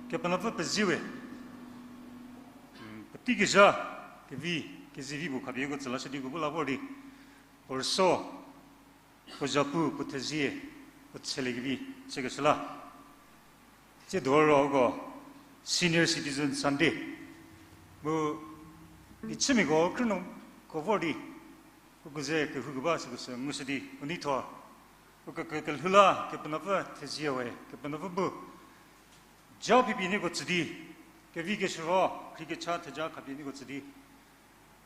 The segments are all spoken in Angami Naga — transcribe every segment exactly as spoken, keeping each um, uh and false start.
Kepenuopfü pezie we. Puotei kezha, kevi, kezivi puo khapie uko tsü lashü di uko bu la vor di, puo rüso, puo zhapu, puo thezie, puo tsheliekevi chükeshü la. Tsiedo ro uko Senior Citizen Sunday mu ichümiako krünuoko vor di uko ze kehoukeba süko sü ngushü di u neitho, uko ke- kelhou la Kepenuopfü thezie we, Kepenuopfü bu ja phipie nieko tsü di, kevi keshüro, khriekecha theja khapie nieko tsü di,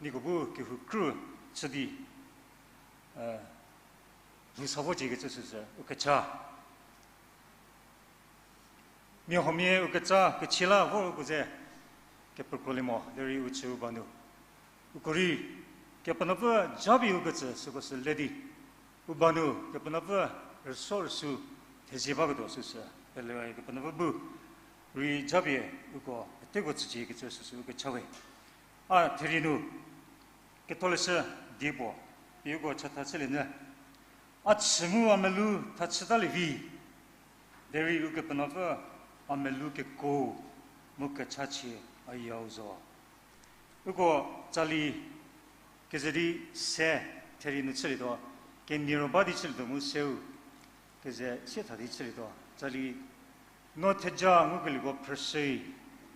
nieko bu kehou krü chü di, lhou sa vocie kecü süsü u kecha. Mia huomia u ketsa kechie la vor uko ze kepekrolie mo derei u chü u ba nu, uko rei Kepenuopfü japie u ketsü süko sü le di, u ba nu Kepenuopfü rüso rüsu thezie baketuo süsü pele Kepenuopfü bu rei japie uko peteko tsücie kecü süsü u kecha we. A therie nu ketholeshü die puo pie uko chatha chülienyü. A chü mu a melou tha chütalie vi, derei Ukepenuopfü a melou kekuo mu kechachie a yau zo. Uko tsali keze di se therie nu chülietuo, kenie ro ba di chülietuo mu seu keze sietha di chülietuo. Tsali no theja ngukelieko phrüshü,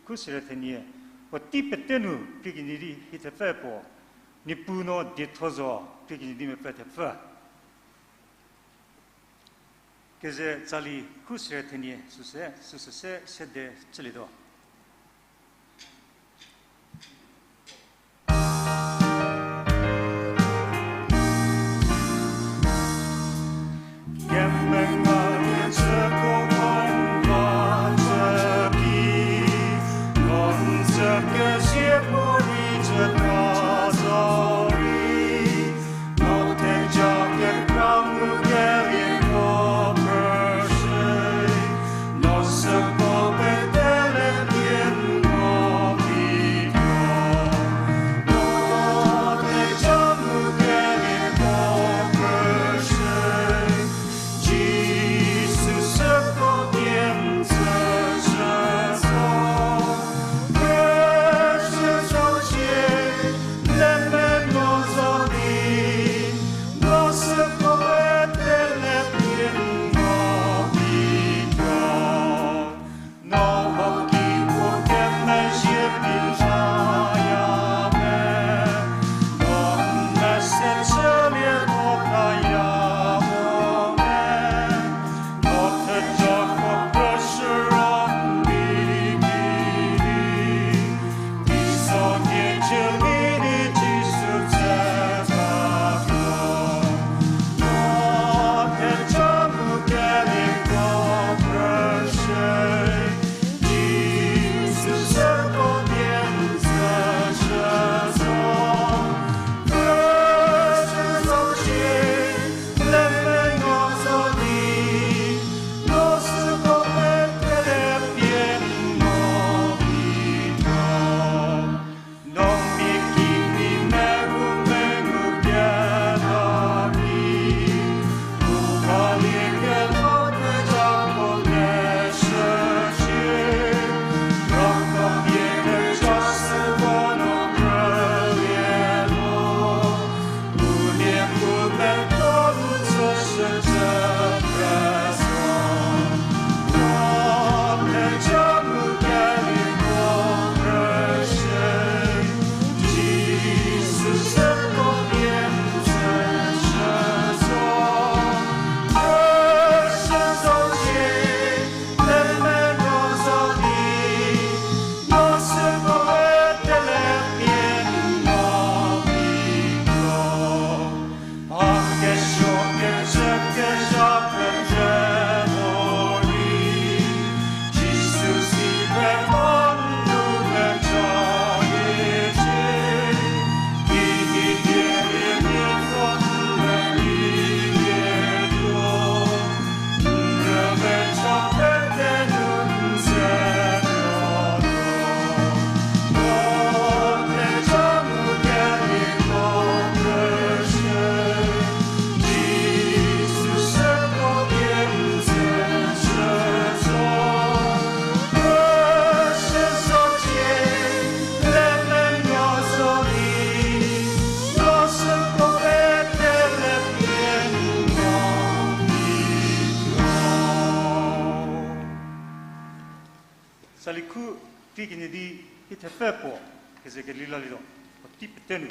Khusier thenie, puotei pete nu krie kenie di hie thepfü puo, Niepuu no dietho zo krie kenie di mepfü thepfü. Keze tsali Khusier thenie süsü, süsü se sede chülietuo. Likhu krie kenie di, i thepfü puo, keze keli lalietuo, puotei pete nu.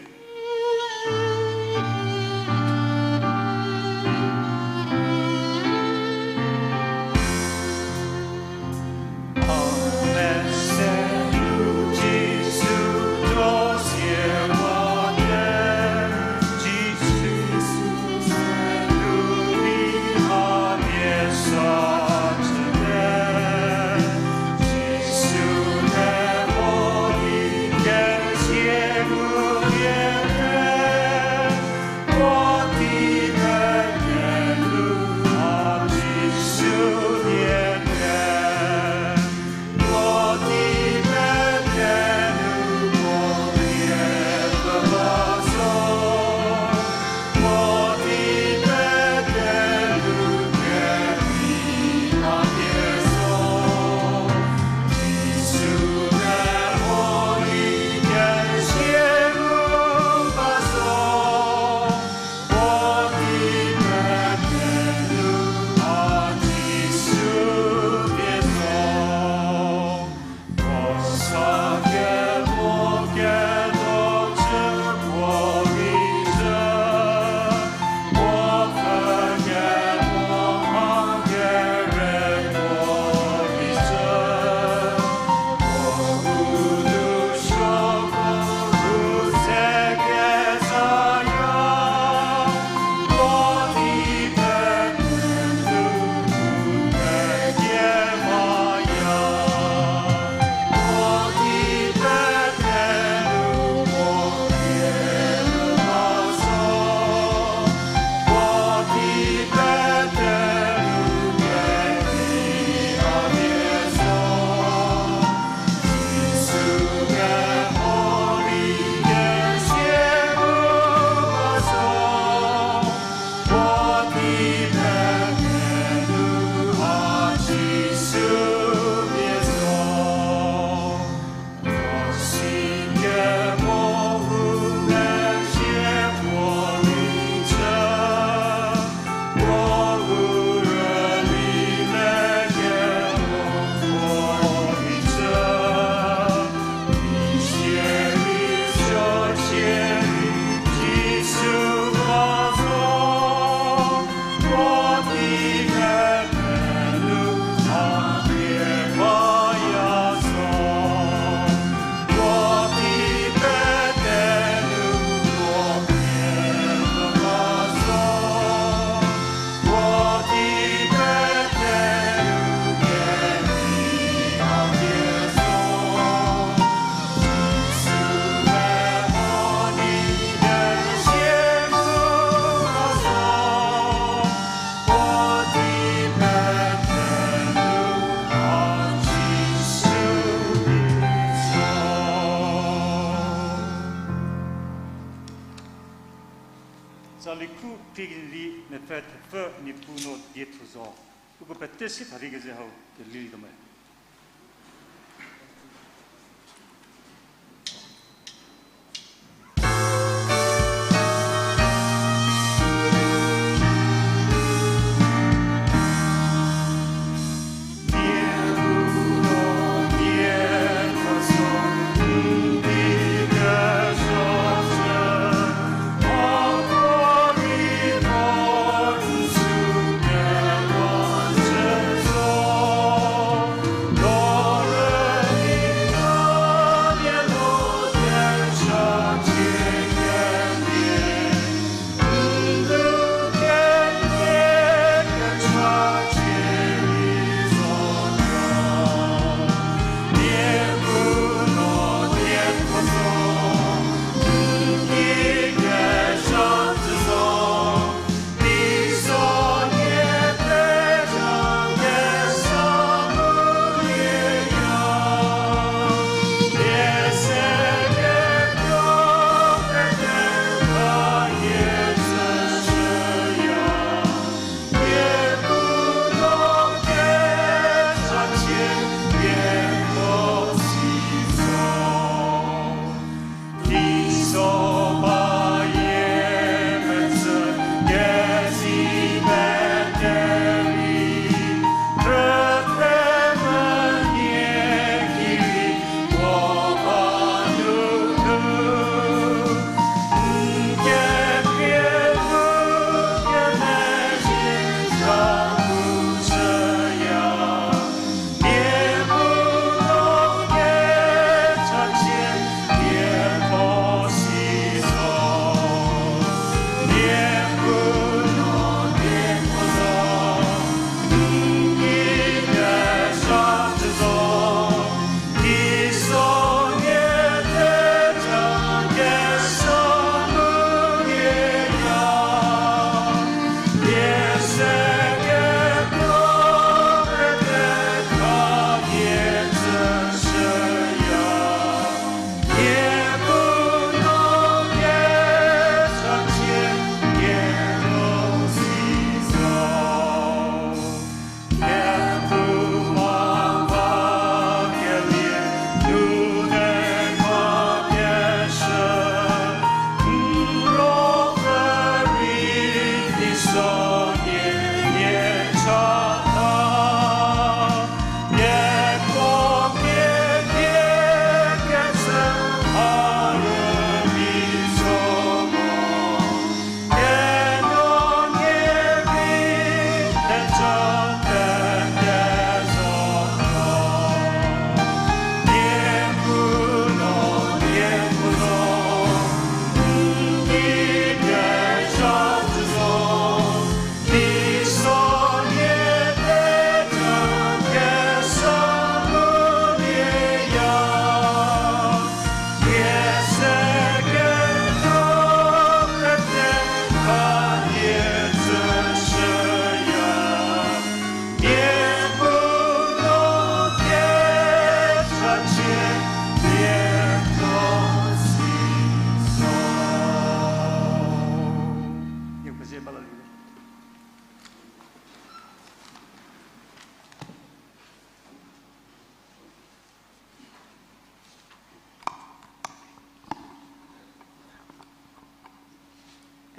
Tsali khu krie kenie di mepfü thepfü Niepuu no die thu zo. Uko pete si tha di keze hau kelilietuo me.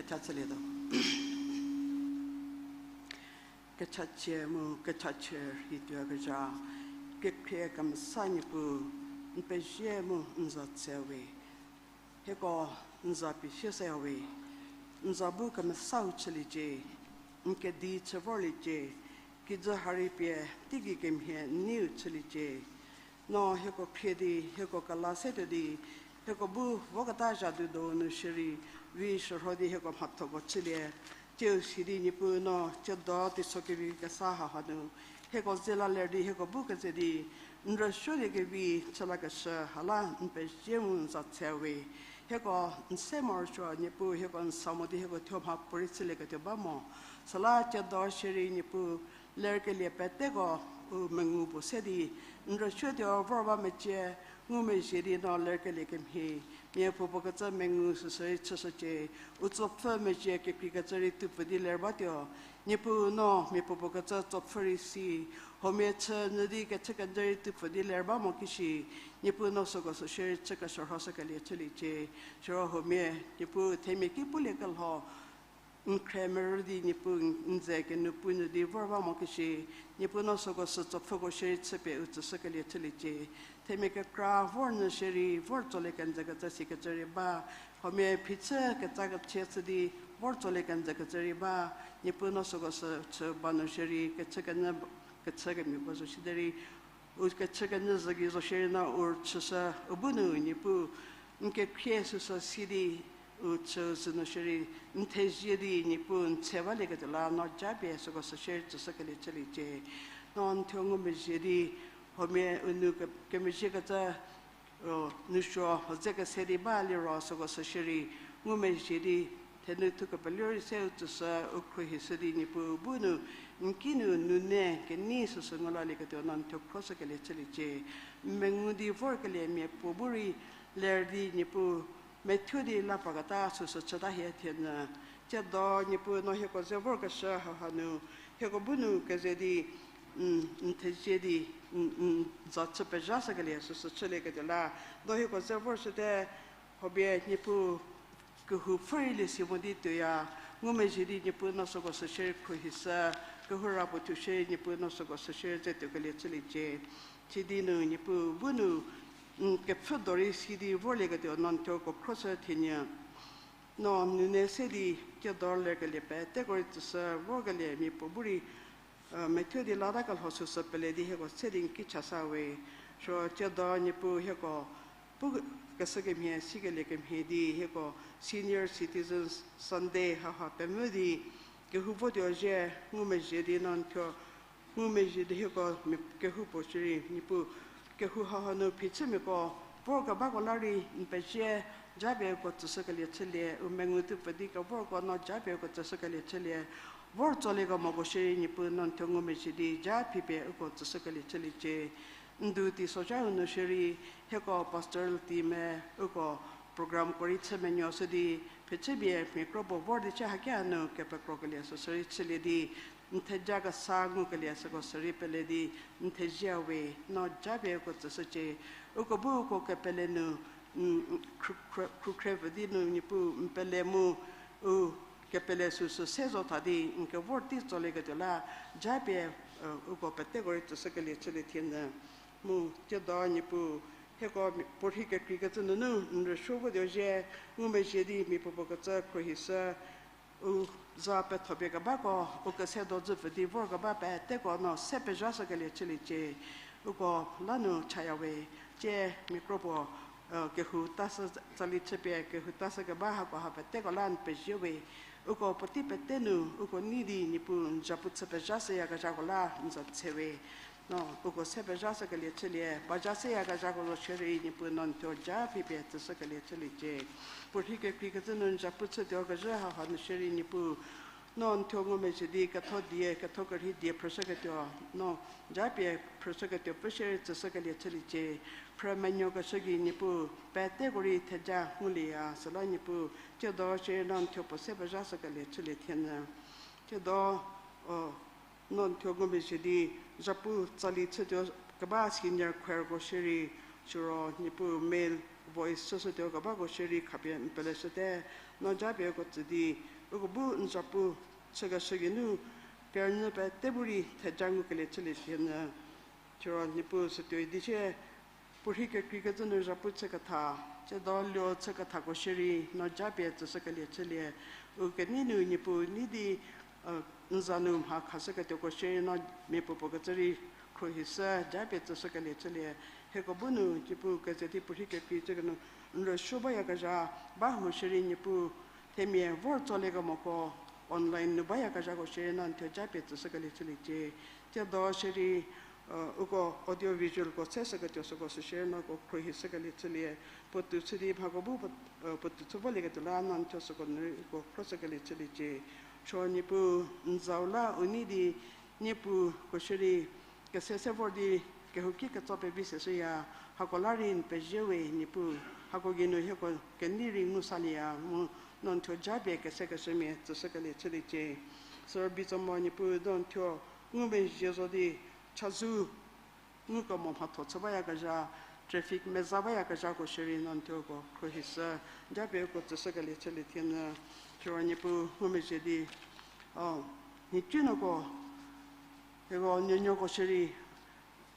Cha chülietuo. Kechachie mu kechachie rhituoyakezha, kekhrie kemesa Niepuu, n pezie mu n za tse we. Hieko n za pie sie seya we. N za bu kemesau chüliecie, n kedi chü vorliecie, kijü ha rei pie teigei kemhie n neiu chüliecie. No hieko khrie di, hieko kela setuo di, hieko bu voketa zhadu donu shierei, vi shürho di hieko mhathoko chülie. Tsiu si di Niepuu no tsiedo teiso kevi kesa hauha nu, hieko ze la ler di hieko bu keze di, n rüsuo di kevi chü lakeshü hala n pezie mu n za tse we. Hieko n se morosuo Niepuu hieko n sa mo di hieko thuo mha puorei chülieketuo ba mo. Süla tsiedo shierei Niepuu lerkelie peteko u mengu puo se di, n rüsuotuo vor ba mecie, ngumezhie di no lerkelie kemhie, miapuopuo kecü mengu süsü rei chüshücie, u tsopfü mezhie kekreikecü rei tupfü di ler batuo. Niepuu no miapuopuo kecü tsopfü rei si, huomia chü nyü di kechükenyü rei tupfü di ler ba mo kishi, Niepuu no süko sü shierei chü keshürhoshükelie chüliecie. Siro huomia Niepuu themia ki puliekelho n khre merü di Niepuu n ze kenuopuo nyü di vor ba mo kishi, Niepuu no süko sü tsopfüko shierei chüpie u tsüshükelie chüliecie. Themia kekra vor nyü shierei vor tsolie kenjü kecü sikecü rei ba, huomia phichü ketsa kechie chü di vor tsolie kenjü kecü rei ba, Niepuu no süko sü chü ba nu shierei kechükenyü, kechükemiako zo shierei, u kechükenyü zhü gei zo shierei no u chüshü, u bu nu Niepuu n kekhrie süsü si di u chü zhü nu shierei, n thezie di Niepuu n tse balieketuo la no japie süko sü shierei tsüshükelie chüliecie. No n thuo ngumezhie di, huomia u nu ke- kemezhiekecü, u, nousuo u ze kese di ba liro süko sü shierei ngumezhie di, thenu thu kepeleu rei se u tsüshü u khruohishü di Niepuu bu nu n kinu nune kenei süsü ngu lalieketuo no n thuo khroshükelie chüliecie. N mengu di vorkelie miapuo bu rei ler di Niepuu methuo di la paketa süsü chüta hie thie nyü. Tsiedo Niepuu no hieko ze vorkeshü hauha nu, hieko bu nu keze di, n thezie di, n za chü pezhashükelie süsü chülieketuo la, no hieko ze vorshüte, huopie Niepuu kehou pfhü rei lie si mo di tuoya, ngumezhie di Niepuu no süko sü shierei khruohishü, kehou ra puo thuo shierei Niepuu no süko sü shierei ze tuokelie chüliecie. Sidi nu Niepuu bu nu, n kepfhü do rei si di vorlieketuo no n thuo khroshü thie nyü. No nune se di tsiedo lerkelie peteko rei tsüshü vorkelie miapuo bu rei, methuo di lata kelho süsü pele di hieko se di n ki chasa we. Siro tsiedo Niepuu hieko pu keshü kemhie, sikelie kemhie di hieko Senior Citizens Sunday hauha pemvü di kehou votuo zhie, ngumezhie di no n thuo, ngumezhie di hieko mia kehoupuo shierei Niepuu kehou hauha nu phichümiako vorkebako la rei n pezie, japie uko tsüshükelie chülie, u mengu tupfü di kevorko no japie uko tsüshükelie chülie, vor tsoliekemoko shierei Niepuu no n thuo ngumezhie di ja phipie uko tsüshükelie chüliecie. N du teisozha-u nu shierei hieko pastor team-e uko programko rei chü menuoshü di, phichümia mia kropuo vor di chü haki hanu kepekrokelie süsü rei chülie di, n theja kesa ngukelie süko sü rei pele di, n thezie we, no japie uko tsüshücie. Uko bu uko kepele nu, n, khrukhre pfü di nu Niepuu n pele mu, u kepele süsü se zo tha di n kevor tei tsolieketuo la, japie uko peteko rei tsüshükelie chülie thie nyü. Mu tsiedo Niepuu hieko puorhi kekreikecü nunu n rüsuo votuo zhie, ngumezhie di miapuopuo kecü khruohishü, u za pethopie kebako, u kese do dzüpfü di vorkeba peteko no se pezhashükelie chüliecie. Uko la nu chaya we, tsie mia kropuo kehou tashü tsali chüpie kehou tashü keba hako ha peteko la n pezie we. Uko puotei pete nu uko nei di Niepuu n zapu chü pezhashüyakezhako la n za tse we. No uko se pezhashükelie chülie, pezhashüyakezhako zo shierei Niepuu no n thuo ja phipie tsüshükelie chüliecie. Puorhi kekreikecü nu n zapu chütuokezhü hauha nu shierei Niepuu no n thuo ngumezhie di ketho die, ketho kerhei die phrüshüketuo, no japie phrüshüketuo pfü shierei tsüshükelie chüliecie. Phrü menuokeshü gei Niepuu peteko rei theja ngulieya, süla Niepuu tsiedo shierei no n thuo puo se pezhashükelie chülie thie nyü. Tsiedo, o, no n thuo ngumezhie di zapu tsali chütuo keba senior choirko shierei, siro Niepuu male voice chüshütuo kebako shierei khapie n peleshüte, no japie uko tsü di Uko bu n zapu chükeshü geinu kerünyü pete bu rei theja ngukelie chülie thie nyü. Siro Niepuu sütuoi di sie, puorhi kekreikecü nu zapu chüketha, tsiedo luo chüthako shierei no japie tsüshükelie chülie. U kenei nu Niepuu nei di n za nu mha khashüketuoko shierei no mia puopuo kecü rei khruohishü japie tsüshükelie chülie. Hieko bu nu Niepuu keze di puorhi kekrei chükelie nu n rüsuo bayakezha, ba hu shierei Niepuu themia vor tsoliekemoko online nu bayakezhako shierei no n thuo japie tsüshükelie chüliecie. Tsiedo shierei uko audio visualko seshüketuo süko sü shierei no uko khruohishükelie chülie. Puotou chü di mhako bu puo, puotou chü volieketuo la no n thuo süko nu uko khruohishükelie chüliecie. Siro Niepuu n zau la u nei di Niepuu ko shierei kese se vor di kehouki ketso pevi seshüya, hako la rei n pezie we Niepuu, hako geinu hieko kenei rei ngu salieya mu no n thuo japie kesekeshümia tsüshükelie chüliecie. Siro Bitsomo Niepuu no n thuo ngumezhie zo di chazou ngukemo mhatho chü bayakezha, traffic meza bayakezhako shierei no n thuo uko khruohishü japie uko tsüshükelie chülie thie nyü. Siro Niepuu ngumezhie di, o, nhicunuoko hieko nuonuoko shierei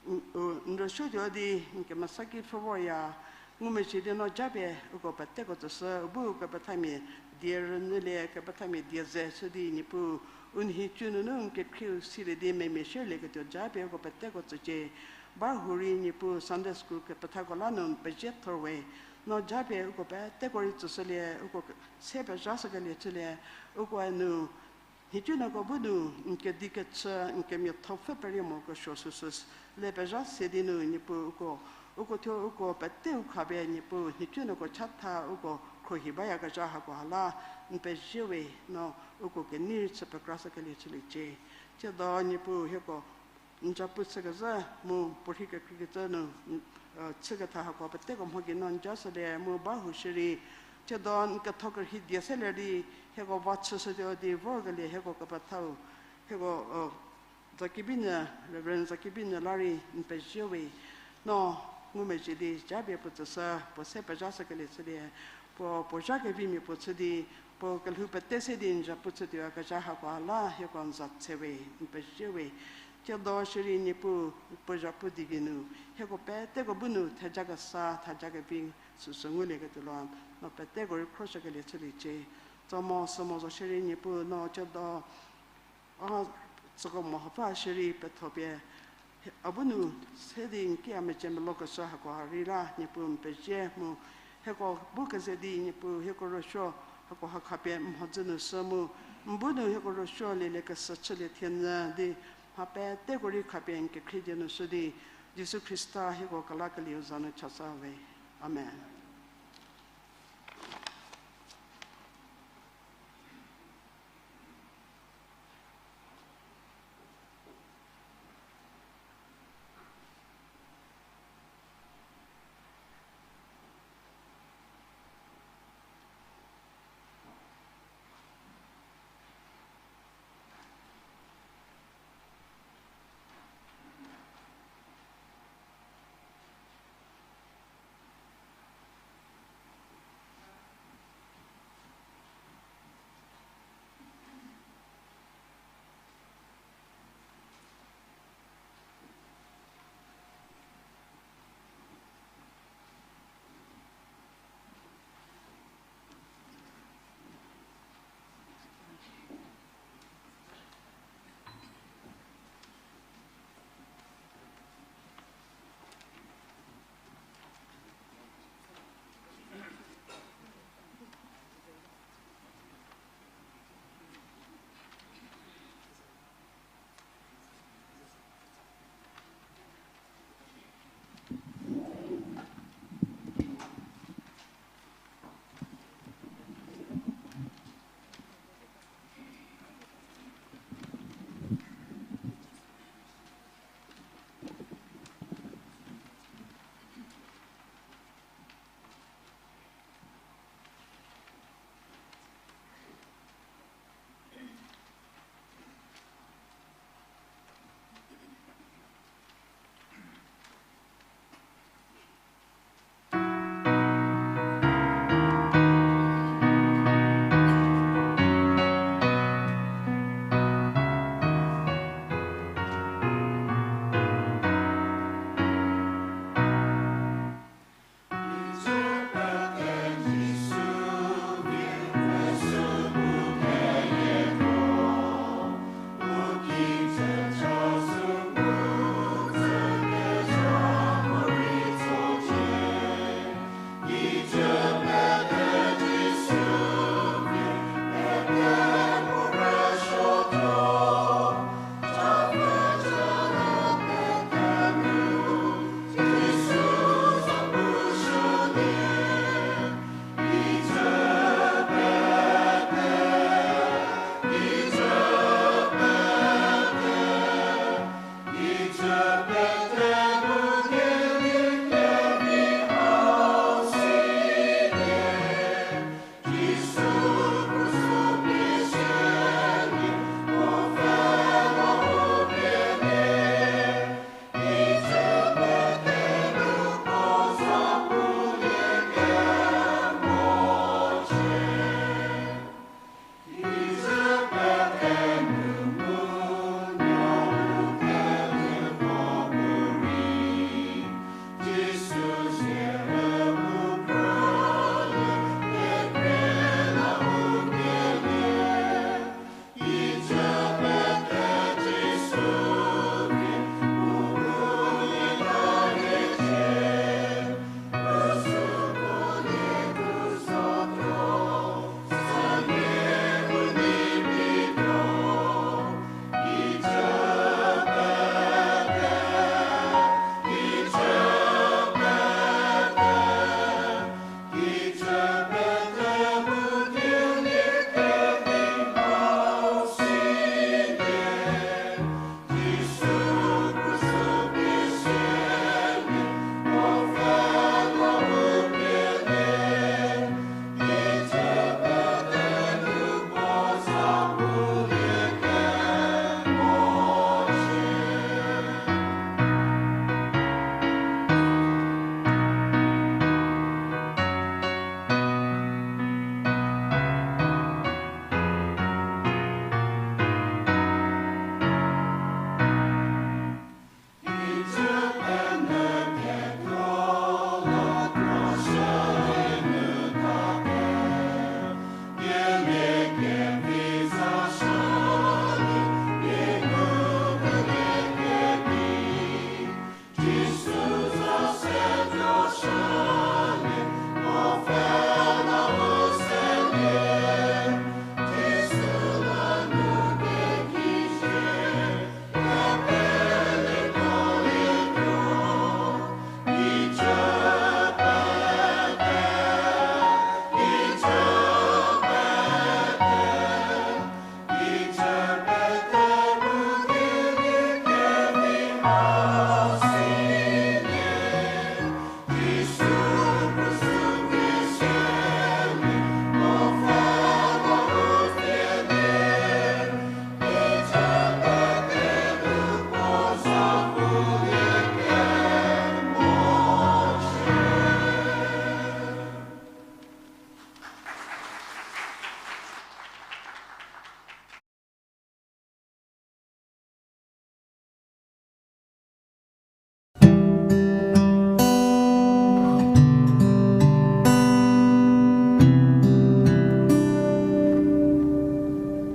n rüsuotuo di n kemesa ki pfhü vorya, ngumezhie di no japie uko peteko tsüshü, u bu kepethamia die rünyülie, kepethamia die ze shü di Niepuu u nhicu nunu n kekhrieu silie di memia shierlieketuo japie uko peteko tsücie. Ba hu rei Niepuu Sunday school kepethako la nu n pezie thor we, no japie uko peteko rei tsüshülie, uko se pezhashükelie chülie, ukoe nu nhicunuoko bu nu n kedi kechü, n kemiatho pfü perie morokesuo süsü le pezha se di nu Niepuu uko, uko thuo uko peteu khapie Niepuu nhicunuoko chatha uko khruohi bayakezha hako ha la n pezie we, no uko kenei rei chü pekrashükelie chüliecie. Tsiedo Niepuu hieko n zapu chükezhü mu puorhi kekreikecü nu chüketha hako peteko mho gei no n jashülie mu ba hu shierei, tsiedo n ketho kerhei die selie di hieko va chüshütuo di vorkelie hieko kepethau, hieko, Zakebinyü, Reverend Zakebinyü la rei n pezie we, no ngumezhie di japie puo tsüshü, puo se pezhashükelie chülie, puo puo zha kevimia puo chü di, puo kelhou pete se di n zapu chütuoyakezha hako ha la hieko n za tse we, n pezie we. Tsiedo shierei Niepuu puo zapu di geinu hieko peteko bu nu thejakesa thejakevi süsü ngulieketuo la, no peteko rei khroshükelie chüliecie. Tsomo sümo zo shierei Niepuu no tsiedo a, tsüko mo hapfü shierei pethopie, a bu nu se di n ki a mecie melokeshü hako ha rei la Niepuu n pezie mu, hieko bu keze di Niepuu hieko rüsuo hako ha khapie mhodzü nu shü mu, n bu nu hieko rüsuo lieliekeshü chülie thie nyü di mha peteko rei khapie n kekhrie die nu shü di, Jisu Khrista hieko kelakelieu za nu chasa we. Amen.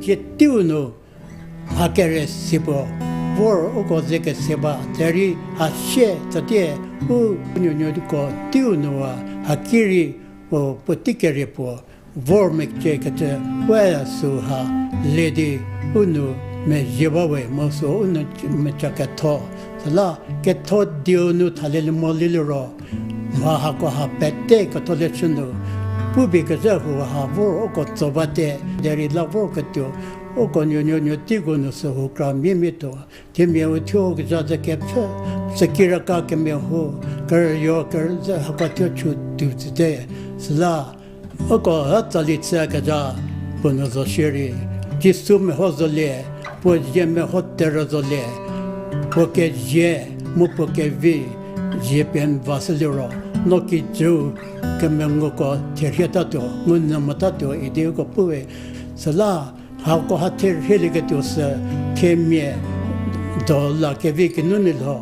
Cie teiu nu, ha kere si puo, vor uko ze kese ba, derei ha sie tsatie, u nuonuoko teiu nu a, ha ki rei, u puotei kere puo, vor mecie kecü, we süha, le di, u nu, mezhie ba we, mu sü u nu, meca ketho, süla, ketho dieu nu thalie mo liro, mha hako ha pete ketho le chü nu, pupie kezhü hu ha vor uko tso bate, derei la vor ketuo, uko nuonuonuo teiko nu sü hu kra mia mia tuo, themia u thuo kezha ze kepfü, sekiraka kemia hu, kerüyo kerüzhü hako thuo chü tuo tsüte, süla, uko ha tsali chü kezha, puo nu zo shierei, Jisu meho zolie, puo zie meho terü zolie, puo kezie, mu puo kevi, zie pie n va shü liro, no kijüu, kemenguko therhie tatuo, ngu nyü motatuo idi uko pu we, süla, hako ha therhielieketuo sü, themia, do la kevi kinu nu lho,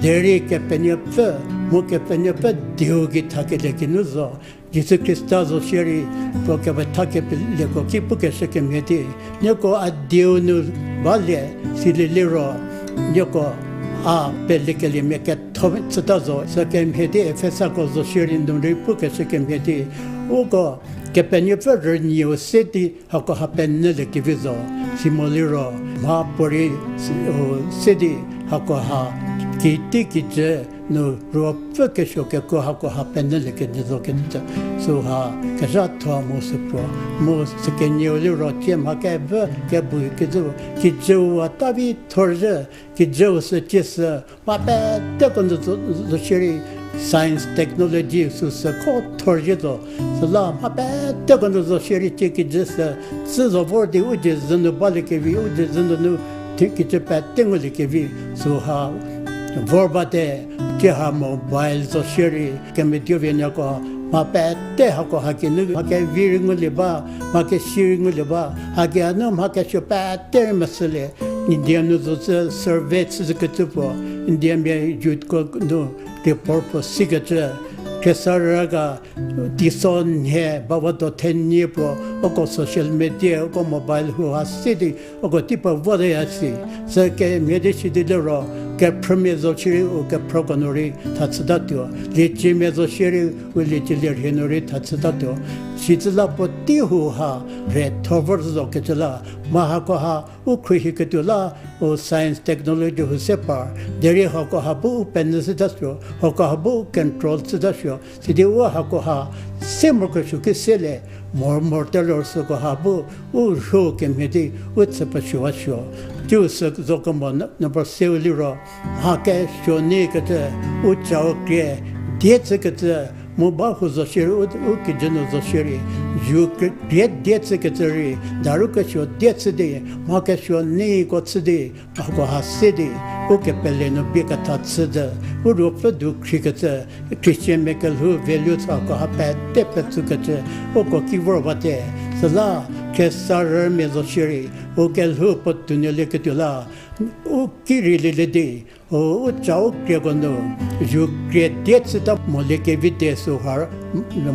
derei Kepenuopfü, mu Kepenuopfü dieu gei thakelie kinu zo, Jisu Khrista zo shierei, puo kepetha kepelieko ki pukeshü kemhie di, nieko a dieu nu balie, silie liro, nieko a pelekeliemia ketho chüta zo, sü kemhie di Efesako zo shierei nu rei pukeshü kemhie di, uko Kepenuopfü rünieu se di hako ha penyüliekevi zo, si mo liro, mha puorei, u, se di hako ha, kitei kijü nu ruopfü kesuo kekuo hako ha penyüliekevi zo kecü, süha kezhatho mu sü puo, mu sü kenieu liro cie mha kevü kebu kezhü, kijüu a ta vi thorzhü, kijüu sü cie sü, mha peteko nu zo, zo shierei science, technology süsü kho thorzhie zo. Süla mha peteko nu zo shierei cie kijü sü, tsü zo vor di u dzie zhü nu baliekevi, u dzie zhü nunu, thi kijü pete nguliekevi, süha vor bate, cie ha mobile zo shierei, kemediu vinyako, mha pete hako ha kinu, mha kevi rei ngulie ba, mha kesi rei ngulie ba, haki hanu mha kesuo pete rei mesülie, India nu zo sü survey chüzhükecü puo, Indiamia youthko nu report puo sikecü, khriesarü ga, teiso nhie, bava do thenie puo, uko social media, uko mobile hu ha si di, uko tei puo voteya si. Sü kemhie di si di liro, kephrümia zo shierei u kephrüko nu rei tha chütatuo. Lieciemia zo shierei u liecie lierhie nu rei tha chütatuo. Sicü la puotei hu ha re tho vor zo kecü la, mha hako ha u khruohiketuo la, u science technology hu se par, derei hako ha bu u penyü chütasuo, hako ha bu u control chütasuo, sidi u hako ha se morokesuo ki selie, mor mor telor süko ha bu u rhu kemhie di u chü pesuowasuo. Tiu sü zo kemo number seu liro, mha kesuo nei kecü, u cau krie die chükecü, mu ba hu zo shierei, u, u kijü nu zo shierei, zu krie die chükecü rei, daru kesuo die chü di, mha kesuo neiko chü di, hako ha se di, u kepele nu bie ketha chü di, u ruopfü du khriekecü, Christianmia kelhou values hako ha pete petsükecü, uko ki vor bate, süla, khriesarümia zo shierei, u kelhou puo tuonuolieketuo la, u ki rei lielie di, u, u cau krieko nu, zu krie die chüta moliekevi te süha,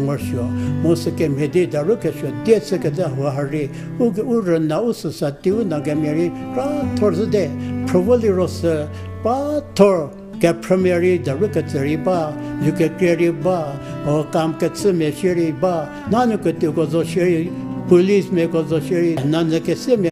morosuo, mu sü kemhie di daru kesuo die chükecü hau ha rei, u, u rüna u society u Nagamia rei kra thor zhü di, phrü vo liro sü, pa thor, kephrümia rei daru kecü rei ba, zu kekrie rei ba, o kam kechümia shierei ba, nanyü ketuoko zo shierei, policemiako zo shierei, nanyü kesemia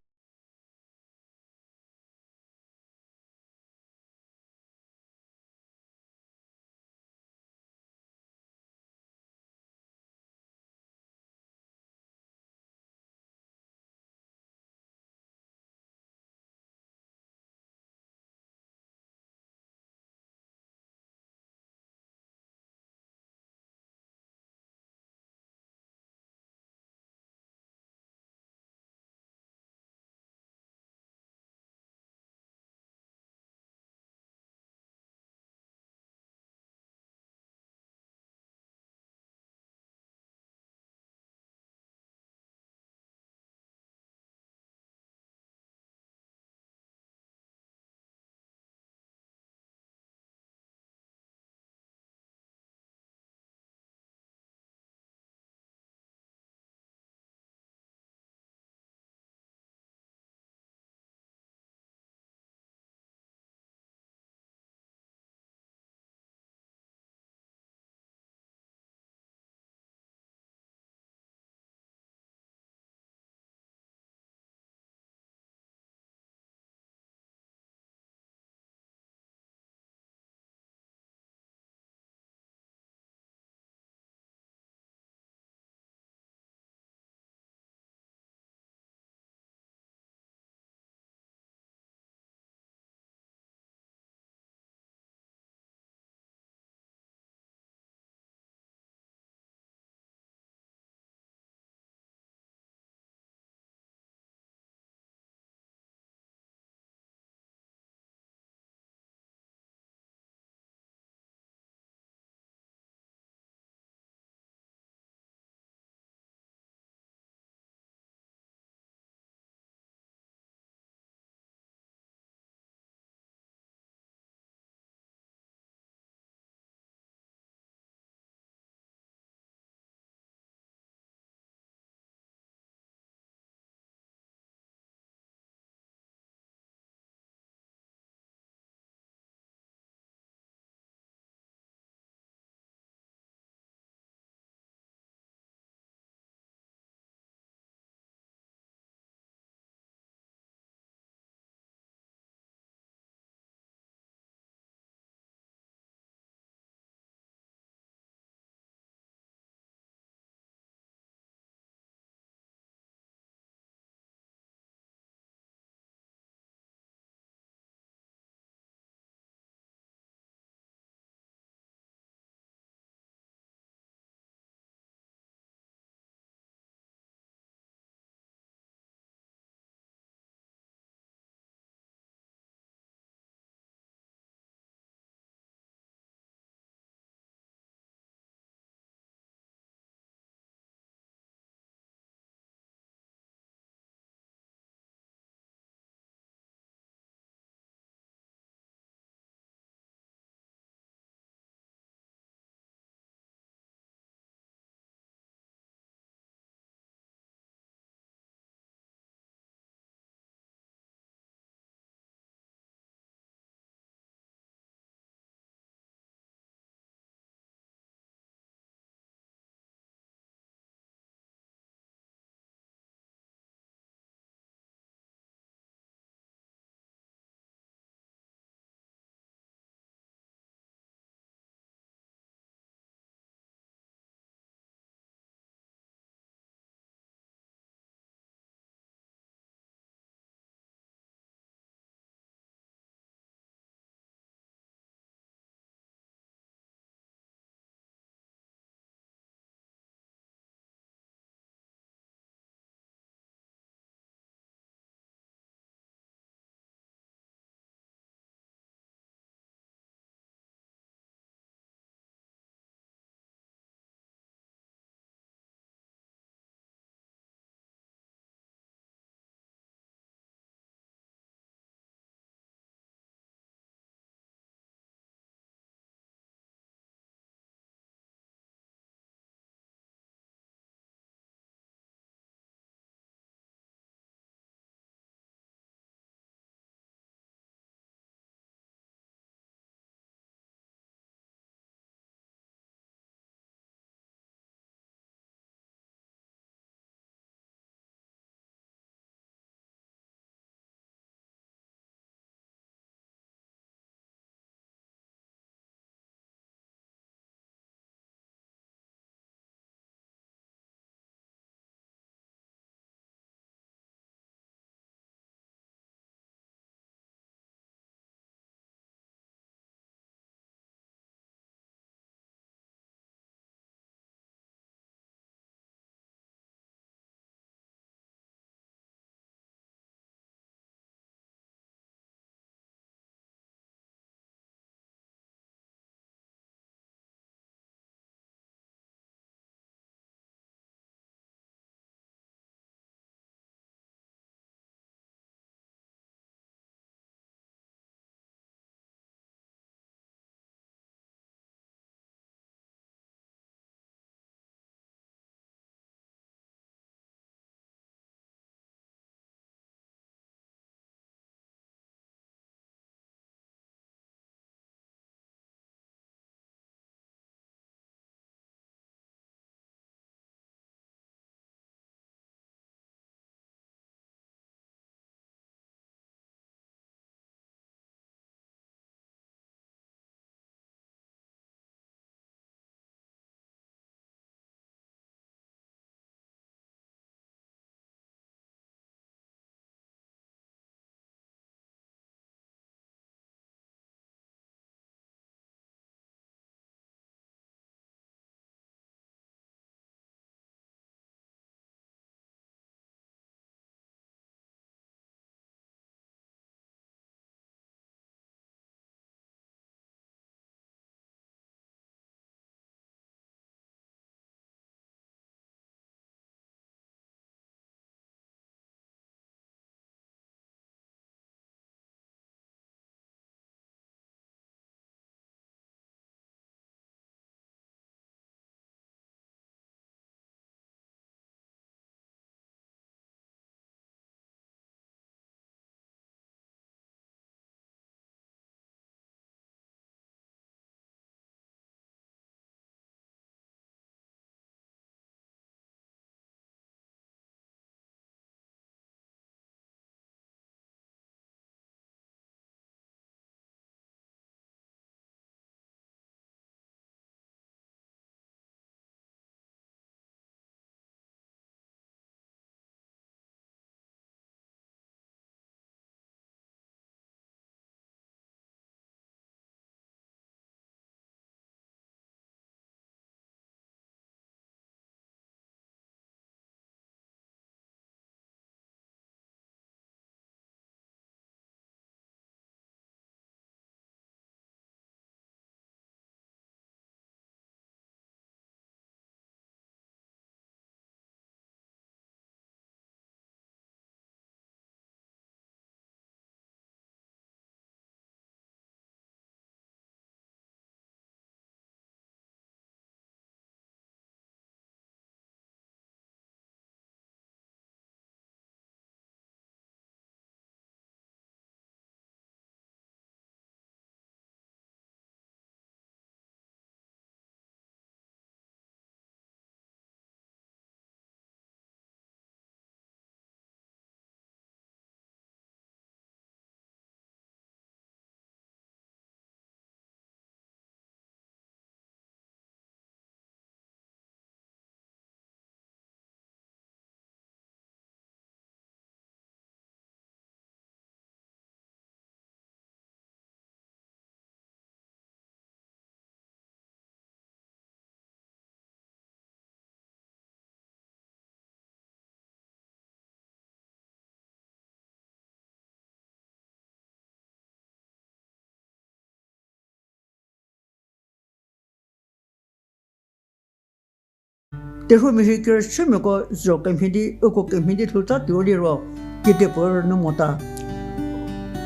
Terhuomia hi kerüshümiako zho kemhie di, uko kemhie di lhou ta tuo liro, kedipuo rünyü mota.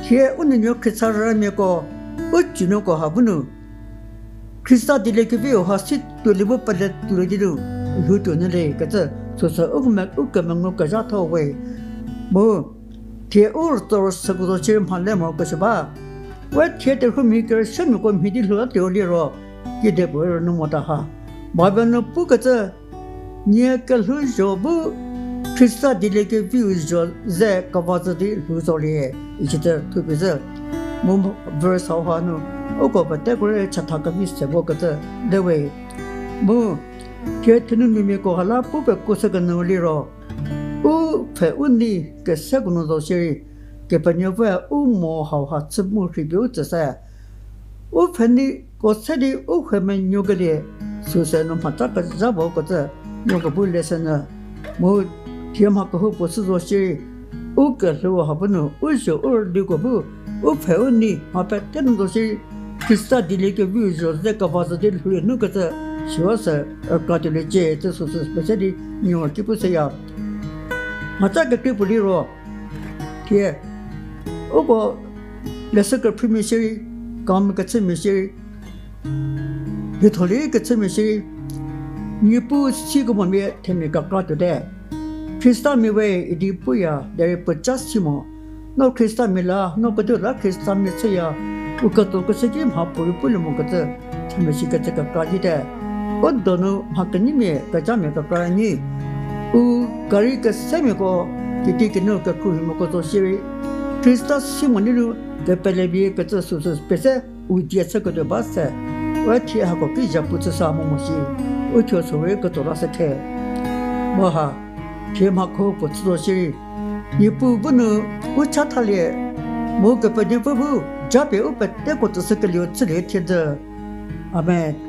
Thie u nuonuo khriesarümiako, u tsünuoko ha bu nu Khrista dieliekeviu ha si tuolie bu pele tuolie di nu lhou tuo nyü le kecü, süsü u me-, u kemengu kezhatho we. Mu thie u rütso rüsüko zo shierei mhale morokesuo ba. We thie terhuomia kerüshümiako mhie di lhou ta tuo liro, kedipuo rünyü mota ha. Bible nu pukecü, nie kelhouzho bu Khrista dieliekeviu zho ze keva zhü di lhou zolie, isicü thupie zhü. Mu verse hauha nu, uko peteko rei chatha kevi se vokecü le we. Mu thie thenumiako ha la pu pekuoshü kenyü liro, u pfhe u nei keseko nu zo shierei, Kepenuopfüe u mo hauha chü mu rhei pie u tsü se. U pfhe neiko se di u hue menuokelie, süse nu mhaca kezha vokecü, nuoko bu leshünyü. Mu thie mha kehoupuo chü zo shierei, u kelhou ha bu nu, u zho u rüliko bu, u pfhe u nei mha pete nu zo shierei, Khrista dieliekeviu zho ze keva zhü di lhoulie nukecü, süu sü rükratuoliecie, cü süsü pese di nuo ki pu seya. Mhaca kekreipuo liro, thie, uko leshü kephrümia shierei, kam kechümia shierei, hietholie kechümia shierei, Niepuu sikemomia themia kekra tuote. Khristamia we idi puya derei puoca si mo. No Khristamia la, no kediu la Khristamia chüya, u ketso keshü ki mha puorei pulie mokecü, themia shikecü kekra yite. U donu mha kenyimia kezhamia kekra nyi. U gari kesemiako, kiti kinu kekhruohimiako zo shierei, Khrista si mo ninu kepele bie kecü süsü pese u die chüketuo ba se. We thie hako ki zhapu chüsa mo mo shi, u thuo süu rei ketso la se khe. Mu ha, thie mha kehoupuo chü zo shierei, Niepuu bu nu u chathalie, mu Kepenuopfü bu japie u peteko tsüshükelieu chülie thiedzü. Amen.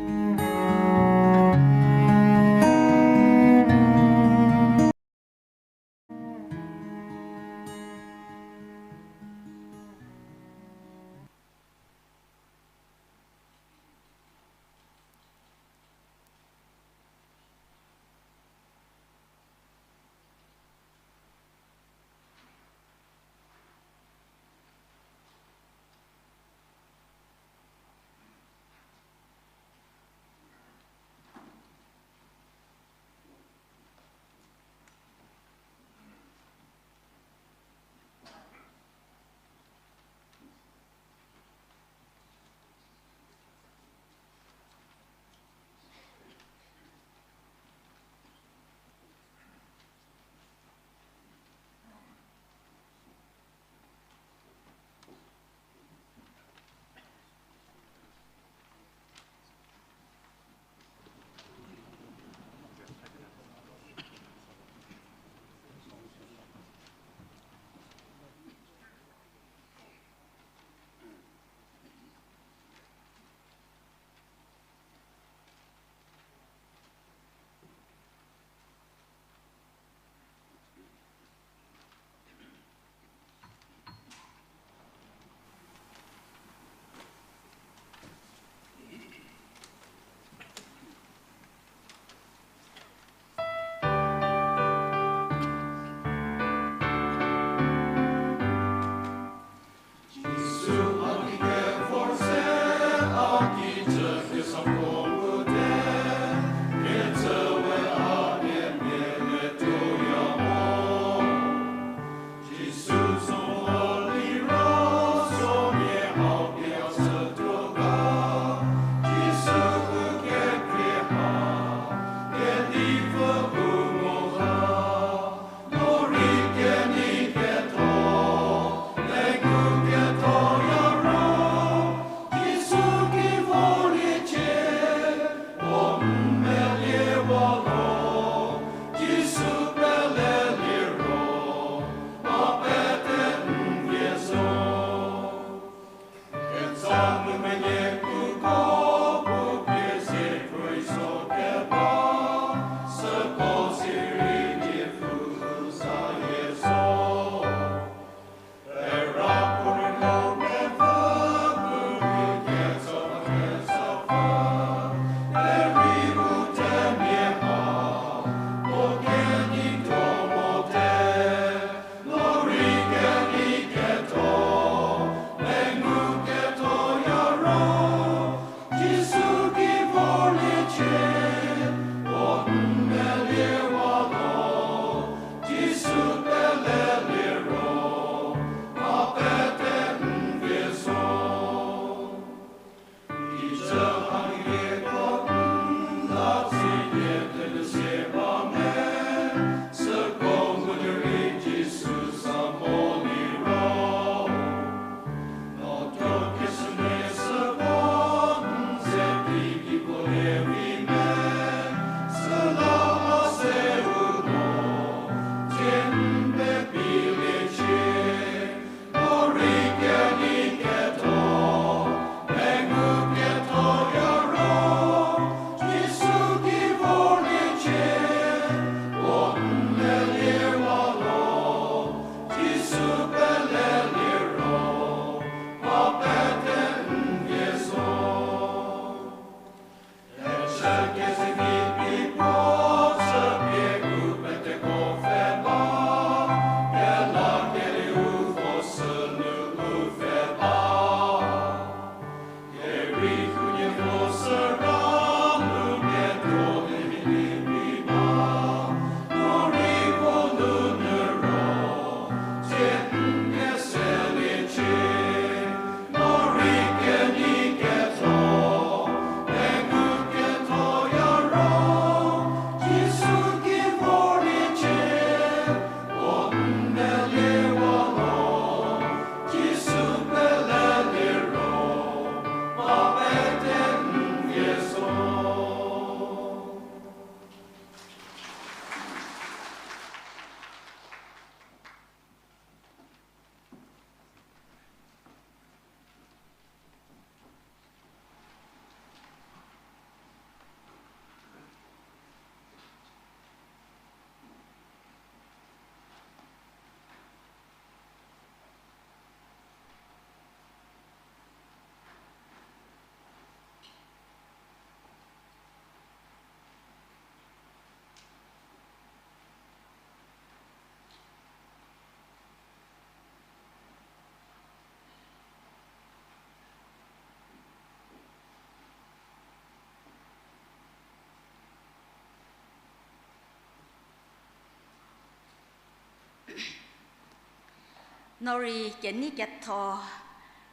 No rei kenei ketho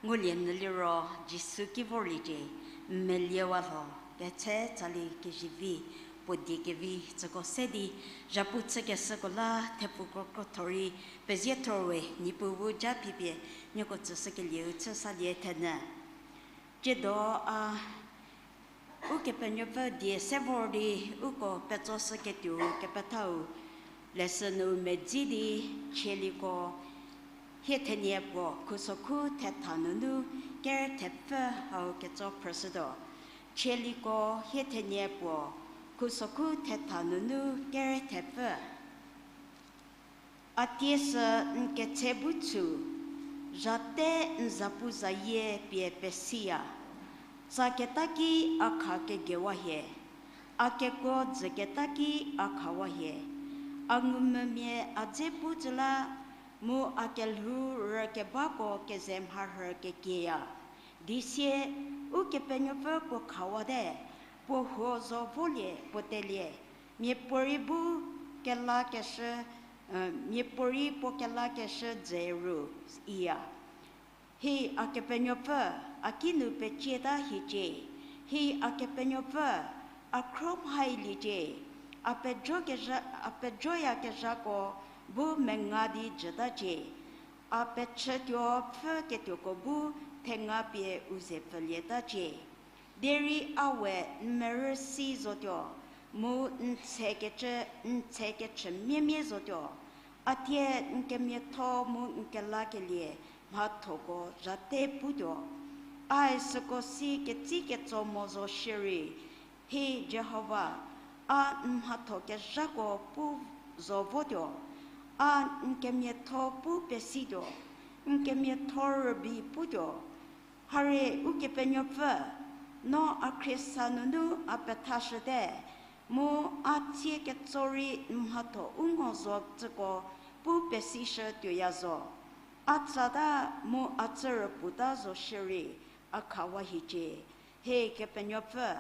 ngulie nyü liro Jisu ki vorliecie, n meliewa lho, ketse tsali kezivi, puo die kevi tsüko se di, zhapu chükeshüko la thepfu krotho rei pezie thor we, Niepuu bu ja phipie nieko tsüshükelieu chü salie thenyü. Tsiedo a Ukepenuopfü die se vor di uko petsoshüketuou kepethau leshü nu medzi di, Chieliko hie thenie puo khusokhu thetha nunu ker thepfü hau ketso phrüshütuo. Chieliko hie thenie puo khusokhu thetha nunu ker thepfü. A tie sü n ketse bu tsu, zhate n zapuzayie pie pesiya. Tsaketa ki a kha kegewa hie, a kekuo dzüketa ki a khawa hie. A ngumvümia a dze pu tsü la, mu a kelhou rükebako keze mharhü kekieya. Di sie, Ukepenuopfü puo khawate, puo huo zo volie puo telie, miapuorei bu kelakeshü, miapuorei puo kelakeshü dze ru, iya. Hi a Kepenuopfü, a kinu pecieta hiecie. Hi a Kepenuopfü, a khro mhailiecie. A pejoyakezhako bu menga di jütacie. A pechütuo pfhüketuoko bu thengapie u ze pfülietacie. Derei a we n merü si zotuo, mu n tsekecü, n tsekechü miemie zotuo. A thie n kemiatho mu n kelakelie mhathoko zhate putuo. Ai süko si ketsiketso mo zo shierei, hi Jihova, a n mhatho kezhako pu zo votuo. A n kemiatho pu pesituo, n kemiatho rübei putuo. Harie Ukepenuopfü, no a khriesa nunu a pethashüte, mu a tsie ketso rei n mhatho u ngo zo tsüko pu pesishü tuoya zo. A tsata mu a tsü rüputa zo shierei, a khawa hiecie. He Kepenuopfü,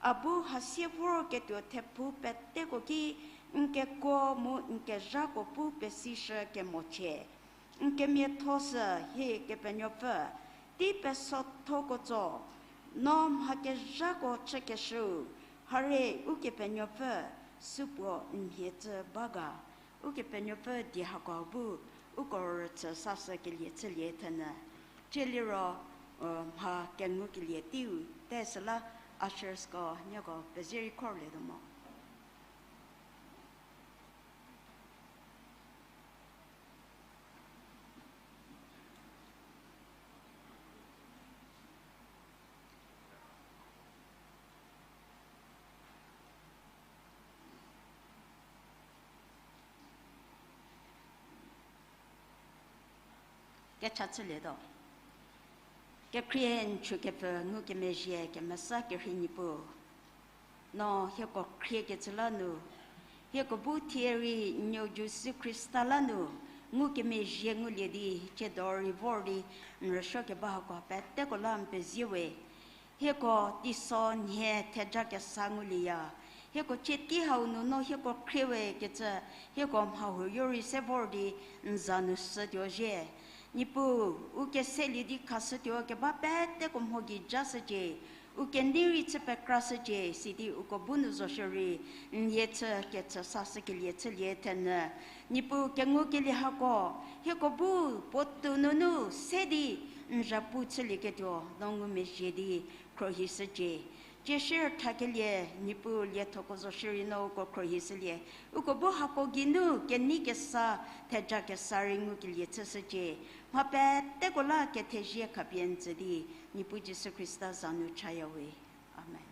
a bu hasie vorketuo thephou peteko ki n kekuo mu n kezhako pu pesishü kemochie. N kemiatho sü, he Kepenuopfü, tei pesothoko tso, no mha kezhako chükeshüu, harie Ukepenuopfü, supuo n mhie tsü ba ga. Ukepenuopfü die hako bu uko rüchü sashükelie chülie thenyü. Tsie liro, mha kengukelie teiu te süla ushersko nieko pezie rei khorlietuo mo. Kecha chülietuo. Kekhrie n chükepfü ngukemezhie kemesa kerhei Niepuu, no hieko khriekecü la nu, hieko bu thie rei n nuo Jisu Khrista la nu ngukemezhie ngulie di, tsiedo rei vor di n rüsuokeba hako peteko la n pezie we. Hieko teiso nhie theja kesa ngulieya. Hieko cie tei hau nu no hieko khrie we kecü, hieko mha huoyo rei se vor di n za nu shütuo zhie. Niepuu, u keselie di khashütuo keba peteko mho gei jashücie. U kenei rei chü pekrashücie, sidi uko bu nu zo shierei n yie chü kechü sashükelie chülie thenyü. Niepuu, kengukelie hako, hieko bu puotou nunu se di n zhapu chülieketuo no ngumezhie di khruohishücie. Tsie shie thakelie, Niepuu, liethoko zo shierei no uko khruohishülie. Uko bu hako geinu kenei kesa, theja kesa rei ngukelie chüshücie. Mha peteko la kethezie khapie n tsü di, Niepuu Jisu Khrista za nu chaya we. Amen.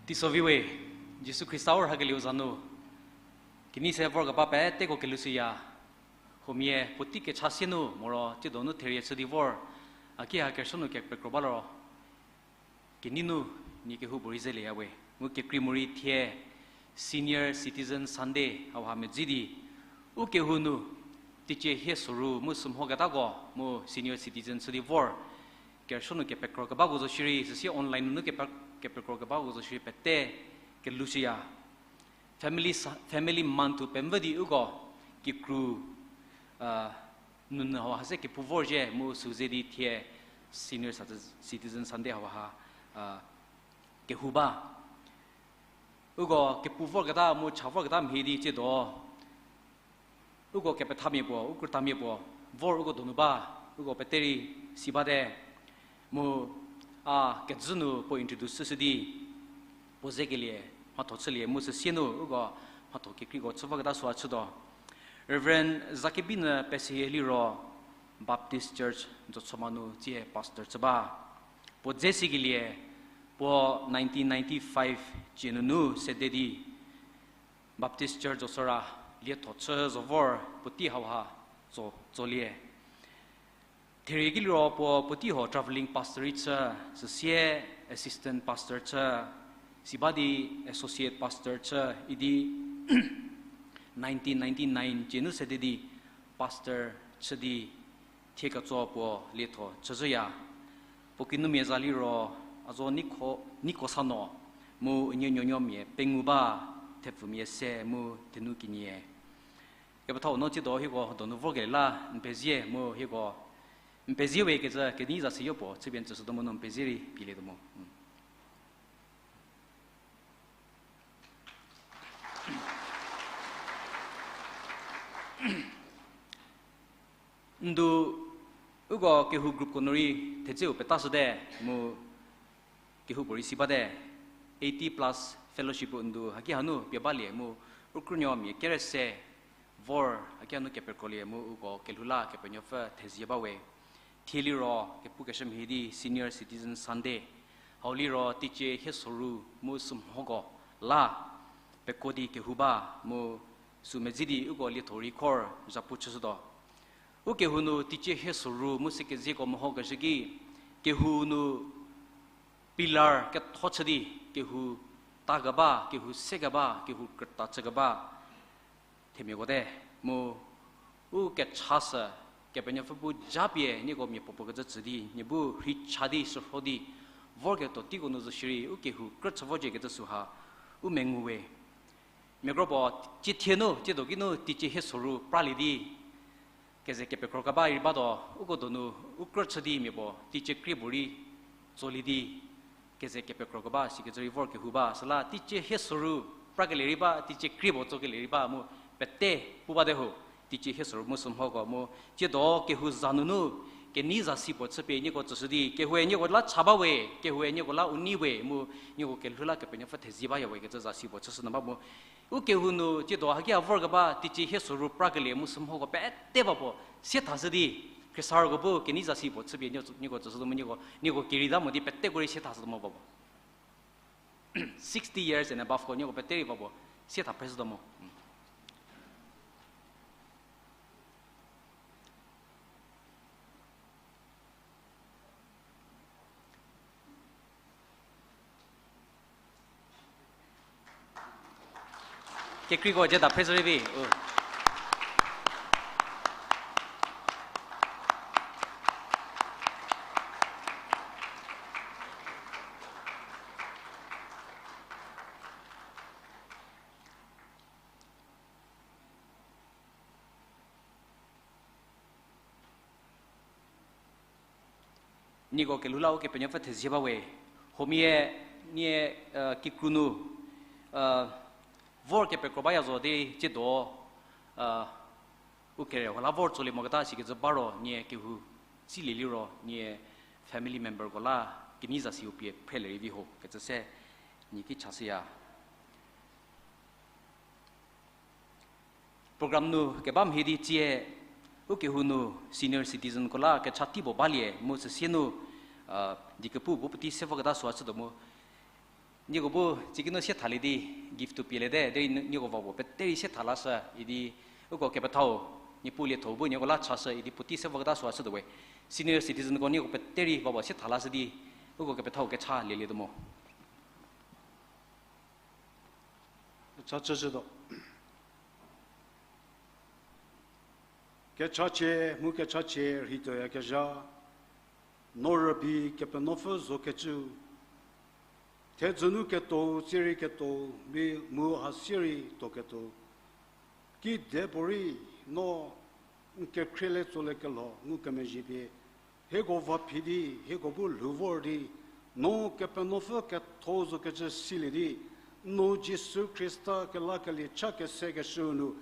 Teisovi we, Jisu Khrista u rhakelieu za nu kenei se vorkeba peteko kelhoushüya. Huomia puotei kecha sie nu moro tsiedo nu therie chü di vor, a ki ha kerüsuo nu kepekro ba liro, kenei nu nie kehoupuorei zelieya we. Mu kekrei morei thie Senior Citizen Sunday hauha medzi di, u kehou nu teicie hie soru mu sümhoketako mu senior citizen chü di vor, kerüsuo nu kepekro kebako zo shierei, süsie online nunu kepe-, kepekro kebako zo shierei pete kelhoushüya. Family sa-, family month-u pemvü di uko kikru, a, nunu hauha se kepu vorzhie mu süu ze di thie Senior Citi-, Citizen Sunday hauha, a, kehou ba. Uko kepu vorketa mu cha vorketa mhie di tsiedo uko kepethamia puo, u krütamia puo vor uko donu ba, uko pete rei si bate. Mu a kezhü nu puo introduce chüshü di puo zekelie mhatho chülie mu süsie nu uko mhatho kekreiko chü voketa süu chütuo. Reverend Zakebinü Peseyie liro Baptist Church Jotsoma nu tsie pastor chü ba. Puo dze sikelie puo nineteen ninety-five cie nunu sede di Baptist Church Josora lietho chü zo vor puotei hauha tso, tsolie. Therie ki liro puo puotei ho travelling pastor rei chü, süsie assistant pastor chü, si ba di associate pastor chü, idi nineteen ninety-nine cie nu sede di pastor chü di thie ketso puo lietho chüzhüya. Puo kinumia za liro a zo Niko, Niko Sano, mu unie nuonuomia pengou ba, thepfumia se mu thenu kenie. Kepethau no tsiedo hieko donu vorkelie la n pezie mu hieko n pezie we kecü kenei zasi yopuo chüpie n tsüshütuo mu no n pezie rei pielietuo mu. Ndu uko kehou groupko nu rei thedzeu petashüte mu kehoupuorei si bate, eighty plus fellowship ndu haki hanu pie balie mu u krünuomia kere se vor haki hanu kepekrolie mu uko kelhou la Kepenuopfü thezie ba we. Thie liro kepukeshü mhie di Senior Citizen Sunday, hau liro teicie hie soru mu sümhoko la peko di kehou ba mu sü medzi di uko lietho rei khor zhapu chüshütuo. Ukehou nu teicie hie soru mu sükezieko mehokeshü ki, kehou nu pillar ketho chü di, kehou ta keba, kehou se keba, kehou krüta chü keba themiako te, mu u kechasü Kepenuopfü bu japie nieko mia puopuo kecü tsü di, nie bu rhei cha di, shürho di vorketuo teiko nu zo shierei ukehou krü chü vocie kecü süha u mengu we. Miakro puo, cie thie nu, tsiedo ki nu teicie hie soru pralie di keze kepekro keba rei batuo, uko donu u krü chü di mia puo teicie krie puo rei tsolie di keze kepekro keba sikecü rei vor kehou ba, süla teicie hie soru prakelie rei ba, teicie krie puo tsokelie rei ba mu pete pu bate ho, teicie hie soru mu sümhoko mu tsiedo kehou za nunu kenei zasi puo chüpie nieko tsüshü di, kehoue nieko la cha ba we, kehoue nieko la u nei we mu nieko kelhou la Kepenuopfü thezie baya we kecü zasi puo chüshü nyü ba mu ukehou nu tsiedo haki a vor keba teicie hie soru prakelie mu sümhoko pete ba puo sie thashü di, khriesarüko bu kenei zasi puo chüpie nieko, nieko tsüshütuo mu nieko, nieko kerieta mo di peteko rei sie thashütuo mo ba puo. Sixty years and above ko nieko pete rei ba puo sie tha pheshütuo mo. Kekreiko jeda pheshü rei vi. Nieko kelhou la Ukepenuopfü thezie ba we. Huomia nie, kikru nu vor kepekro baya zo di tsiedo u kere huo la vor tsolie moketa sikecü ba ro nie kehou tsilie liro nie family memberko la kenei zasi u pie phrelie rei vi ho kecü se nie ki chashüya. Program nu keba mhie di tsie ukehou nu senior citizenko la kecha tei puo balie mu süsie nu dikepu bu puotei se voketa süu chütuo mu Nieko bu tsiki nu sie thalie di gift-u pieliete, derei nieko va puo pete rei sie tha lashü idi, uko kepethau, Niepuu lietho bu nieko la chashü idi puotei se voketa süu a shütuo we. Senior citizenko nieko pete rei va puo sie tha lashü di, uko kepethau kecha lielietuo mo. Kecha chüshütuo. Kechachie mu kechachie rheituoyakezha, no rübei Kepenuopfü zokecü, thedzü nu ketou, tsie rei ketou, bi mu hasie rei tuoketuo. Kidepuorei no n kekhrie le tsolie kelho ngukemezhie pie, hieko va phi di, hieko bu lhou vor di, no Kepenuopfü ketho zokecü silie di, n nuo Jisu Khrista kelakelie cha kesekeshüu nu,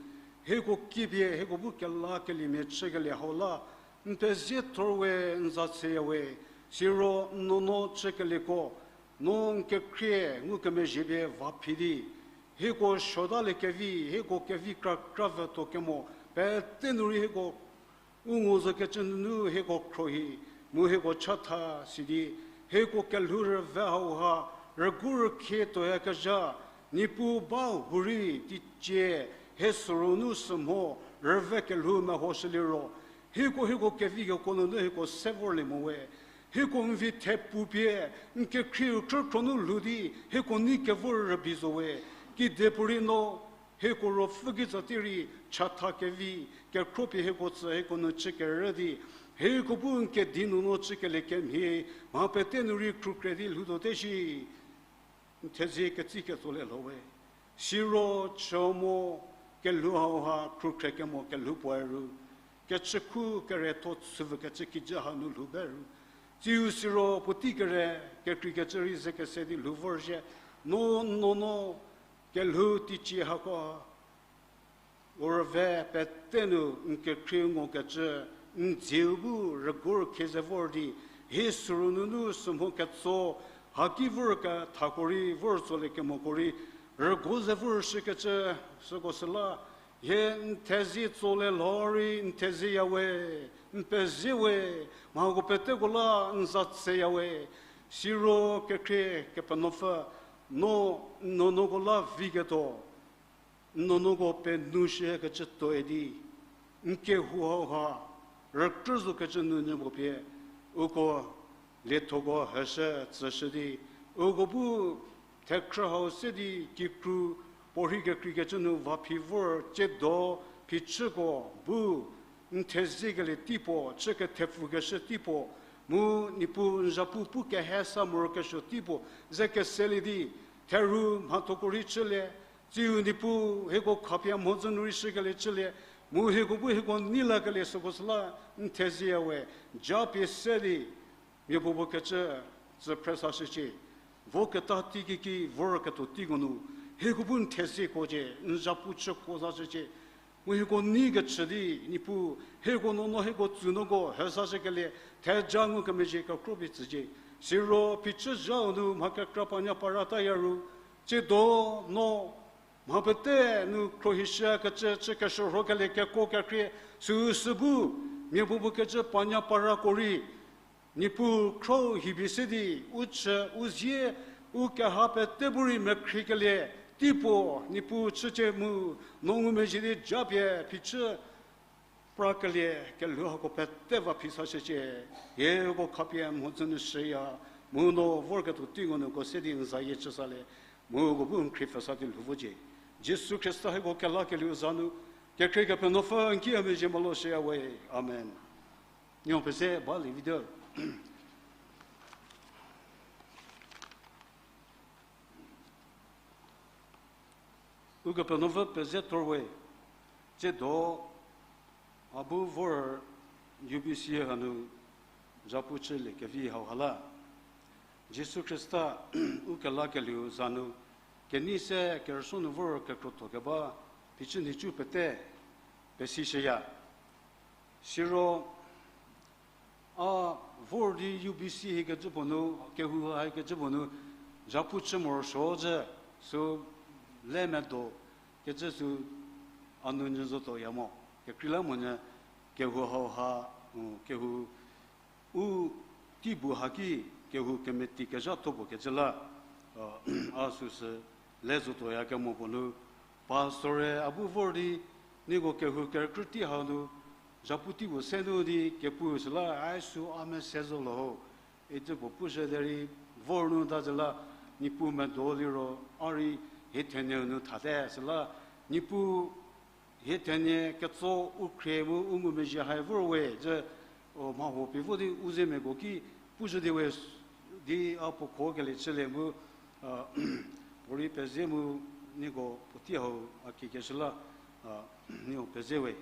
hieko kipie hieko bu kelakeliemia chükelie hau la, n pezie thor we, n za tseya we, siro n nuonuo chükelieko, no n kekhrie ngukemezhie pie va phi di, hieko suotalie kevi, hieko kevi krakra vütuo kemo, pete nu rei hieko u ngu zokecü nunu hieko khruohi, mu hieko chatha sidi, hieko kelhou rüve hauha, rügu rükhie tuoyakezha, Niepuu ba hurei teicie, hie süronu sümho, rüve kelhou mehoshüliro, hieko, hieko kevi kekuo nunu hieko se vorlie mo we. Hieko n vi thepu pie, n kekhrieu khrükhro nu lhou di, hieko nei kevor rübei zo we. Kidepuorei no, hieko ruopfü kitsa tei rei, chatha kevi, kekhro pie hieko tsü, hieko nu chü kerü di, hieko bu n kedi nuonuo chükelie kemhie, mha pete nu rei khrukre di lhoutuote shi. N thezie ketsi ketsolie lho we. Siro chü mo kelhou hauha khrukhre kemo kelhou puoe ru, kechükhu keretho chüvükecü kijü hanu lhou be ru. Tsiu siro puotei kere kekreikecü rei ze kese di lhou vorzhie, no, n nuonuo kelhou teicie hako u rüve pete nu n kekhrieu ngokecü, n dzieu bu rügu rükhie ze vor di, hie süronu nunu sümho ketso, haki vor kethako rei vor tsolie kemoko rei, rügu ze vorshükecü, süko süla, hie n thezie tsolie lho rei n thezieya we, n pezie we, mhako peteko la n za tseya we, siro kekhrie Kepenuopfü, no, n nuonuoko la viketuo, n nuonuoko penushükecü tuoe di, n kehou hauha, rükrü zokecü nu nyü mo pie, uko liethoko heshü tsüshü di, uko bu thekhrü hau se di kikru puorhi kekreikecü nu va phi vor tsiedo phichüko bu n theziekelie teipuo, chü kethepfukeshü teipuo, mu Niepuu n zhapu pu kehe sa morokesuo teipuo, ze keselie di, theru mhathoko rei chülie, tsiu Niepuu hieko khapie mhodzü nu rei shükelie chülie, mu hieko bu hieko nei lakelie süko süla n thezieya we, japie se di, mia puopuo kecü tsü phre sashücie, voketa teiki ki vorketuo teiko nu, hieko bu n thezieko cie, n zhapu chüko zashücie, mu hieko nei kechü di, Niepuu, hieko nuonuo hieko tsünuoko hesashükelie, theja ngukemezhie kekro pie tsücie. Siro phichü zhau nu mha kekra panya para taya ru, tsiedo no mha pete nu khruohishükecü chü keshürhokelie kekuo kekhrie, süu sü bu, mia puopuo kecü panya parako rei, Niepuu khrou hibie se di, u chü, u zie, u keha pete bu rei mekhrikelie teipuo, Niepuu chücie mu, no ngumezhie di japie phichü prakelie kelhou hako pete va phi sashücie, hieko khapie mhodzü nu shüya, mu no vorketuo teiko nu uko se di n zayie chü salie, mu uko bu n khrie pfhü sa di lhou vocie. Jisu Khrista hieko kelakelieu za nu, kekhrie Kepenuopfü n ki a mezhie molo shüya we. Amen. Niepuu pese ba lievi di Ukepenuopfü peze thor we, tsiedo a bu vor U B C hanu zhapu chülie kevi hauha la. Jisu Khrista u kelakelieu za nu, kenei se kerüsuo nu vor kekrotho keba phichü nhicu pete pesishüya. Siro a vor di U B C hikecü puo nu, kehou hakecü puo nu, zhapu chü morosuo zhü, sü le medo kecü sü a nu nyü zotuoya mo. Kekreilamonyü kehou hauha, u, kehou u teibu haki kehou kemeti kezhatho puo kecü la. A süsü le zotuoyakemo puo nu, pastor-e a bu vor di, nieko kehou kerükrütei hau nu, zhapu tei puo se nu di kepu süla, a sü a mese zo lo ho. Icü puo pushü derei, vor nu ta zü la, Niepuu medo liro, a rei hie thenie nu thate süla, Niepuu hie thenie ketso u khrie mu u ngumezhie hai vor we, zü, o, mha huo pie vo di u zemiako ki pushü di we, di a puo kho kelie chülie mu, a, puorei peze mu nieko puotei hau a kikeshü la, a, nieko peze we.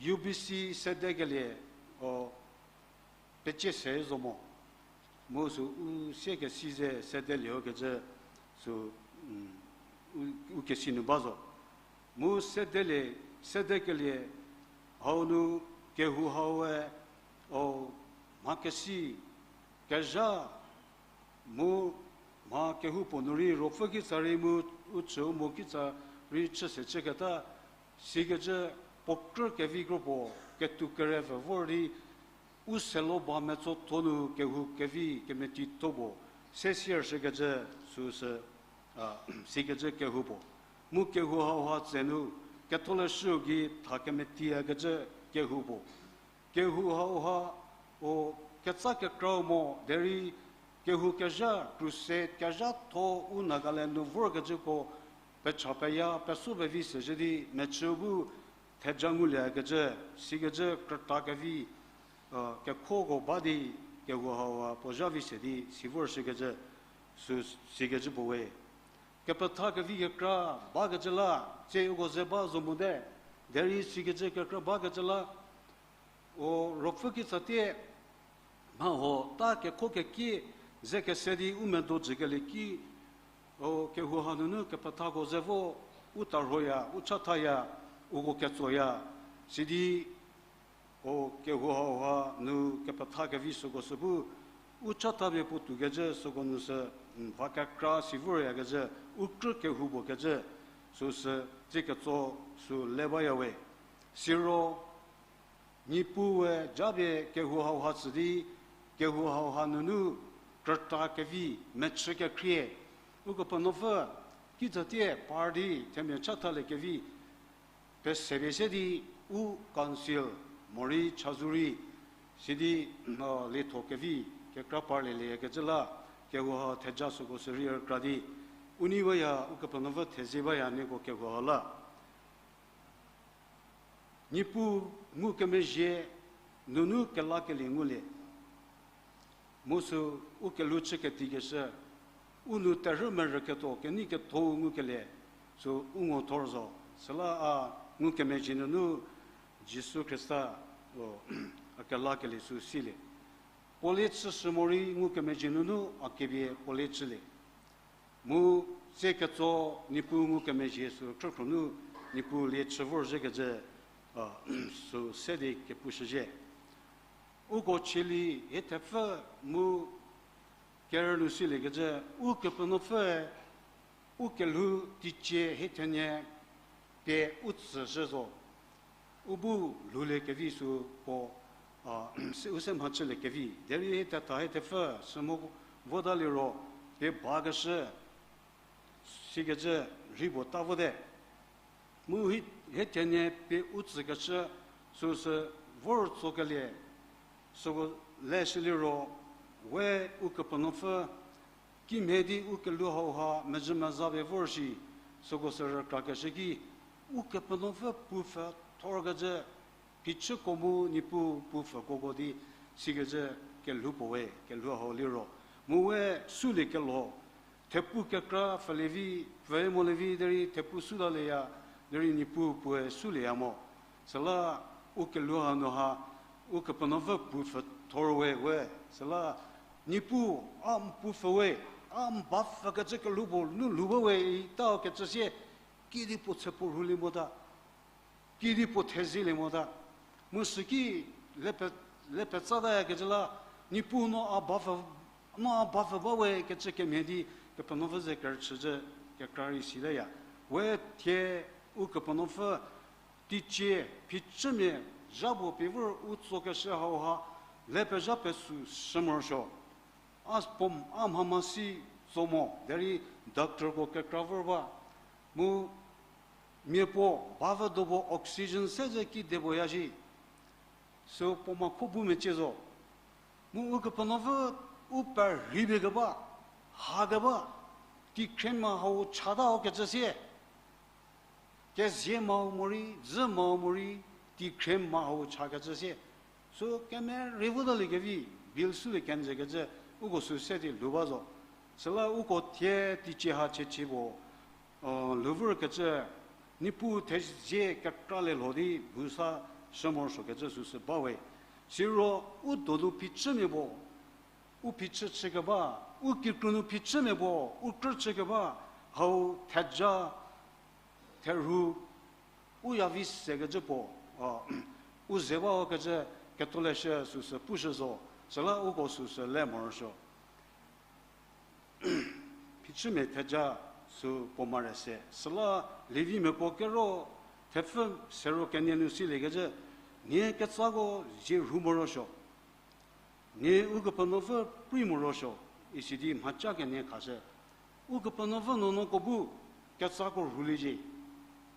U B C sedekelie, o, pecie se zo mo. Mu sü u siekesi ze sedelie ukecü sü, u, u kesi nu ba zo. Mu sedelie, sedekelie hau nu kehou hau we, o, mha kesi, kezha, mu mha kehoupuo nu rei ruopfü kitsa rei mu u chü u mo kitsa rei chü se chüketa, sikecü puo krü kevi kropuo ketou kere pfü vor di, u selo ba metsotho nu kehou kevi kemetitho puo se sier shükecü süsü, a, sikecü kehou puo. Mu kehou hauha tse nu ketholeshüu gei tha kemetiakecü kehou puo. Kehou hauha, o, ketsa kekrau mo derei kehou kezha, crusade kezhatho u Nagaland nu vorkecüko pecha peya peso pevi se zhü di mechü bu theja nguliekecü, sikecü krüta kevi, a, kekhoko ba di kehou hauha puo zha vi se di si vor shükecü, sü, sikecü puo we. Kepetha kevi kekra bakecü la, tsie uko ze ba zo mote, derei sikecü kekra bakecü la, o ruopfü kitsatie, mha huo ta kekho kekie ze kese di u medo jükelie ki, o kehou hanunu kepethako ze vo, u tarhoya, u chathaya, uko ketsoya, sidi o kehou hauha nu kepetha kevi süko sü bu, u chathamia puo toukecü süko nu sü, va kekra si voryakezhü, u krü kehou puo kecü, süsü, tsie ketso sü le baya we. Siro, Niepuue japie kehou hauha tsü di, kehou hauha nunu krüta kevi, mechü kekhrie, Ukepenuopfü, kitsatie par di themia chathaliekevi, pesepie se di u council, morei chazou rei, sidi, lietho kevi, kekra parlieliekecü la, kehou ha theja süko sü rei rükra di, u nei baya, Ukepenuopfü thezie baya nieko kehou ha la. Niepuu ngukemezhie nunu kelakelie ngulie. Mu sü u kelhou chü ketikeshü, u nu terhü merüketuo kenei ketho ngukelie, sü u ngo thor zo. Süla a ngukemezhie nunu Jisu Khrista, o, a kelakelie sü silie. Puo lie chüshü morei ngukemezhie nunu a kepie puo lie chülie. Mu tsie ketso Niepuu ngukemezhie sü khrükhro nu Niepuu lie chü vorzhükecü, a, sü se di kepushüzhie. Uko chielie hie thepfü mu kerü nu siliekecü, Ukepenuopfüe u kelhou teicie hie thenie pie u tsüshü zo. U bu lhouliekevi sü puo, a, se, u se mhachüliekevi. Derei hie thetha hie thepfü sü mo votaliro pie bakeshü, sikecü rei puo ta vote. Mu hie, hie thenie pie u tsükeshü süsü vor tsokelie, süko leshüliro, we Ukepenuopfü kimhie di u kelhou hauha mezhü meza pie vor shi, süko sü rükrakeshü ki, Ukepenuopfü pupfü thorkecü, phichüko mu Niepuu pupfü koko di sikecü kelhou puo we, kelhou hau liro. Mu we suliekelho, thepu kekra pfhülie vi, pfhü molievi derei thepu sutalieya, derei Niepuu puoe sulieya mo. Süla u kelhou hanu ha, Ukepenuopfü pupfü thor we we. Süla Niepuu a n pupfü we, a n ba pfhükecü kelhou puo nu lhou ba we ita kecü sie, kidi puo tshe puo rhulie mota. Kidi puo thezielie mota. Mu süki lepe, lepetsa tayakecü la, Niepuu no a ba pfü, no a ba pfü ba we kecü kemhie di, Kepenuopfü ze kerüchücü kekra rei sitaya. We thie Ukepenuopfü teicie phichümia zha puo pie vor u tsokeshü hauha, lepezha pesü shü morosuo. A pom a mhamasi zo mo, derei doctorko kekra vor ba. Mu mia puo, bavü do puo oxygen se zü kidepuo ya shi. Sü puo ma kho bu mecie zo. Mu Ukepenuopfü u perhei pie keba, ha keba, teikhriema hau chata ho kecü sie. Kezie mau morei, dzü mau morei, teikhriema hau cha kecü sie. Sü kemerei votalie kevi, bill sülie kenjü kecü, uko sü se di lhou ba zo. Süla uko thie teicie ha chiecie puo, lhou vor kecü, Niepuu thezie kekralie lho di bu sa shü morosuo kecü süsü ba we. Siro u donu phichümia puo, u phichü chü keba, u kikru nu phichümia puo, u krü chü keba, hau theja, therhu, u ya vi se kecü puo, u ze ba ho kecü, ketholeshü süsü pushü zo, süla uko süsü le morosuo. Phichümia theja sü puo mare se. Süla Levimiako kero thepfü sero kenie nu silie kecü, nie ketsako zie rhu morosuo. Nie Ukepenuopfü prei morosuo, isi di mhaca kenie khashü. Ukepenuopfü nuonuoko bu ketsako rhuliecie.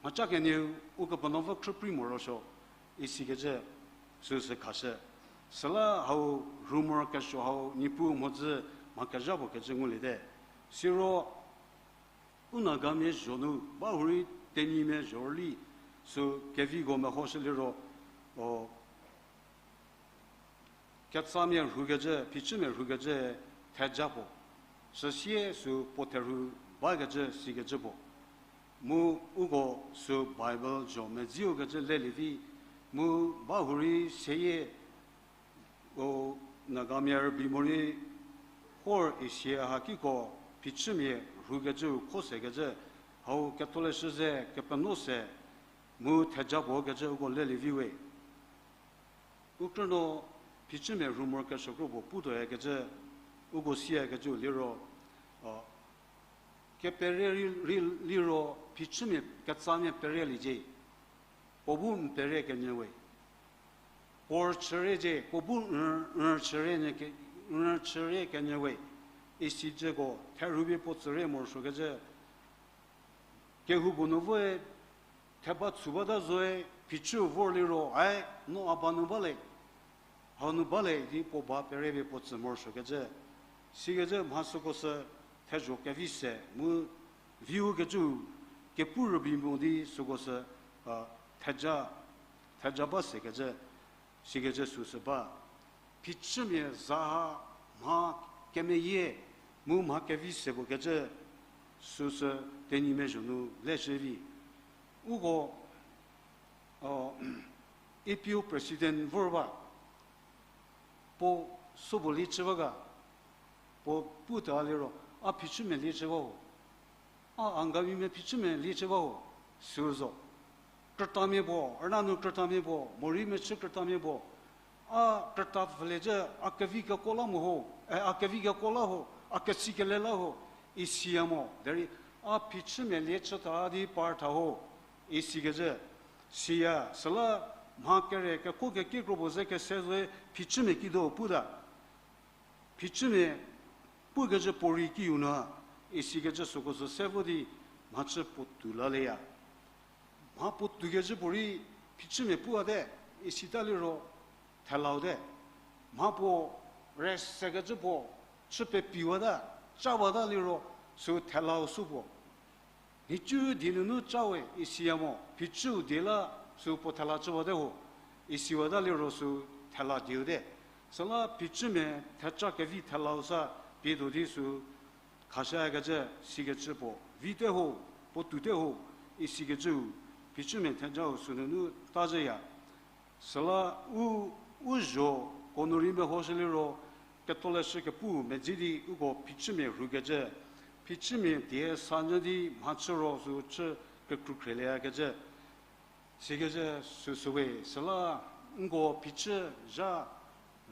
Mhaca kenieu Ukepenuopfü khrüprei morosuo, isikecü süsü khashü. Süla hau rhu morokesuo hau Niepuu mhodzü mha kezha puo kecü nguliete. Siro u Nagamia zho nu, ba hurei Tenyimia zho rüli, sü keviko mehoshü liro, o, ketsamia rhukecü, phichümia rhukecü theja puo. Süsie sü puo therhu bakecü sikecü puo. Mu uko sü Bible zho medziu kecü lelie vi, mu ba hurei seyie, o, Nagamia rübei morei hor isie hakiko phichümia rhukecüu kho sekecü, hau ketholeshü ze kepeno se, mu theja puo kecü uko lelie vi we. U krü no phichümia rhu morokesuo kro puo putuoyakecü, uko siyakecüu liro, o, kepere rei, rei liro phichümia ketsamia pereliecie, puo bu n pere kenyü we. Puo rüchüriecie, puo bu n, n rüchürie nyü ke, n rüchürie kenyü we. Isicüko therhupie puo tsürie morosuokecü, kehoupuo nu voe, theba tsu bata zoe, phichüu vor liro, ae, no a ba nu ba le, hau nu ba le di puo ba perepie puo tsü morosuokecü. Sikecü mha süko sü thezho kevi se mu viu kecüu kepu rübei mo di süko sü, a, theja, theja ba sekecü, sikecü süsü ba. Phichümia za ha mha kemeyie mu mha kevi se puo kecü süsü Tenyimia zho nu leshü vi. Uko, o, APO president vor ba, puo sobo lie chü ba ga, puo puta liro, a phichümia lie chü ba ho. A Angamimia phichümia lie chü ba ho, sü zo. Krütamia puo, rüna nu krütamia puo, morei mechü krütamia puo, a krüta pfülie cü, a kevi kekuo la mo ho, e, a kevi kekuo la ho, a kesi kele la ho, isiya mo. Derei a phichümia lie chüta di par tha ho, isikecü. Siya, süla mha kere kekuo kekiekro puo ze kese zoe phichümia kido puta. Phichümia pukecü puorei kiu nu, isikecü süko sü se vo di mhachü puo tou la leya. Mha puo toukecü puorei phichümia puwate, isita liro thelau te. Mha puo resekecü puo chü pepiwata, cawata liro sü thelau sü puo. Nhicu die nunu cawe isiya mo, phichüu die la sü puo thela chüwate ho, isiwata liro sü thela dieu te. Süla phichümia theca kevi thelau sa pie tuo di sü khashükecü sikecü puo vite ho, puo toute ho, isikecüu phichümia thejau sünunu ta zhüya. Süla u, u zho ko nu rei mehoshü liro, ketholeshü kepu medzi di uko phichümia rhukecü, phichümia die sa nyü di mhachü ro sü chü kekru khrielieyakecü, sikecü süsüwe, süla nko phichü zha,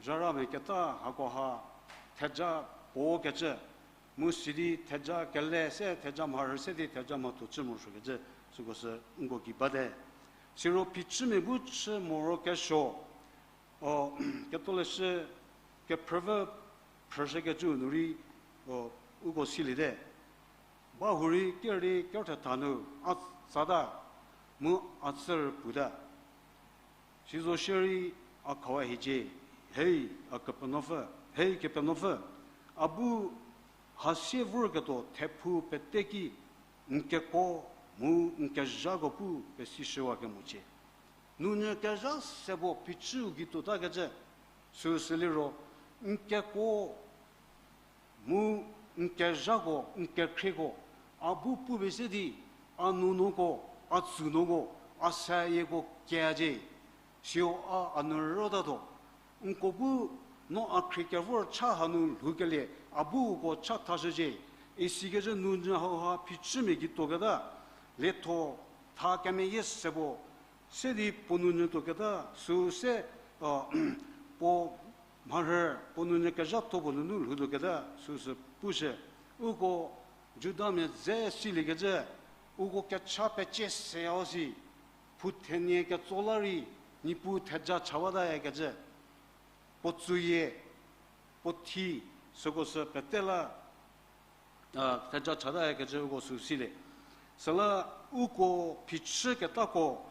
zharamia keta hakoha theja puo kecü, mu sidi theja kele se theja mharhü se di theja mhatho chü morosuokecü, süko sü nko gei bate. Siro phichümia bu chü morokesuo, o, ketholeshü kephrüvü phrüshükecüu nu rei, o, Uko siliete, ba hurei kerei kerthetha nu a tsata, mu a tsü rüputa. Sizo shierei a khawa hiecie, hei, a Kepenuopfü, hei Kepenuopfü, a bu hasie vorketuo thephu pete ki n kekuo mu n kezhako pu pesishüwakemocie. Nunyü kezha se puo phichüu gei tuotakecü, süsü liro, n kekuo mu n kezhako, n kekhrieko, a bu pupie se di, a nuonuoko, a tsünuoko, a seyieko kiacie, siro a a nu rütatuo. Nko bu no a khrie kevor cha hanu lhoukelie, a bu uko cha thashücie, isikecü nunyü hauha phichümia gei tuoketa, lietho tha kemeyie se puo, se di puo nunyü tuoketa, süu se, a, puo mharhü, puo nunyü kezhatho puo nunu lhoutuoketa, süsü pushü. Uko Judamia dze siliekecü, uko kecha pecie seya si, phu thenie ketso la rei, Niepuu theja chawatayakecü, puo tsuyie, puo thi, süko sü pete la, a, theja chatayakezhü uko sü silie. Süla uko phichüketako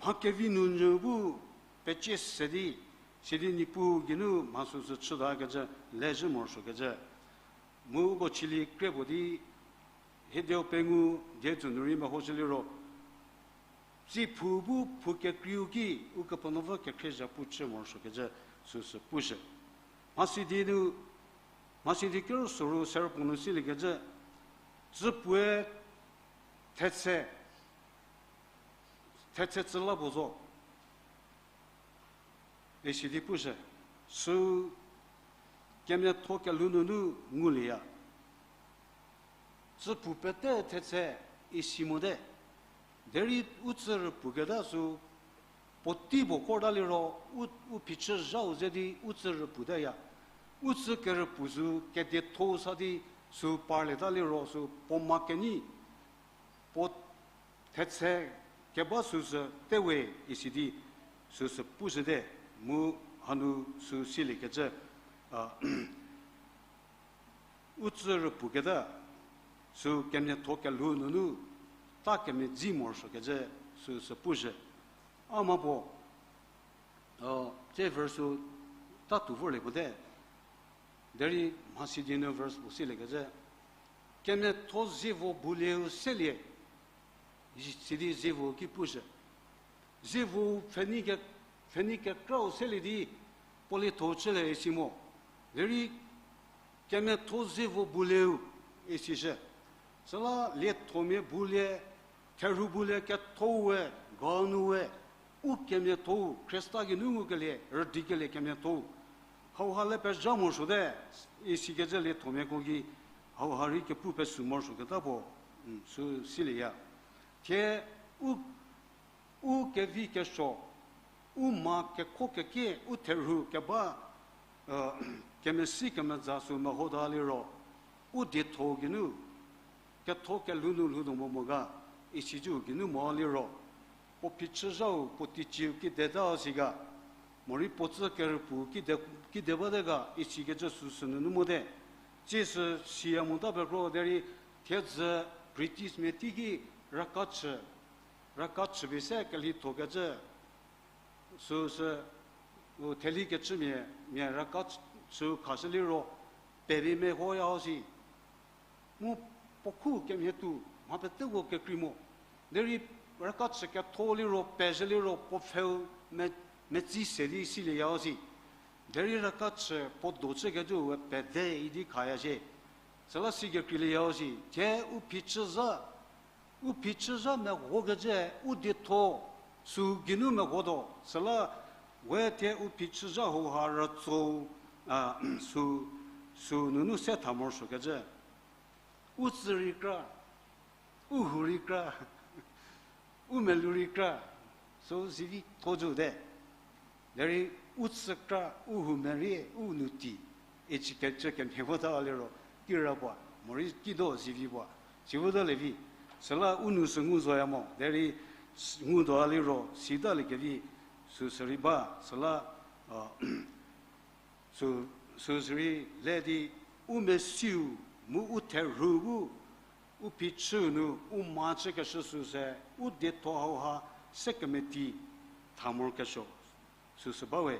mha kevi nunyü bu pecie se di, sidi Niepuu geinu mha süsü chütakecü lezhü morosuokecü. Mu uko chülie kre puo di, hiedeu pengou die tsü nu rei mehoshü liro, tsi phu bu phu kekreiu ki, Ukepenuopfü kekhrie zhapu chü morosuokecü süsü pushü. Mhasidi nu, mhasidi kerü soru serü puo nu siliekecü, tsü puoe thetse, thetse tsü la puo zo, isi di pushü, sü kemiatho kelhou nunu ngulieya. Tsü phu pete thetse isi mote. Derei u tsü rüpuketa sü puotei puo kota liro, u, u phichü zhau ze di u tsü rüputaya. U tsü kerüpu sü kedietho sa di sü parlieta liro sü puo ma kenyi, puo thetse keba süsü te we isi di süsü pushüte, mu hanu sü siliekecü, a, u tsü rüpuketa, sü kemiatho kelhou nunu ta kemedzi morosuokecü süsü pushü. A ma puo, a, tse verse sü ta tuo vorlie puote. Derei mhasidi nu verse puo siliekecü, kemiatho zievo bulieu selie, sidi zievo ki pushü. Zievo pfhenei ke, pfhenei kekrau selie di puo lietho chülie isi mo. Derei kemiatho zievo bulieu isishü. Süla liethomia bulie, therhu bulie ketho we, ga nu we, u kemiatho-u, Khrista geinu ngukelie, rüdikelie kemiatho-u. Hauha le pezha morosuote, isikecü liethomiako ki, hauha rei kepu pesu morosuoketa puo, sü silieya. Thie u, u kevi kesuo, u ma kekho kekie, u therhu keba, kemesi kemeza sü mehota liro, u dietho geinu, ketho kelhou nu lhoutuo mo mo ga, isicü geinu mo liro, puo phichü zhau, puo teiciu kideta si ga, morei puo tsü kerüpu kide, kide bate ga, isikecü süsü nunu mote. Tsiesü siya mota pekro derei, thiedzü Britishmia teiki raka chü, raka chüpie se kelhithokecü, süsü, u theli kechümia, mia raka chü, chü khashü liro, pevi mehoya si. Mu puo khu kemhie tuo, mha peteko kekrei mo. Derei raka chü ketho liro, pezhü liro, puo pfheu me, metsi se di silieya si. Derei raka chü puo do chükecü we pede idi khaya shie. Süla si kekreilieya si. Thie u phichüzha, u phichüzha mehokecü, u dietho, sü geinu mehotuo. Süla we thie u phichüzha hauha rütso, a, sü, sü nunu se tha morosuokecü. U tsü rei kra, u hou rei kra, u melou rei kra, sü zivi tho zhüte. Derei u tsü kra, u hou merie, u nou ti, isikecü kemhie vota liro, kira puo, morei kido zivi puo, si vota lievi, süla u nou sü ngu zoya mo, derei s-, ngutuo liro, sitalie kevi, süsü rei ba, süla, a, sü, süsü rei le di, u mesiu Mu u therhu bu, u phichü nu, u mhachükeshü süsü, u dietho hauha, se kemeti, tha morokesuo, süsü bawe.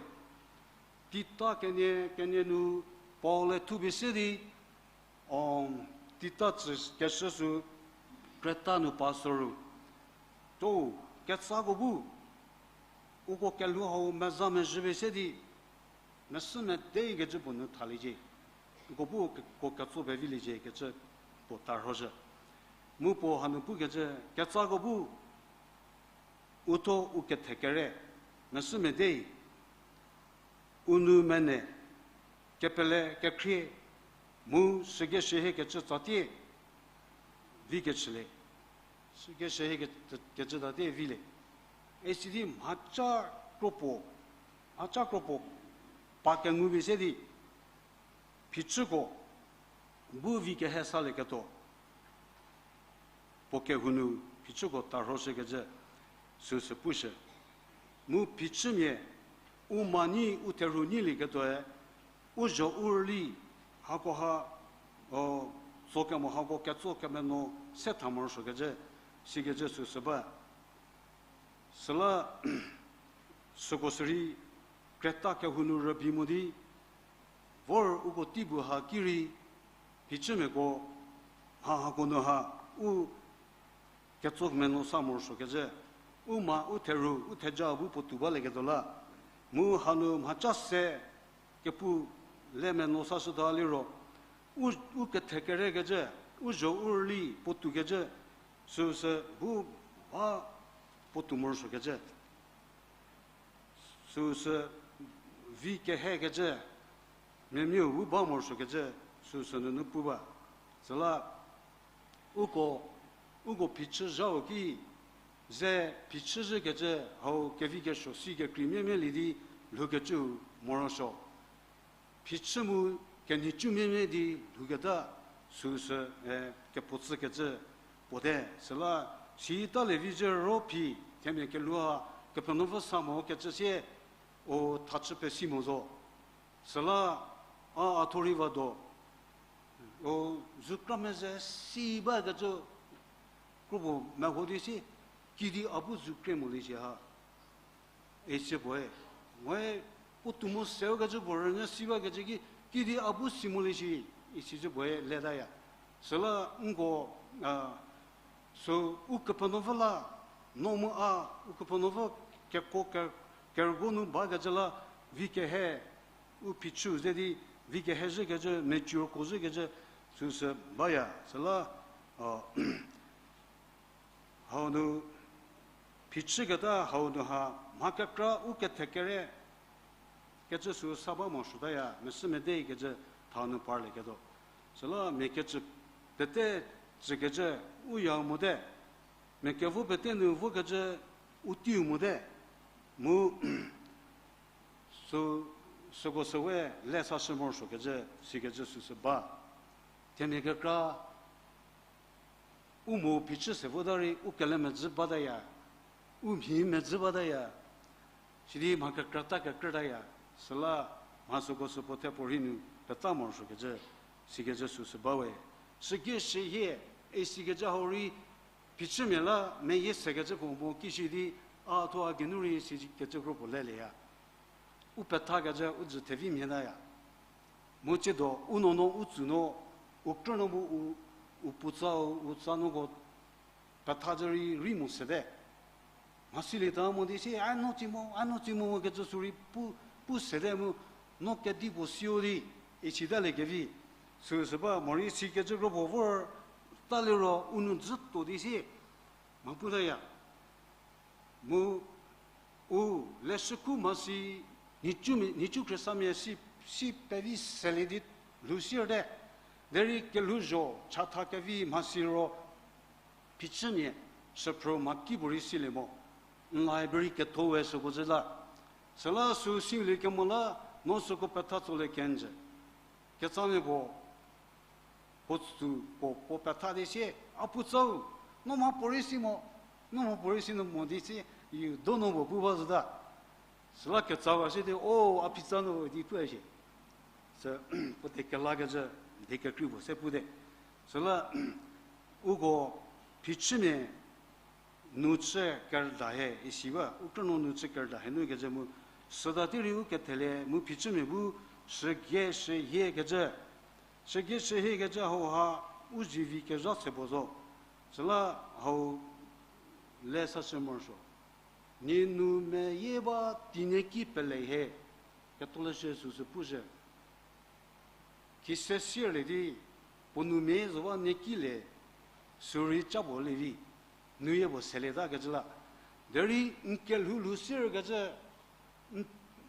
Tita kenie, kenie nu, Paul-e thupie se di, o, Tita tsükeshü sü, Kreta nu pastor ru. To, ketsako bu, uko kelhou hau meza mezhüpie se di, mesü medei kecü puo nu thaliecie. Uko bu ke-, ko ketso pevieliecie kecü puo tarhoshü. Mu puo hanu pukecü, ketsako bu, uthuo u kethekere, mesü medei, u nou mene, kepele kekhrie, mu sügeshü hiekecü tsatie, vi kechülie. Sügeshü hie ke-, kecü tsatie vilie. Isidi mhaca kropuo, mhaca kropuo, pa kengupie se di, phichüko, bu vi kehe salieketuo. Puo kehou nu phichüko tarhoshükecü süsü pushü. Mu phichümia, u mhanyi u therhu nyilieketuoe, u zho u rüli, hakoha, o, tsokemo hako ketso kemenuo se tha morosuokecü, sikecü süsü ba. Süla, süko sürei, Kreta kehou nu rübei mo di, vor uko teibu ha ki rei, phichümiako, mha hako nu ha, u ketso kemenuo sa morosuokecü, u mha u therhu, u theja bu puotou balieketuo la, mu hanu mhaca se kepu le menuo sashüta liro, u, u kethekerekecü, u zho u rüli puotoukecü, süsü bu ba puotou morosuokecü. Süsü vi kehekecü, miamiu bu ba morosuokecü, süsü nunu pu ba. Süla uko, uko phichü zhau ki, ze phichüzhükecü hau kevi kesuo si kekreimia mia lie di lhoukecüu morosuo. Phichü mu kenhicumia mia di lhouketa süsü, e, kepuo tsükecü puo te. Süla sitalie vi zhü ro phi, themia kelhou ha Kepenuopfü sa mo kecü sie, o thachü pesi mo zo. Süla a, a thuo rei va do. O, zukra meze si bakecü kropuo meho di si, kidi a bu zukre molie shi ha. Isi puoe, moe puotou mo seu kecü puo rünyü si bakecü ki, kidi a bu si molie shi, isi cü puoe letaya. Süla nko, a, sü Ukepenuopfü la, no mu a, Ukepenuopfü keko ke-, kerügo nu bakecü la, vi kehe, u phichü ze di, vi kehe zhükecü, mature ko zhükecü, süsü baya. Süla, a, hau nu phichüketa hau nu ha mha kekra u kethekere kecü sü sa ba morosuotaya, mesü medei kecü tha nu parlieketuo. Süla mia kecü pete tsükecü u ya mote, mia kevo pete nu vokecü u teiu mote, mu sü, süko sü we le sashü morosuokecü, sikecü süsü ba. Themia kekra u mo phichü se vota rei u kele medzü bataya, u mhi medzü bataya, sidi mha kekra ta kekrütaya, süla mha süko sü puo the puorei nu peta morosuokecü, sikecü süsü bawe. Süki shie, e sikecü hau rei phichümia la meyie sekecü puo mo ki shi di, a thuo a geinu rei sikecü kropuo lelieya. U pethakecü u dzü thevi mhietaya. Mu tsiedo u nuonuo u tsünuo, u krünuo bu u, u puotsau, u tsanuoko petha zhü rei rei mo sete. Mhasilieta mo di sie, a no tsi mo, a no tsi mo kecü sü rei pu, pu sete mu, no kedipuo siu di, isitalie kevi. Süsü ba morei sikecü kropuo vor, ta liro u nu dzütuo di sie, mha putaya. Mu u leshüku mhasi, nhicu, nhicu Khristamia si, si pevi selie di lhou sirte. Derei kelhouzho chatha kevi mhasi ro, phichümia, süphrü mha kipuorei silie mo. N library ketho we süko zhü la. Süla sü silie kemo la, no süko petha tsolie kenjü. Ketsamia puo, puo tsü, puo, puo petha di sie, a puotsau, no mha puorei si mo, no mha puorei si no mo di sie, you don't know puo pu ba zhüta. Süla ketsa ba sie di, o, a pizza no di pu shie. Sü, puo te kelakecü, die kekrei puo se pute. Süla uko phichümia nu chü kerda hie isi ba, u krünuo nu chü kerda hie nu kecü mu, süta tei rei u kethelie mu phichümia bu shügie shühie kecü, shügie shühie kecü hauha u zivi kezha se puo zo. Süla hau le sashü morosuo. Nie nu meyie ba tinie ki pele hie, ketholeshü süsü pushü. Khise sierlie di, puo nu meyie zo ba nie ki le, sürei ca puo le vi, nuyie puo selieta kecü la. Derei n kelhou lhou sierkecü, n,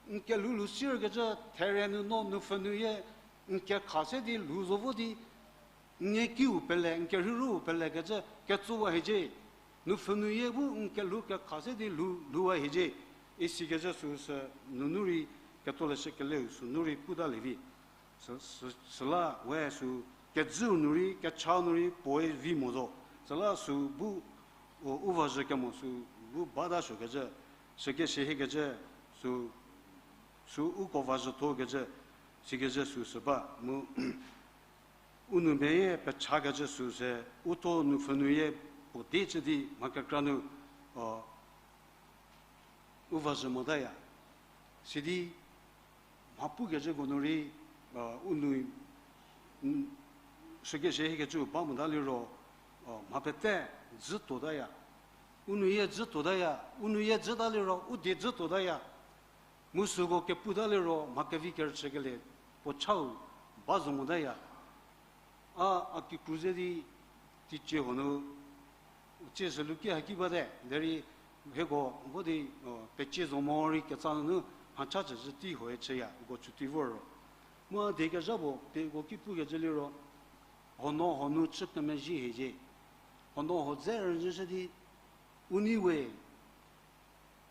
n kelhou lhou sierkecü, there nu no nupfhü nuyie, n kekha se di lhou zo vo di, n nie kiu pele, n kerheiu pelekecü ketsowa hiecie. Nupfhü nuyie bu n kelhou kekha se di lhou, lhouwa hiecie. Isikecü süsü nunu rei ketholeshü keleu sünu rei puta le vi. Sü, sü, süla we sü kejüu nu rei, kecha nu rei puoe vi mo zo. Süla sü bu, u, u vazhü kemo sü bu bata suokecü, shüke shühiekecü, sü, sü uko vazhüthokecü, sikecü süsü ba mu u nou meyie pechakecü süsü, uthuo nupfhü nuyie puo di chü di mha kekra nu, u vazhü motaya. Sidi mha pukecüko nu rei, u nou, shüke shühiekecü ba mota liro, mha pete dzü tuotaya. U nou yie dzü tuotaya, u nou yie dzüta liro u die dzü tuotaya. Mu süko keputa liro mha kevi kerüchükelie puo chau ba zo motaya. A, a kikru ze di teicie huo nu, u cie sü luki haki bate, derei hieko vo di, pecie zo mo rei ketsa nunu mhacha chüzhü tei huoe chüya, uko chütei vor ro. Mu a die kezha puo, pie uko ki pukecü liro, huonuo huo nu chü kemezhie hiecie. Huonuo huo dze rünyüshü di, u nei we,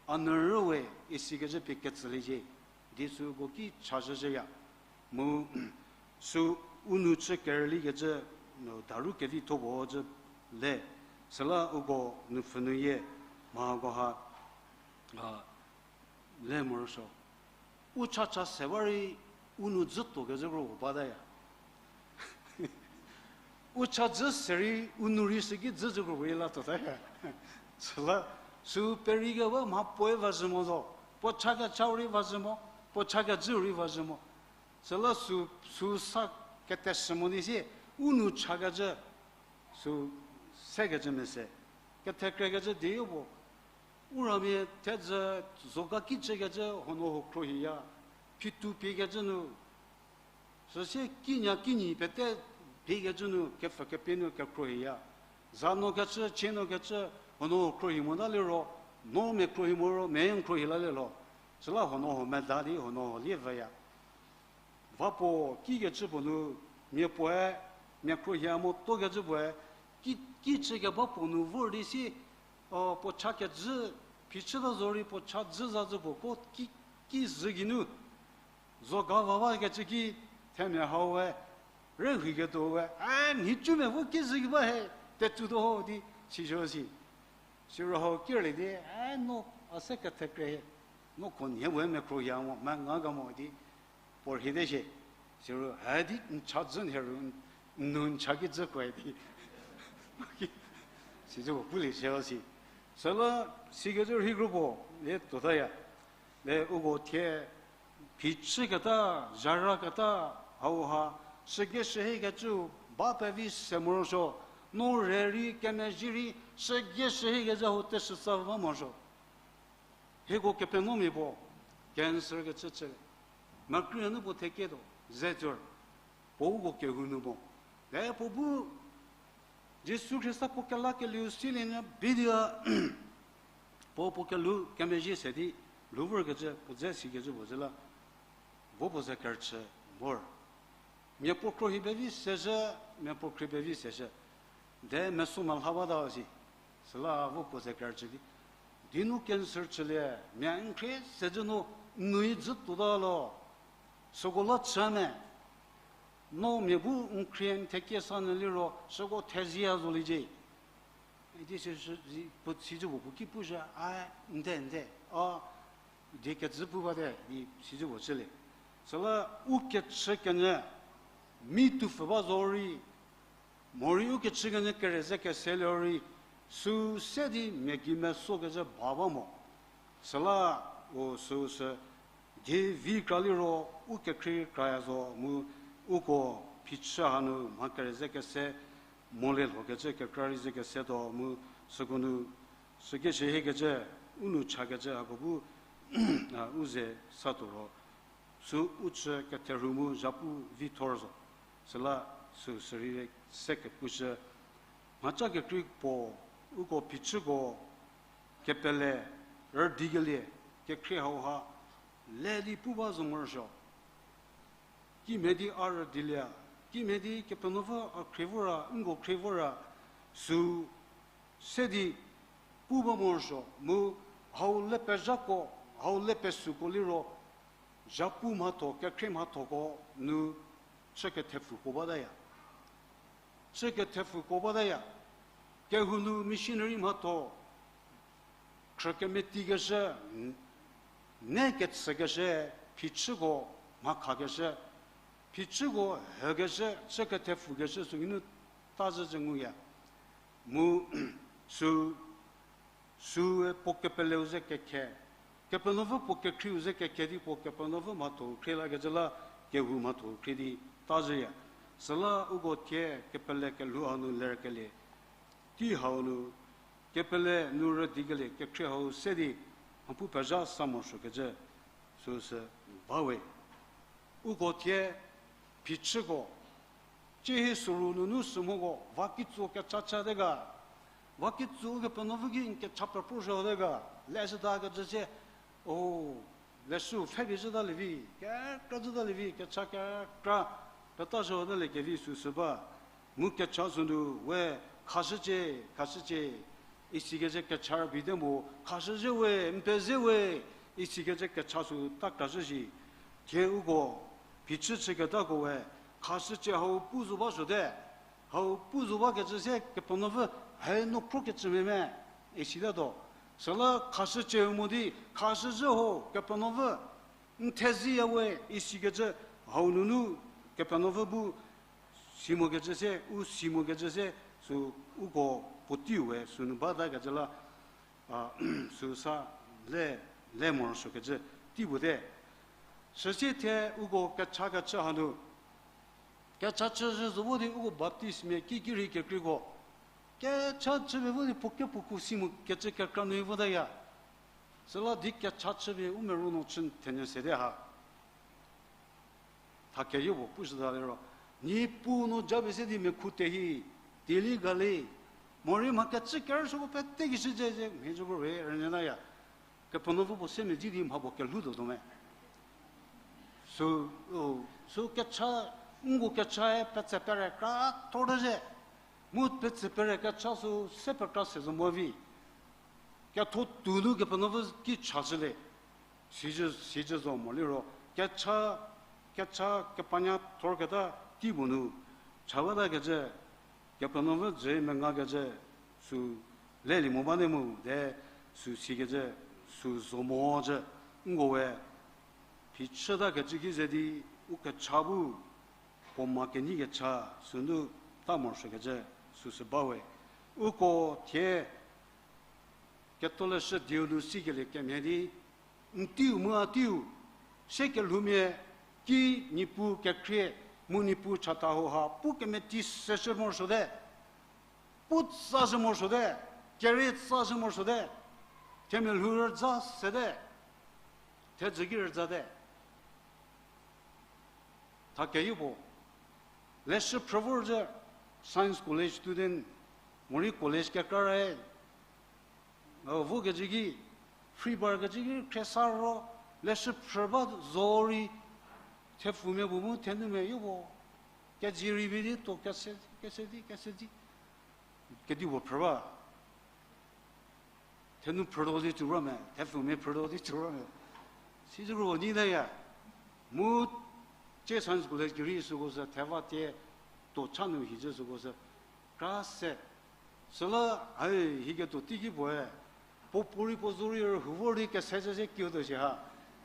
a nurü we, isikecü pie ketsüliecie. Di süko ki chazhüzhüya. Mu sü u nou chü kerülikecü, daru kevitho puo cü le. Süla uko nupfhü nuyie mhakoha, a, le morosuo. U chacha se ba rei u nou dzü tuokecü kro puo bataya. U cha dzü se rei u nou rei süki dzü cü kro puo la tuotaya. Süla sü perei keba mha puoe vazhü mo zo. Puo cha kechau rei vazhü mo, puo cha kejüu rei vazhü mo. Süla sü, sü sa keteshü mo di sie, u nou chakecü, sü sekecü mese. Kethekrekecü di yo puo, u ramia thedzü zoka ki chükecü huonuo huo khruohiya, phitu piekecü nu, süsie kinya kinyi pete piekecü nu kepfü kepie nu kekhruohiya. Za no kecü, chie no kecü, huonuo huo khruohi mota liro, no mia khruohi moro, mia n khruohi la liro. Süla huonuo huo meda di huonuo huo lie vüya. Va puo kikecü puo nu, mia puoe, mia khruohia mo tuokecü puoe, ki, ki chükeba puo nu vor di si, o, puo cha kejü, phichüta zo rei puo cha dzü za zü puo ko ki, ki zhü geinu, zo ga vava kecü ki, themia hau we, rühuiketuo we, a, nhicumia vo ki zhü ki ba he, tetsutuo ho di, siro si. Siro hau kirlie di, a, no, a se kethekre he, no kho nhie we mia khruohia mo, mia nga ga mo di, puo rhite shie. Siro, a di n cha dzü nhie ru, n nou n cha ki dzü kue di. Sizü puo pulie shie si. Süla, sikecü rhei kro puo, le tuotaya. Le uko thie, phichüketa, zharaketa, hauha, sügie shühikecü, ba pevi se morosuo, no re rei, kemezhie rei, sügie shühikecü hau teshütsa ba morosuo. Hieko kepenuomia puo, cancer kecü chü. Makri nu puo theketuo, ze tuor. Puo uko kehou nu mo. Le puo bu, Jisu Khrista puo kelakelieu silienyü bidia, puo puo kelhou kemezhie se di, lhou vorkecü, puo dze sikecü puo zhü la, vo puo ze kerüchü vor. Mia puo khruohi pevi seshü, mia puo khrie pevi seshü. De meso melha bata si. Süla vo puo ze kerüchü di. Di nu cancer chülie, mia n khrie sezhü nu n nou-i dzü tuota lo. Süko la chü me. No mia bu n khrie n thekie sa nyü liro, süko thezie ya zoliecie. Idi si, si, si, puo, sizü puo puo ki pushü, a, n de, n de, a, die kecü pu bate, di sizü puo chülie. Süla u kechü kenyü, mi tupfü ba zo rei, morei ukecü kenyü kere ze kese liro rei, süu se di mia gei meso kecü ba ba mo. Süla u süu sü die vi kra liro, u kekhrie krae zo mu uko phichü hanu mha kere ze kese, mo le lho kecü kekra rei ze kesetuo mu süko nu, süki shie hiekecü, u nou chakecü hako bu, a, u ze satuo ro, sü u chü ketherhu mu zhapu vithor zo. Süla süu sürei se kepushü, mhaca kekrei puo, uko phichüko kepele rüdikelie, kekhrie hauha le di pu ba zo morosuo. Kimhie di a rüdilie, kimhie di Kepenuopfü a khrie vora, nko khrie vora, süu se di pu ba morosuo mu hau le pezhako, hau le pesüko liro, zhapu mhatho, kekhrie mhathoko nu chü kethepfuko bataya. Chü kethepfuko bataya. Kehou nu missionary mhatho, khrü kemetikeshü, n-, ne kechükeshü, phichüko mhakhakeshü, phichüko hükeshü, chü kethepfukeshü sü nunu ta zhü zhü nguya. Mu sü, süe puo kepeleu ze kekhe, Kepenuopfü puo kekhrieu ze kekhe di puo Kepenuopfü mhatho khrie lakecü la kehou mhatho khrie di ta zhüya. Süla uko thie kepele kelhou hanu lerkelie, tei hau nu kepele nu rüdikelie kekhrie hau se di mhapu pezha sa morosuokecü süu sü ba we. Uko thie phichüko, tsie hi süru nunu sümhoko, va kitso kecha chüte ga, va kitso Ukepenuopfü ki n kecha pepro zhüte ga, leshütakecü sie, o, leshü pfhepie zhütalievi, kekra zhütalievi, kecha kekra peta zhütaliekevi süu sü ba. Mu kecha sünu we khashücie, khashücie isikecü kecha rübei te mo, khashüzhie we, n pezie we isikecü kecha sü ta kra zhü shi. Thie uko phichü chüketako we khashücie hau pu zo ba suote, hau pu zo bakecü sie Kepenuopfü hie no khro kecü me me isitatuo. Süla khashücie mo di khashüzhie ho Kepenuopfü n theziya we isikecü hau nunu Kepenuopfü bu si mokecü se, u si mokecü se, sü uko puoteiu we sünu batakecü la, a, süu sa le, le morosuokecü tei puote. Süsie thie uko kecha kechü hanu, kecha chüzhü zo vo di uko Baptistmia kikirhei kekreiko kecha chüpie vo di puo kepuo ku si mokecü kekra nu votaya. Süla di kecha chüpie u mero no chü thenyü sete ha. Thakeyo puo pushüta liro, Niepuu no japie se di mia khu te hi, tieli gale, morei mha kecü kerüsuoko pete ki shücie ze mhie zhüko rei rünyütaya. Kepenuopfü puo se medzi di mha puo kelhou tuotuo me. Sü, o, sü kecha, nko kechae petse pere kra thorte zhie. Mu petse pere kecha sü se pekra se zo mo vi. Ketho tuonu Kepenuopfü ki chashülie. Sicü, sicü zo mo liro, kecha, kecha kepanya thorketa tei puo nu, cha batakecü, Kepenuopfü dzü mengakecü, sü lelie mo bate mu de, sü sikecü, sü zo mo zhü, nko we, phichütakecü ki ze di, u kecha bu, puo ma kenyi kecha, sünu ta morosuokecü, süsü ba we. Uko thie, ketholeshü dieu nu sikelie kemhie di, n teiu mu a teiu, se kelhoumia ki Niepuu kekhrie, mu Niepuu chata hauha, pu kemeti seshü morosuote, pu tsashü morosuote, kere tsashü morosuote, themia lhou rüza sete, thedzü ki rüzate. Thakeyo puo, leshü phrü vor zhü, Science College student, morei college kekra re, vokecü ki, free bar kecü ki khriesa ro, leshü phrü ba zo rei, thepfumia puo mu thenumia yopuo, kezie rei vi di tuo kese, kese di, kese di, kedipuo phrü ba. Thenu phrütuo di tsu ra me, thepfumia phrütuo di tsu ra me. Sicü ro nyi taya. Mu, tsie Science College gei rei süko sü theva tie, tuo cha nu hi zhü süko sü, kra se. Süla, hai, hiketuo teiki puoe, puo puorei puo zorei rühou vor di kese zhü se kiu tuo shi ha.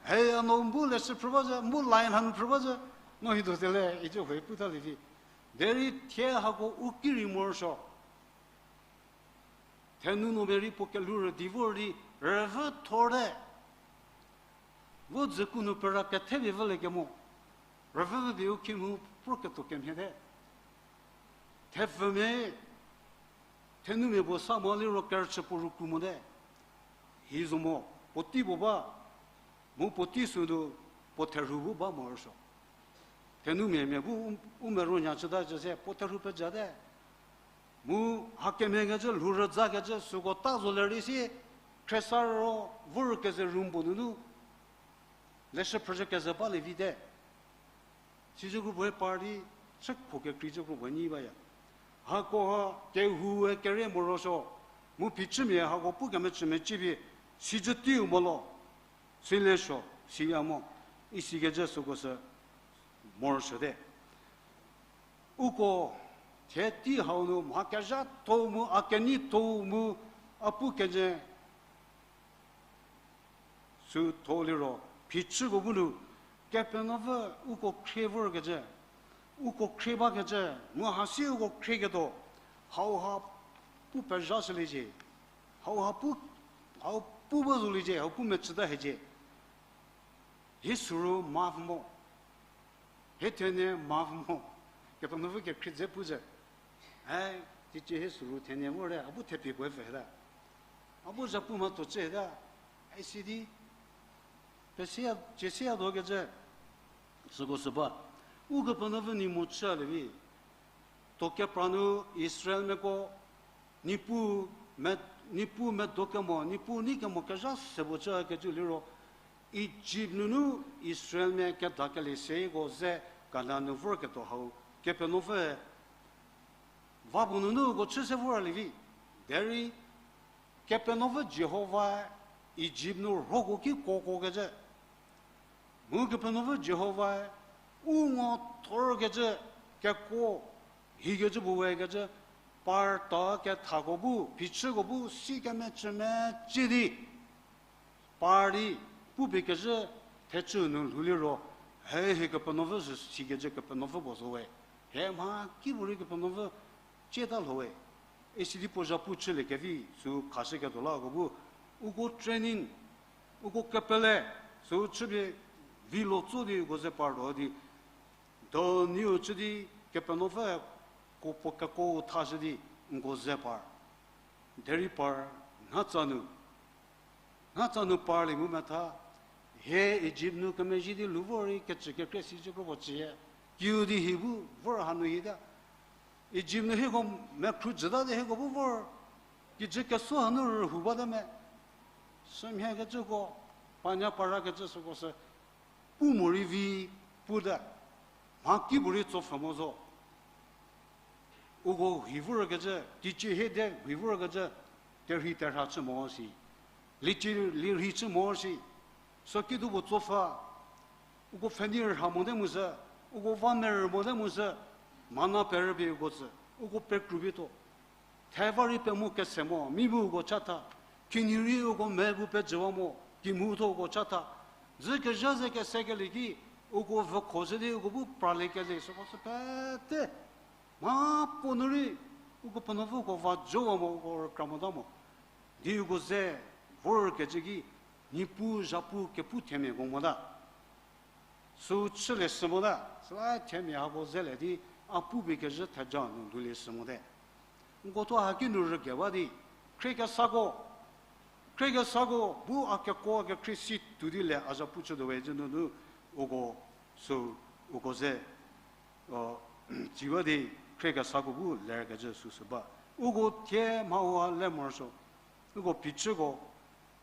Hai, a no bu leshü phrü ba zhü, bu line hanu phrü ba zhü. No hituo tele, icü hue puta lievi. Derei thie hako u ki rei morosuo. Thenou nu mia rei puo kelhou rüdi vor di, rüvü thor te. Vo dzüku nu pera kethe pie vülie kemo. Rüvü pie u ki mu pro ketuo kemhie te. Thepfümia, thenoumia puo sa mo liro kerüchü puo rükru mote. Hi zo mo, puotei puo ba, mu puotei sünu, puo therhu bu ba morosuo. Thenoumia mia bu u, u meruonya chüta cü se, puo therhu pejate. Mu hakemhie kecü, lhou rüza kecü, süko ta zo lerei si, khriesa ro, vor keze room puo nunu, leshü phrüzhü keze balie vite. Sizü kro puoe party, chü kho kekrei zü kro puo nyi baya. Hakoha kehoue kere morosuo, mu phichümia hako pu kemecümecü pie, sizü teiu mo lo, si lesuo, siya mo, isikecü süko sü morosuote. Uko thie tei hau nu mha kezhatho mu, a keneitho mu, a pu kenie sü tho liro, phichüko bu nu, Kepenuopfü uko khrie vorkecü, uko khrie bakecü, mu hasi uko khrieketuo, hauha pu pezhashüliecie, hauha pu, hau pu ba zoliecie, hau pu mechüta hiecie. Hie süru maf mo. Hie thenie maf mo. Kepenuopfü kekhrie dze pu ze. Ai, teicie hie süru thenie vorte, a bu thepie puoe pfhe ta. A bu zhapu mhatho chü ta. Ai sidi, pesia, ciesia do kecü. Süko sü ba. Ukepenuopfü nei mo chülie vi. Tuo kepra nu Israelmiako, Niepuu me, Niepuu medo kemo, Niepuu nei kemo kezha se puo chü kecü liro, Ijipt nunu Israelmia kedakelie seko ze Kanan nu vorketuo hau, Kepenuopfü va puo nunu uko chü se vorlie vi. Derei Kepenuopfü Jihovae Ijipt nu rhoko ki kuokuo kecü, mu Kepenuopfü Jihovae u ngo thor kecü, kekuo, hikecü puo we kecü, par ta kethako bu, phichüko bu, si kemecü mecie di, par di, pupie kezhü thecü nu lhou liro, he, hie Kepenuopfü sü sikecü Kepenuopfü puo zo we. He mha kipuorei Kepenuopfü cieta lho we. Isidi puo zhapu chülie kevi sü khashüketuo lako bu, uko training, uko kepele, sü chüpie vilo tso di uko ze par tuo di, do niu chü di Kepenuopfü ko puo kekuo thashü di nko ze par. Derei par, nhatsa nu, nhatsa nu parlie mu metha, hie Ijipt nu kemezhie di lhou vor rei kecü kekrei si cü kro puo chüya, kiu di hi bu vor hanu hi ta. Ijipt nu hieko mekhru jüta di hieko bu vor, kijü keso hanu rühou bata me. Sümhie kecüko, panya para kecü süko sü, pu morei vi puta, mha kipuorei tsopfhü mo zo. Uko hi vorkecü, teicie hie de hi vorkecü, terhei terha chü mo si. Liecie lirhei chü mo si. Sü kituo puo tsopfhü, uko pfhenei rha mote mu sü, uko va merü mote mu sü, mana perüpie uko tsü, uko pekru vituo. Theva rei pemo kese mo, mi bu uko chatha. Khinhie rei uko me bu pejüwa mo, kimhutho uko chatha. Dzü kezha ze kesekelie ki, uko vükho se di uko bu pralie kelie süko sü pete. Mha puo nu rei, Ukepenuopfü uko va jowa mo, uko rükra mota mo. Di uko ze vorkecü ki, Niepuu zhapu kepu themiako mota. Sü chülie sü mota, süla themia hako zelie di, a pupie kezhü theja nu lhoulie sü mote. Nko thuo haki nu rügewa di, khriekesako, khriekesako bu a kekuo kekhrie si tuo di le a zhapu chütuo we zhü nunu, uko sü, uko ze, o, tsiwa di khriekesako bu lerkecü süsü ba. Uko thie mha hauha le morosuo, uko phichüko,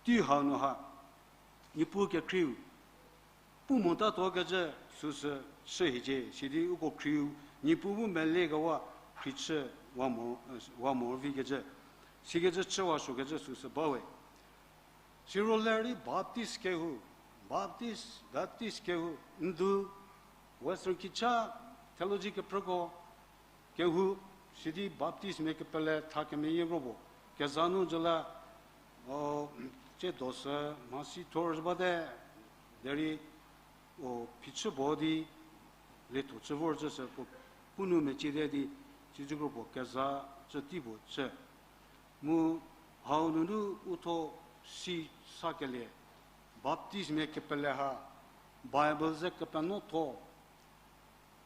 tei hau nu ha, Niepuu kekhrieu pu motatuo kecü süsü chü hiecie, sidi uko khrieu, Niepuu bu meliekewa khrie chü wa mo, wa mo vi kecü, sikecü chüwa suokecü süsü ba we. Siro lerei Baptist kehou, Baptist, Baptist kehou, ndu, Western kicha, theology kephrüko, kehou, sidi Baptistmia kepele tha kemeyie kro puo, kezha nu jü la, o, tsiedo sü mhasi thor zhü bate, derei, o, phichü puo di, lietho chü vor cü sü puo, puo nu meciete di, sicü kro puo keza cü tei puo chü. Mu hau nunu uthuo si sakelie, Baptistmia kepele ha, Bible ze kepenuotho.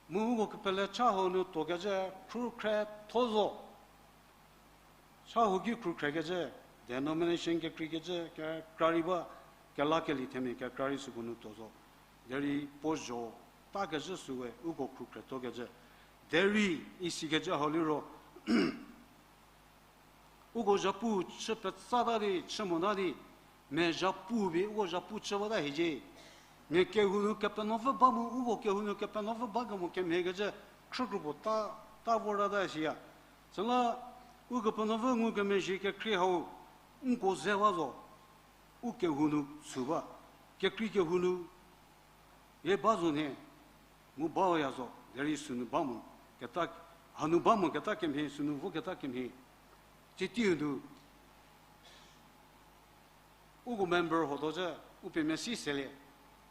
Mu uko kepele cha hau nu tuokecü khrükhretho zo. Cha hau ki khrükhrekecü, denomination kekreikecü, kekra rei ba, kelakelie themia kekra rei süko nu tuo zo. Derei puo zho, takezhü süwe uko khrükhrethokecü. Derei, isikecü hau liro, uko zhapu chü petsata di, chü mota di, mia zhapu pie uko zhapu chü bata hiecie. Mia kehou nu Kepenuopfü ba mu, uko kehou nu Kepenuopfü ba kemo kemhiekecü, khrükro puo ta, ta vortata siya. Süla, Ukepenuopfü ngukemezhie kekrei hau, nko ze ba zo, u kehou nu sü ba, kekrei kehou nu, ye ba zo nhie, mu baya zo, derei sünu ba mo, keta, hanu ba mo keta kemhie, sünu voketa kemhie, tsie teiu nu, uko member hotuo zhü, u pie mesi selie.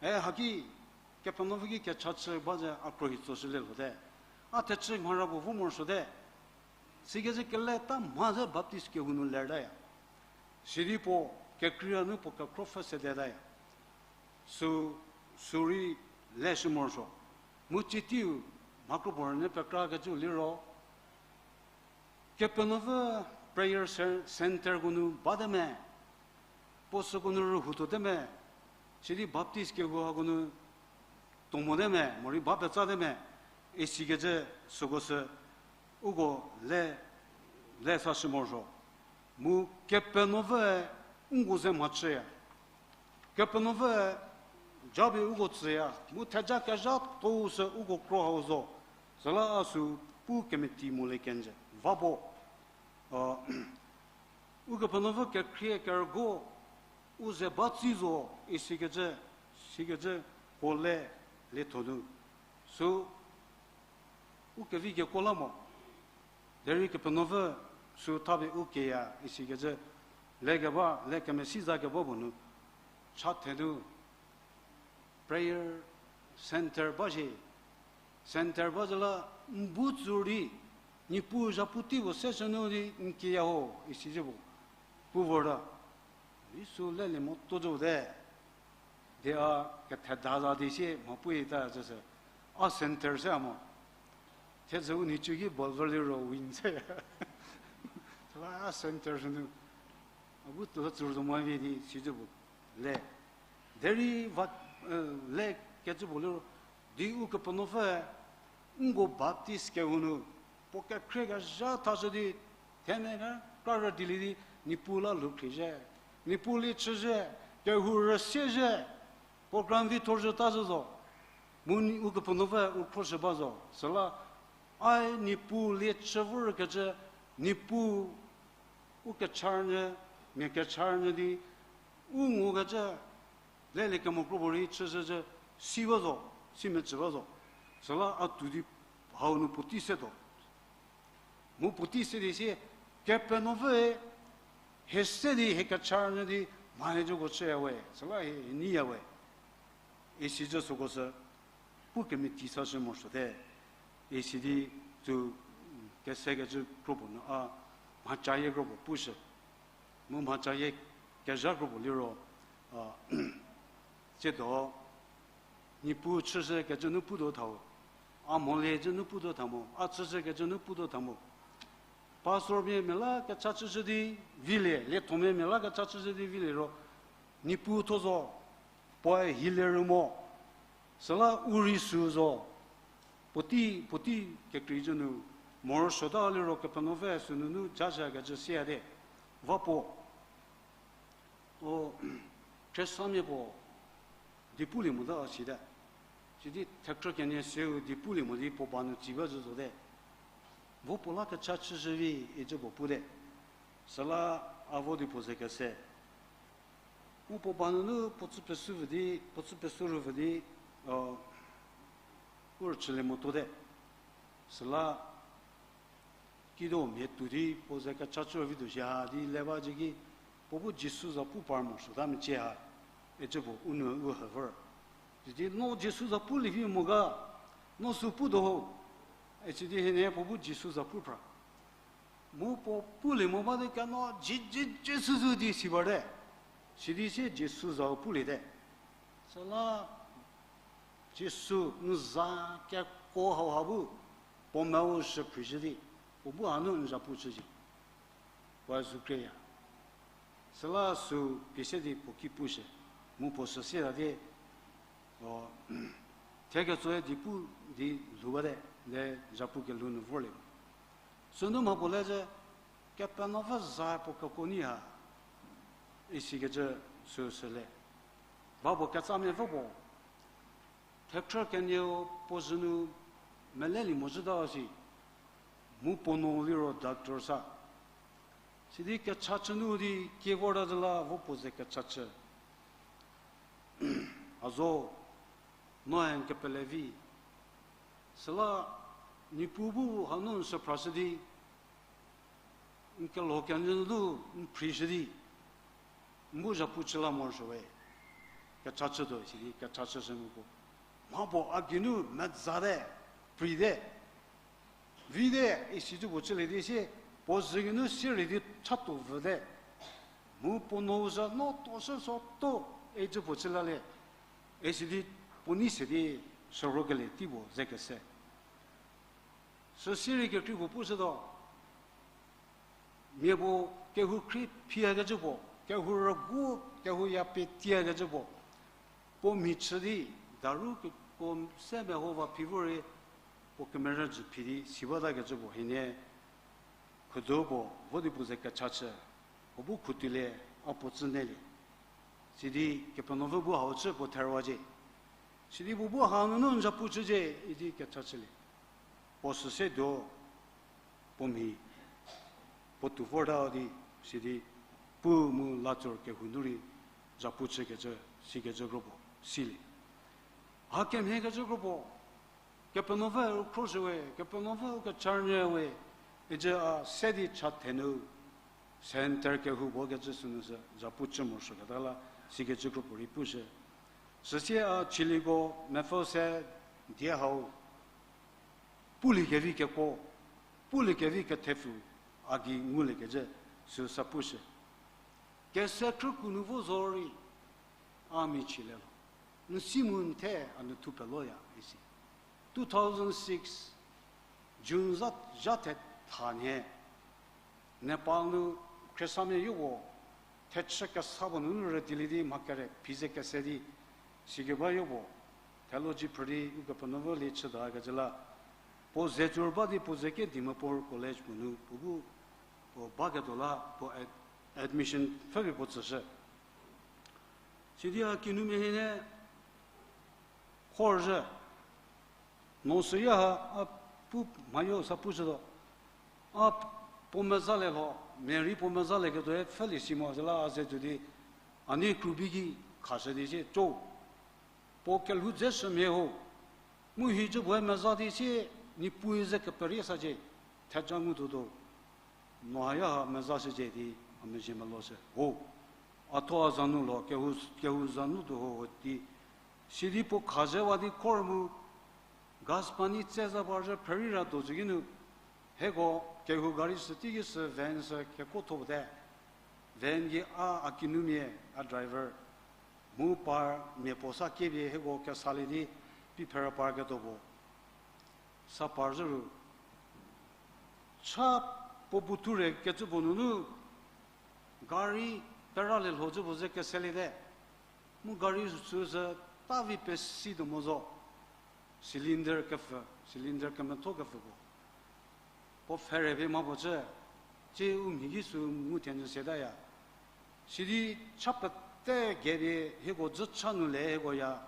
E, haki, Kepenuopfü ki kecha chü ba zhü a khruohi tsoshülie lhote. A thechü mhara puo vo morosuote. Sikecü kele ta mha zhü Baptist kehou nu lertaya. Sidi puo kekreia nu puo kekhro pfhü sedetaya. Sü, sü rei leshü morosuo. Mu tsie teiu, mha kropuo rünyü pekrakecüu liro, Kepenuopfü prayer ce-, centerko nu bate me, puo süko nu rühoutuote me, sidi Baptist kehou hako nu tuo mote me, morei ba petsate me, isikecü süko sü uko le, le sashü morosuo. Mu Kepenuopfüe nko ze mhachüya. Kepenuopfüe japie uko tsüya, mu theja kezha tou sü uko kro hau zo, süla a sü pu kemeti molie kenjü. Va puo, Ukepenuopfü kekhrie kerügo, u ze ba tsi zo, isikecü, sikecü, ko le, lietho nu. Sü, u kevi kekuo la mo. Derei Kepenuopfü, sü thapie u keya, isikecü, lekeba, le kemesi za keba puo nu. Cha thenu, prayer center ba shie, center ba zhü la n bu tsur di, Niepuu zhapu tei puo seshü nu di n kiya ho, isi zhü puo pu vorta. Jisu lelie mo tuo zhü te, di a ketheda za di sie mha puita zhüsü, a center se a mo. Thiedzü u nhicu ki ball volley ro wing se. Süla a center sünu, a bu tuo tsur zo mo vi di si zhü puo le. Derei va, le kecü puo liro, di Ukepenuopfü, nko Baptist kehou nu, puo kekhrie kezha thashü di, themia kekra rüdilie di, Niepuu la lhoukhriezhie, Niepuu lie chüzhie, kehou rüsiezhie, program vi thorzhü ta zhü zo, mu Ukepenuopfü u khroshü ba zo, süla, ai Niepuu lie chü vorkecü, Niepuu u kechar nyü, mia kechar nyü di, u ngukecü, lelie kemo kro puorei chüzhüzhü, si ba zo, si mecü ba zo. Süla a tuo di hau nu puotei setuo. Mu puotei se di sie, Kepenuopfüe, hie se di hie kechar nyü di, mha hie zhüko chüya we, süla hie, hie neiya we. Isi zhü süko sü, pu kemeti sashü morosuote. Isi di, tuo, kesekecü kro puo nu a, mhacayie kro puo pushü. Mu mhacayie kezha kro puo liro, a, tsiedo, Niepuu chüzhü kecü nu putuo thau. A mholie cü nu putuo tha mo, a chüzhü kecü nu putuo tha mo. Pastormia mia la kecha chüzhü di vilie, liethomia mia la kecha chüzhü di vilie ro, Niepuu thuo zo, puoe hilie rü mo, süla u rei sü zo, puotei, puotei kekreicü nu, morosuota liro Kepenuopfü sünunu jazhükecü siate. Va puo, o, Khristamia puo, di pulie mota site. Sidi thekhrü kenie seu di pulie mo di puo ba nu tsi ba zhü zote. Vo puo la kecha chüzhü vi icü puo pute. Süla a vo di puo ze kese. U puo ba nunu puo tsü pesu vü di, puo tsü pesu rü vü di, u rüchülie motuote. Süla kido mhie tuo di puo ze kecha chü vituo shi ha di le ba zhü ki, puo bu Jisu za pu par morosuota mecie ha, icü puo u nu u he vor. Sidi no Jisu za pulie vi mo ga, No sü pu do ho, isidi hienie puo bu Jisu za pu phra. Mu puo pulie mo ba di keno ji, ji, Jisu zu di si bate. Sidi sie Jisu za puliete. Süla Jisu n za kekuo hauha bu puo meu shü phrishü di, puo bu hanu n zhapu chücie. Puo zu kre ya. Süla sü pie se di puo ki pushü. Mu puo sü sie ta di, o, thie ketsoe di pu di lhou bate, le zhapu kelhou nu vorlie. Sünu mha puo le ze, Kepenuopfü za puo kekuo nyi ha, isikecü sü sü le. Ba puo ketsamia pfü puo, thekhrü kenieu puo zhü nu melelie mozhüta si, mu puo nuo liro doctor sa. Sidi kechachü nu di kie vorta zü la vo puo ze kechachü. A zo, noe n kepele vi. Süla Niepuu bu hanu n shü phrashü di, n kelho kenyü nu n phrishü di, n bu zhapu chü la morosuowe. Kechachütuo sidi kechachüshü mu puo, mha puo a geinu mezate, prite. Vite, isi cü puo chülie di sie, puo zhü geinu sirei di chatuo vüte. Mu puo nuou zhü no tuoshü so tuo, icü puo chü lalie. Isidi puo nei se di shürhokelie tei puo ze kese. Sü sirei kekrei puo pushütuo. Mia puo kehou khrie phiyakecü puo, kehou rügu, kehou ya pie tiakecü puo, puo mhi chü di, daru keko se meho va phi vorei, puo kemerü jü phi di si batakecü puo hienie, khudu puo vo di puo ze kechachü, puo bu khutulie, a puo tsü nelie. Sidi Kepenuopfü bu hau chü puo therüwacie. Sidi puo bu hanunu n zhapu chücie idi kechachülie. Puo sü se do, puo mhi, puo tuo vorta di, sidi pu mu latsor kehou nu rei zhapu chükecü, sikecü kropuo silie. Hakemhiekecü kropuo, Kepenuopfü u khroshüwe, Kepenuopfü u kecharnyüwe, icü a se di cha thenu, center kehou puo kecü sünu sü zhapu chü morosuoketa la, sikecü kropuo rei pushü. Süsie a chiliko mepfü se die hau, pulie kevi kekuo, pulie kevi kethepfu, a gei nguliekecü sü sa pushü. Kese khrüku nu vo zorei, a michie le lho. N si mu n the a nu thu peloya isi. Two thousand six, June zha, zha thetha nhie, Nepal nu Khristanmia yopuo, thechü kesa puo nunu rüdilie di mha kere phi ze kese di, sikeba yopuo, theology phrü di Ukepenuopfü lie chütakecü la, puo ze tsur ba di puo ze ke Dimapur College puo nu puo bu, puo baketuo la puo ad-, admission pfhüpie puo tsüshü. Sidi a kinumia hienie khorzhü. No süya ha a pu mhayo sa pushütuo. A puo mezhale lho, mia rei puo mezhalieketuoe pfhülie si mo süla a ze tuo di, a nei krubi ki khashü di sie cho. Puo kelhou dze shümhie ho. Mu hicü puoe mezha di sie, Niepuue ze keperie sacie, theja ngutuotuo. No haya ha mezhashücie di, a mezhie meloshü ho. A thuo a za nu lho, kehou, kehou za nu tuo ho di. Sidi puo khazhüwa di khor mu, gas pani tse za barzhü pherei ra dozü ki nu, hieko kehou gari sü teiki sü van sü kekuo tho puo te. Van gei a, a kinumia, a driver, mu par mia puo sa kiepie hieko kesalie di, pi pherü par ketuo puo sa par zhü ru. Cha puo bu thu re kecü puo nunu, gari pera le lho zhü puo ze keseliete. Mu gari sü sü ta vi pesi tuo mo zo. Cylinder kepfü, cylinder kemetho kepfü puo. Puo pfhe re pie mha puo chü, tsie u mhi ki sü ngu thie nyü setaya. Sidi cha pete gei pie hieko dzü cha nu le hieko ya,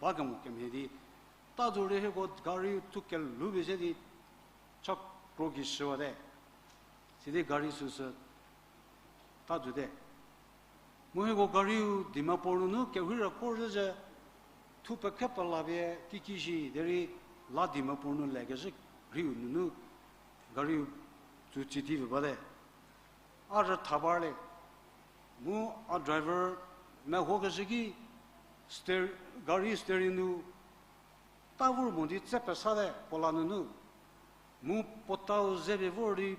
ba kemo kemhie di. Ta zo rei hieko gari thu kelhou pie se di, cha kro gei shüwate. Sidi gari sü sü ta zote. Mu hieko gariu Dimapur nunu kerhei ra kor zhü zhü, thu pekhe pela pie kiki shi derei la Dimapur nu le kezhü rhiu nunu gariu tsu tsi di pie bate. A rütha parlie. Mu a driver mehokezhü ki ster-, gari steering nu ta vor mo di tse pesate puo la nunu. Mu puo tau ze pie vor di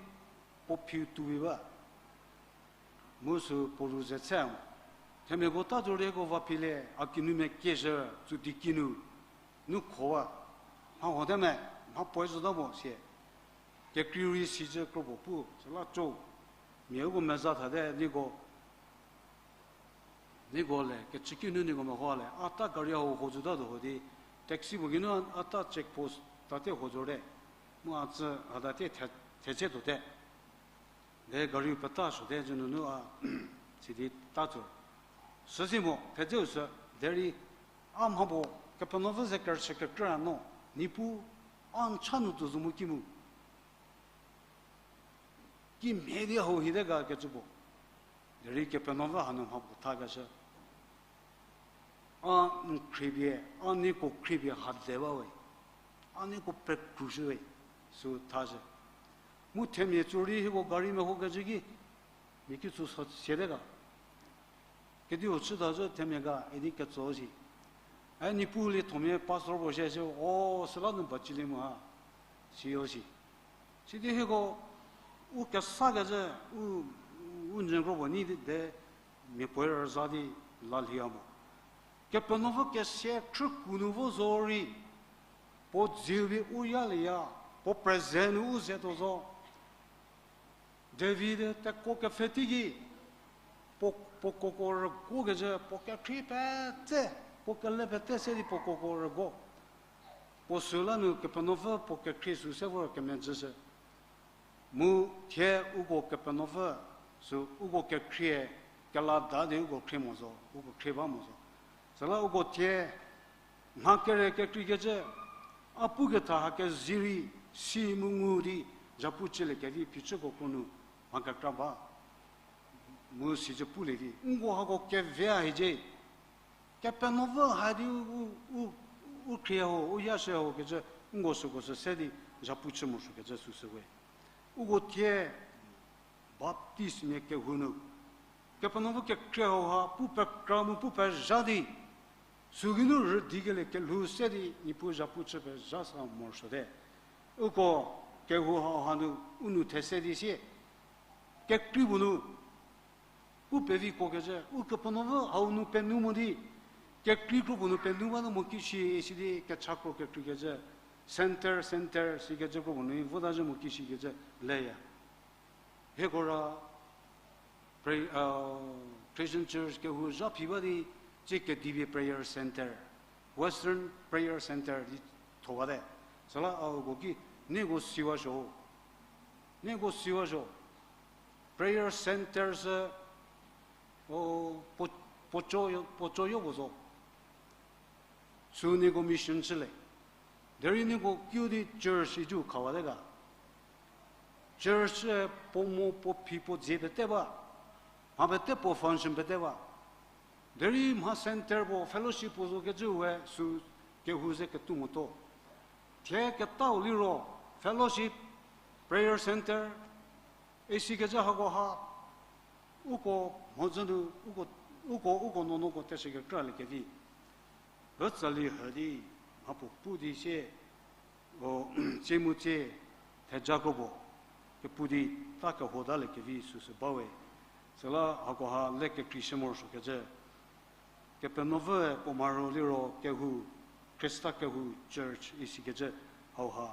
puo phiu tuoi ba. Mu sü puo ru ze tse mo. Themiako ta tuo rei ko va phi le, a kinumia kie zhü, tsü di kinu, nu khowa. Mha hote me, mha puoe zota mo sie. Kekreiu rei si zhü kro puo pu, süla cho. Mia uko meza thate, niko niko le, kecükinu niko meho le, a ta gari hau ho zota tuo ho di, taxi puo geinu a ta check post tate ho zote. Mu a tsü hata te the-, thedze tuote. De gari peta suote zü nunu a, sidi ta tuo. Süsi mo, thedzeu sü, derei a mha puo, Kepenuopfü ze kerüchü kekrü no, Niepuu, a n cha nu tuo zo mu ki mu. Kimhie di hau hite ga kecü puo. Derei Kepenuopfü hanu mha puo thakeshü. A n khriepie, a nieko khriepie ha de ba we. A nieko pekrushü we. Sü thashü. Mu themia tsu rei hieko gari mehokecü ki, mia ki tsu sa siate ga. Kediu chüta zhü themia ga idi ketso si. E Niepuu liethomia pastor puo shie shie, o, süla nu bacilie mu ha. Siyo si. Sidi hieko, u kesa kezhü, u, u njü kro puo nyi di de, mia puoe rüza di lalhia mo. Kepenuopfü kesia khrüku nu vo zo rei, puo dziu bi u yalieya, puo present nu u ze tuo zo. David teko kepfhe teiki, puo, puo koko rüguo kezhü, puo kekhrie pete, puo kele pete se di puo koko rüguo. Puo süla nu Kepenuopfü puo kekhrie sü se vor kemedzüshü. Mu thie uko Kepenuopfü sü uko kekhrie, kela da di uko khrie mo zo, uko khrie ba mo zo. Süla uko thie mha kere kekreikecü, a puketha ha kezie rei si mu ngu di, zhapu chülie kevi phichüko kro nu mha kekra ba. Mu sicü pulie di, nko hako kevea hiecie. Kepenuopfü ha di u, u, u, u khrie ho, u yashü ho kecü, nko süko sü se di zhapu chü morosuokecü süsü we. Uko thie Baptistmia kehou nu, Kepenuopfü kekhrie hauha pu pekra mu pu pezha di, sü geinu rüdikelie kelhou se di Niepuu zhapu chü pezha sa morosuote. Uko kehou hauha nu, u nou these di sie, kekrei puo nu, u pevi kuo kecü, Ukepenuopfü hau nu penuo mo di, kekrei kro puo nu penuo ba nu mo ki shi, isi di kecha kro kekreikecü, center, center, sikecü kro puo nu, vota zhü mo ki shikecü, leya. Hieko ra, Christian Church kehou zha phi ba di, tsie kedipie prayer center, Western Prayer Center di thowate. Süla a uko ki, nieko siwa zo. Nieko siwa zo. Prayer center sü, o, puo, puo co yo, puo co yo puo zo. Sü nieko mission chülie. Derei nieko kiu di church iju khawate ga. Church puo mo puo phi puo dzie pete ba. Mha pete puo function pete ba. Derei mha center puo fellowship puo zo kecü we sü kehou ze ketuo motuo. Thie ketau liro fellowship, prayer center, isikecü hako ha, uko mhodzü nu, uko, uko, uko nuonuoko teshü kekralie kevi. Ütsali hü di, mhapuo pu di sie, o, tsie mu tsie, theja kro puo, kepu di, ta kehotalie kevi süsü bawe. Süla hako ha le kekreishü morosuokecü. Kepenuopfüe puo mharo liro kehou, Khrista kehou church isikecü hauha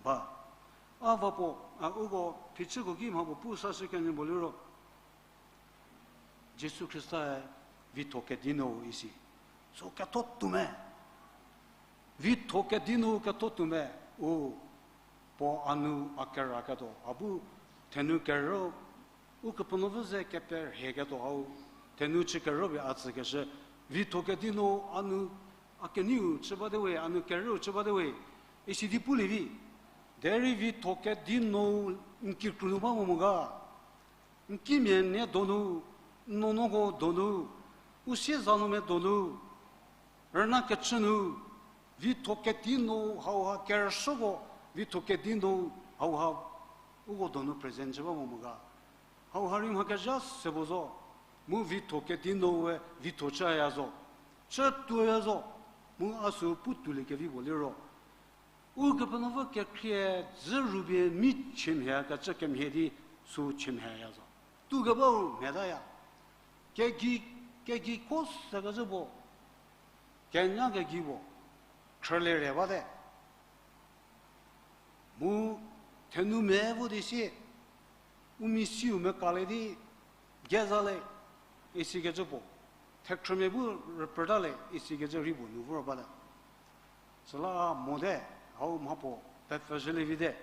ba. A va puo, a uko phichüko ki mhapuo pu sashü kenyü puo liro, Jisu Khrista-e vitho kedi nu isi. So ketho tuo me. Vitho kedi nu ketho tuo me. U puo a nu a keraketuo, a bu thenu kerü, Ukepenuopfü ze keperhieketuo hau, thenu chü kerü pie a tsükeshü, vitho kedi nu a nu a keneiu chü bate we, a nu kerüu chü bate we, isi di pulie vi. Derei vitho kedi nu n kikru nu ba mo mo ga. N kimia nie donu, n nuonuoko donu, u sieza nu me donu, rüna kechü nu, vitho kedi nu hauha kerüsuoko, vitho kedi nu hauha uko donu present chü ba mo mo ga. Hauha rei mha kezha se puo zo, mu vitho kedi nu we vitho chüya zo, chü tuoya zo, Mu a sü pu toulie kevi puo liro, Ukepenuopfü kekhrie dzü rupie mi chimhie kecü kemhie di sü chimhieya zo. Tuo kebau mhie taya. Kegei, kegei ko se kecü puo, kenya kegei puo, khrülie re bate. Mu thenu me vo di sie, u mi siu mekalie di, geza le, isikecü puo, thekhrümia bu rüpeta le, isikecü rei puo nu vor bate. Süla mote, hau mha puo, pepfü zhülie vite,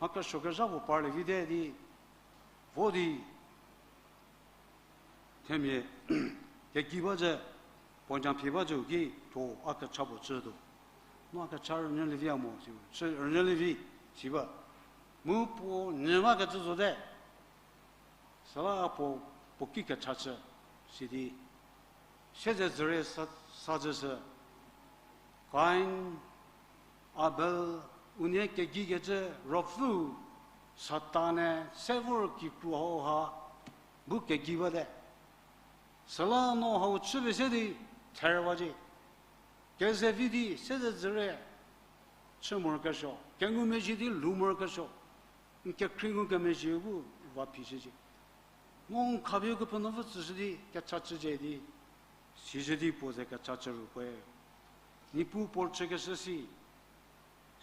mha kesuo kezha puo parlie vite di, vo di, themia, kegei ba zhü, puo nya phi ba zhü ki, tuo a kecha puo chütuo. No a kecha rünyülie vi a mo, si, chü rünyülie vi, si ba. Mu puo nyü ba kecü zote. Süla puo, puo ki kecha chü, sidi. Siezedzürie sa, sa zhü sü. Kain, Abel, unie kegei kecü ruopfüu, Satan-e se vor kikru hau ha, bu kegei bate. Süla no hau chüpie se di, therüwacie. Kezevi di, siezedzürie, chü morokesuo, kengumezhie di lhou morokesuo, n kekhrie ngukemezhie bu va phi shücie. No n khapie Ukepenuopfü tsüshü di kecha chücie di, sizhü di puo ze kecha chü ru puoe. Niepuu puo chükeshü si,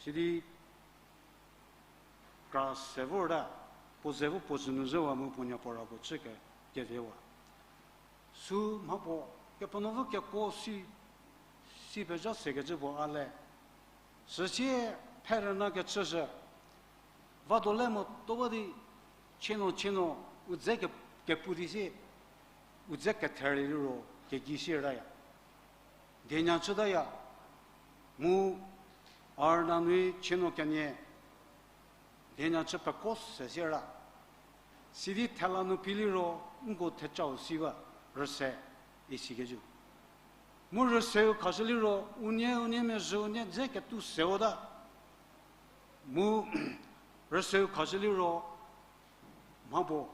sidi kra se vorta, puo ze vo puo zhü nu zhüwa mu puo nya puo ra puo chü ke, kevewa. Sü mha puo, Kepenuopfü kekuo si, si pezha sekecü puo a le. Süsie pherüna kechüshü. Vado le mo to ba di, chieno chieno, u dze ke, kepu di sie, u dze ketherlie liro, kegei sietaya. Dienya chütaya. Mu, a rüna nui chieno kenie, dienya chü pekuo se sieta. Sidi thela nu phi liro, nko thechau si ba, rüse, isikecü. Mu rüseu khashü liro, unie, unie mezhü, unie dze ketuo se-o ta. Mu rüseu khashü liro, mha puo,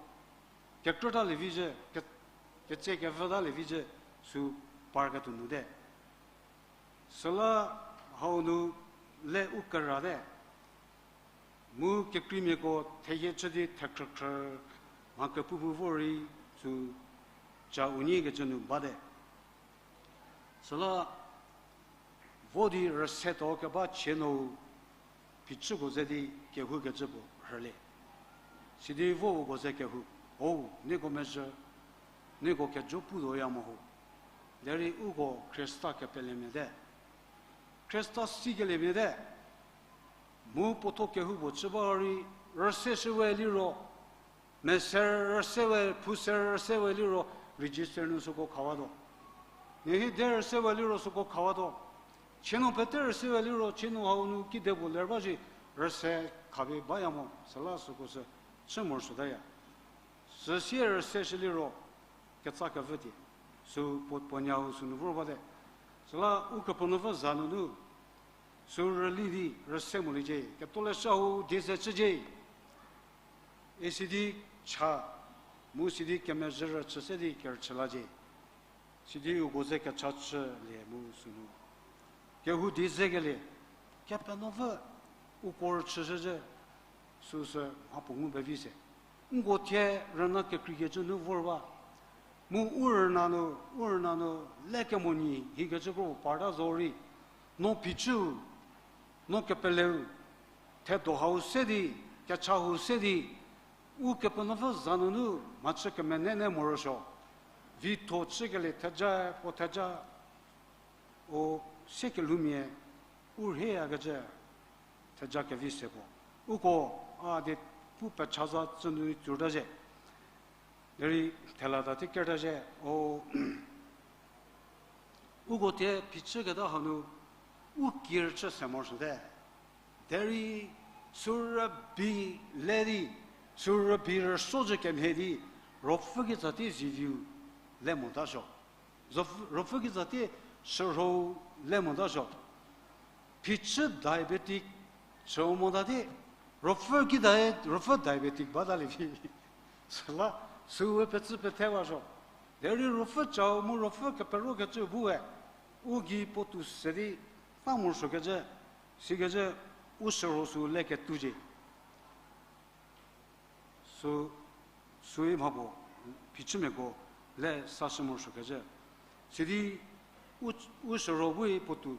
kekrüta lievi zhü, ke, ketse kevüta lievi zhü, sü parketuo nu te. Süla hau nu le u kerate. Mu kekreimiako thehie chü di thekhrükhrü, mha kepupu vor rei sü ca unie kecü nu bate. Süla vo di rüsetuo keba chieno-u phichüko ze di kehoukecü puo rhülie. Sidi vo uko ze kehou, o, nieko mezhü, nieko kejo putuoya mo ho. Derei uko Khrista kepelemia te. Khrista sikeliemia te. Mu puotho kehou puo chü ba rei, rüse shüwe liro, mese rüsewe, phuse rüsewe liro, register nu süko khawatuo. Nihi de rüsewe liro süko khawatuo. Chieno pete rüsewe liro, chieno hau nu kidepuo ler ba shi, rüse khapie baya mo, süla süko sü chü morosuotaya. Süsie rüse shü liro, ketsa kevü tie. Sü puo, puo nyau sünu vor bate. Süla Ukepenuopfü za nunu, sü rüli di rüse moliecie, ketholeshü hau die ze chücie. Isidi cha, mu sidi kemezhü rüchü se di kerüchü lacie. Sidi uko ze kecha chülie mu sünu. Kehou die zekelie, Kepenuopfü uko rüchüshüzhü, süsü mhapuo ngu pevi se. Nko thie rüna kekreikecü nu vor ba. Mu u rüna nu, u rüna nu, le kemo nyi hikecü kro parta zorei. No phichüu, no kepeleu, thedo hau se di, kecha hau se di, Ukepenuopfü za nunu mhachü kemenene morosuo. Vitho chükelie theja, puo theja, o siekelhoumia, u rheyakecü theja kevi se puo. Uko a die pu pecha za tsünu tsurta zhie. Derei thela ta ti kerta zhie, o, uko thie phichüketa hanu, u kirüchü se morosuote. Derei sü rübei le di, sü rübei rüsuo zhü kemhie di, ruopfü kitsa ti ziviu le mota suo. Zo-, ruopfü kitsa ti shürhou le mota suo. Phichü diabetic chü mota di, ruopfü kida-, ruopfü diabetic batalie vi. Süla, süwe pecü pethewa suo. Derei ruopfü chau mu ruopfü keperokecü bu we. U gei puotou se di, ta morosuokecü, sikecü, u shürho sü le ketucie. Sü, süi mhapuo, phichümiako le sashü morosuokecü. Sidi, u, u shürho bu rei puotou.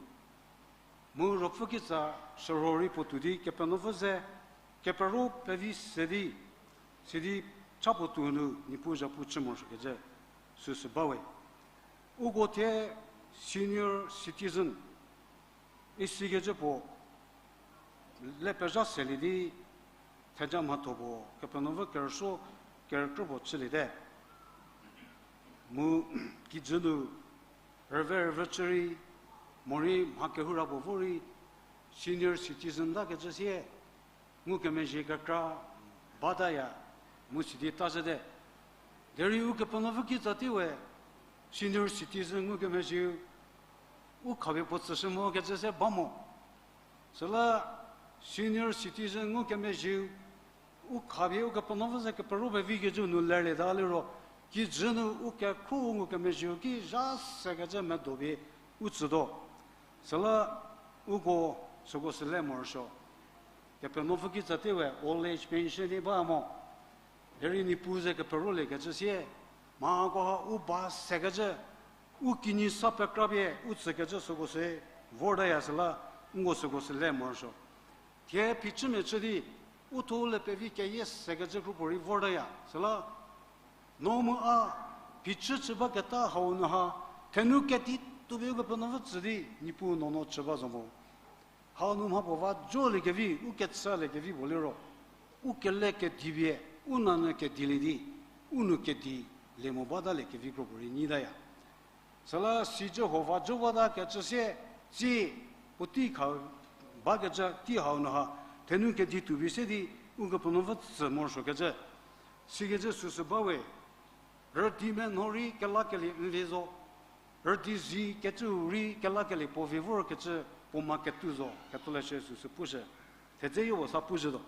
Mu ruopfü kitsa shürho rei puotou di Kepenuopfü ze, kepero pevi se di, sidi cha puotou nu Niepuu zhapu chü morosuokecü, süsü bawe. Uko thie senior citizen, isikecü puo, le pezha selie di, theja mhatho puo, Kepenuopfü kerüsuo, kerükrü puo chüliete. Mu kijü nu rüve rüvü chü rei, morei mha kehoura puo vo rei, senior citizen takecü sie, ngukemezhie kekra bataya, mu sidi ta zhüte. Derei Ukepenuopfü kitsa tei we, senior citizen ngukemezhieu, u khapie puo tsüshü mokecü se ba mo. Süla senior citizen ngukemezhieu, u khapie Ukepenuopfü ze kepero pevikecü nu lerlieta liro, kijü nu u kekhro ngukemezhieu ki zha sekecü medo pie u tsütuo. Süla uko süko sü le morosuo. Kepenuopfü kitsa tei we old age pension di ba mo. Derei Niepuu ze keperoliekecü sie, mhakoha u ba sekecü, u kinyi sa pekrapie u tsükecü süko sü vortaya süla, nko süko sü le morosuo. Thie phichümia chü di, u tho le pevi keyie sekecü kro puorei vortaya süla, no mu a, phichü chü baketa hau nu ha, thenu kedi tupie Ukepenuopfü tsü di Niepuu nuonuo chü ba zo mo. Hau nu mha puo va joliekevi, u kechüliekevi puo liro, u kele kedipie, u nanyü kedilie di, u nou kedilie mo bataliekevi kro puorei nyitaya. Süla sicü huo va jo batakecü sie, tsie, puotei kha bakecü tei hau nu ha, thenu kedi tupie se di, Ukepenuopfü tsü morosuokecü, sikecü süsü bawe. Rüdi menho rei kelakelie n vie zo. Rüdi zi kecüu rei kelakelie puo vie vorkecü puo ma ketuo zo, ketholeshü süsü pushü. Thedze yopuo sa pushütuo.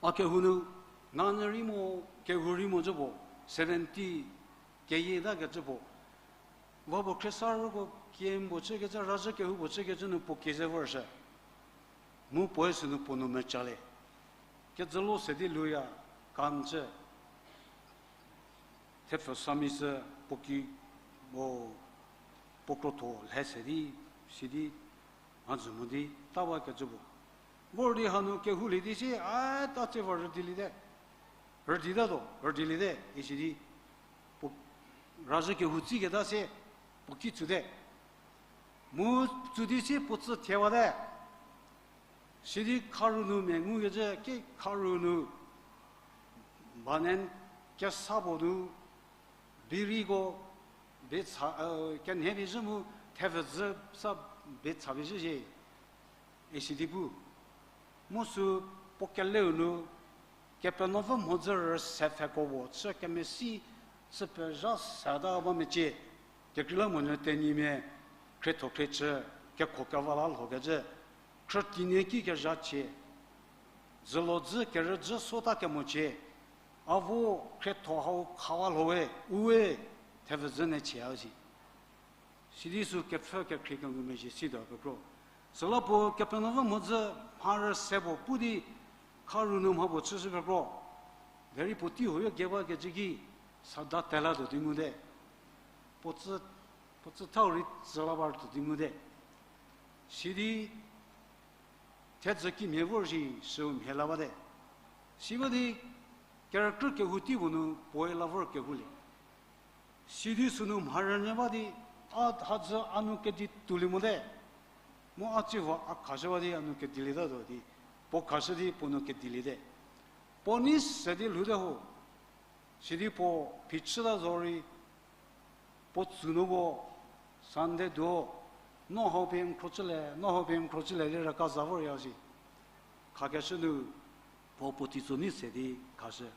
A kehou nu, nanyü rei mo, kehou rei mo cü puo, seventy keyie takecü puo. Va puo khriesarüko kie puo chükecü, razhü kehou puo chükecü nu puo kie ze vorshü. Mu puoe sünu puo nou mecalie. Kejülo se di lhouya, kan cü. Thepfü sami sü puo ki, o, puo krotho lhe se di, sidi, mhadzü mo di, ta bakecü puo. Vor di hanu kehoulie di sie, a, ta tsie vor rüdiliete. Rüditatuo, rüdiliete, isi di. Puo, razhü kehou tsiketa sie, puo ki tsüte. Mu tsü di sie puo tsü thiewate. Sidi kharu nu mia ngukecü ki kharu nu banen kesa puo nu biriko bie cha, kenhie pie zhü mu thepfü dzü sa bie cha pie zhü shie. Isi di pu. Mu sü puo keleu nu, Kepenuopfü mhodzü rüse pfheko puo chü kemesi chü pezha seta ba mecie. Kekreilamonyü Tenyimia khrietho khriecü, kekho keva la lhokecü, khrütinie ki kezha cie, dzülo dzü kerüdzü sota kemocie, a vo khrietho hau khawa lho we, u we, thepfü dzü ne cie a si. Sidi sü kepfhü kekhrie kengumezhie situo pekro. Süla puo Kepenuopfü mhodzü mharü se puo pu di kharu nu mha puo chüshü pekro. Derei puo tei huoyo geba kecü ki sada telatuo di ngute. Puo tsü, puo tsü thau rei tsü la ba tuo di ngute. Sidi thedzü kimhie vor shi süu mhie la bate. Siba di kerükrü kehou tei puo nu puoe la vor kehoulie. Sidi sünu mharünyü ba di, a hadzü a nou kedi tuolie mote. Mu a tsiva a khashü ba di a nou kedilietatuo di, puo khashü di puo nou kediliete. Puo nei se di lhoute ho. Sidi puo phichüta zorei, puo tsü nu puo Sunday duo, no hau pie n khro chülie, no hau pie n khro chülie di raka za vorya si. Khakeshü nu, puo puo teitso nei se di khashü.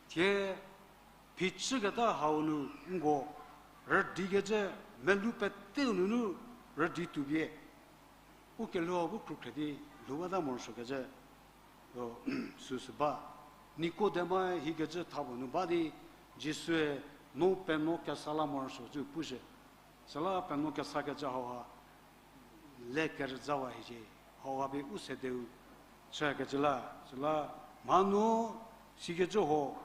Thie phichüketa hau nu nko rüdikecü melou peteu nunu rüdi tuopie. U kelhou bu khrukhre di lhou bata morosuokecü, o, süsü ba. Nikodemae hikecü tha puo nu ba di, Jisue no penuo kesa la morosuo cü pushü. Süla penuo kesakecü hauha le kerüzawa hiecie, hauha pie u sedeu chükecü la, süla mhanu sikecü ho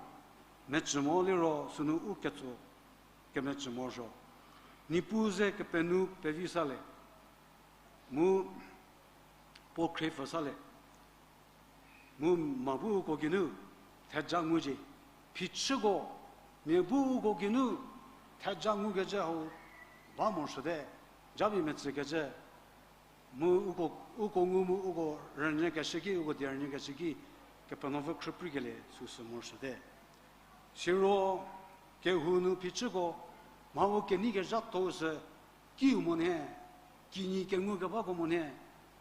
mecü mo liro sünu u ketso kemecü morosuo. Niepuu ze Kepenuopfü pevi sa le, mu puo khriepfü sa le, mu mha bu uko geinu theja ngucie, phichüko mia bu uko geinu theja ngukecü hau ba morosuote, japie metsükecü, mu uko, uko ngu mu uko rünyükeshü ki, uko die rünyükeshü ki, Kepenuopfü khrüprikelie süsü morosuote. Siro kehou nu phichüko mha-u kenei kezhatho sü kiu mo nhie, kinyi kengu kebako mo nhie,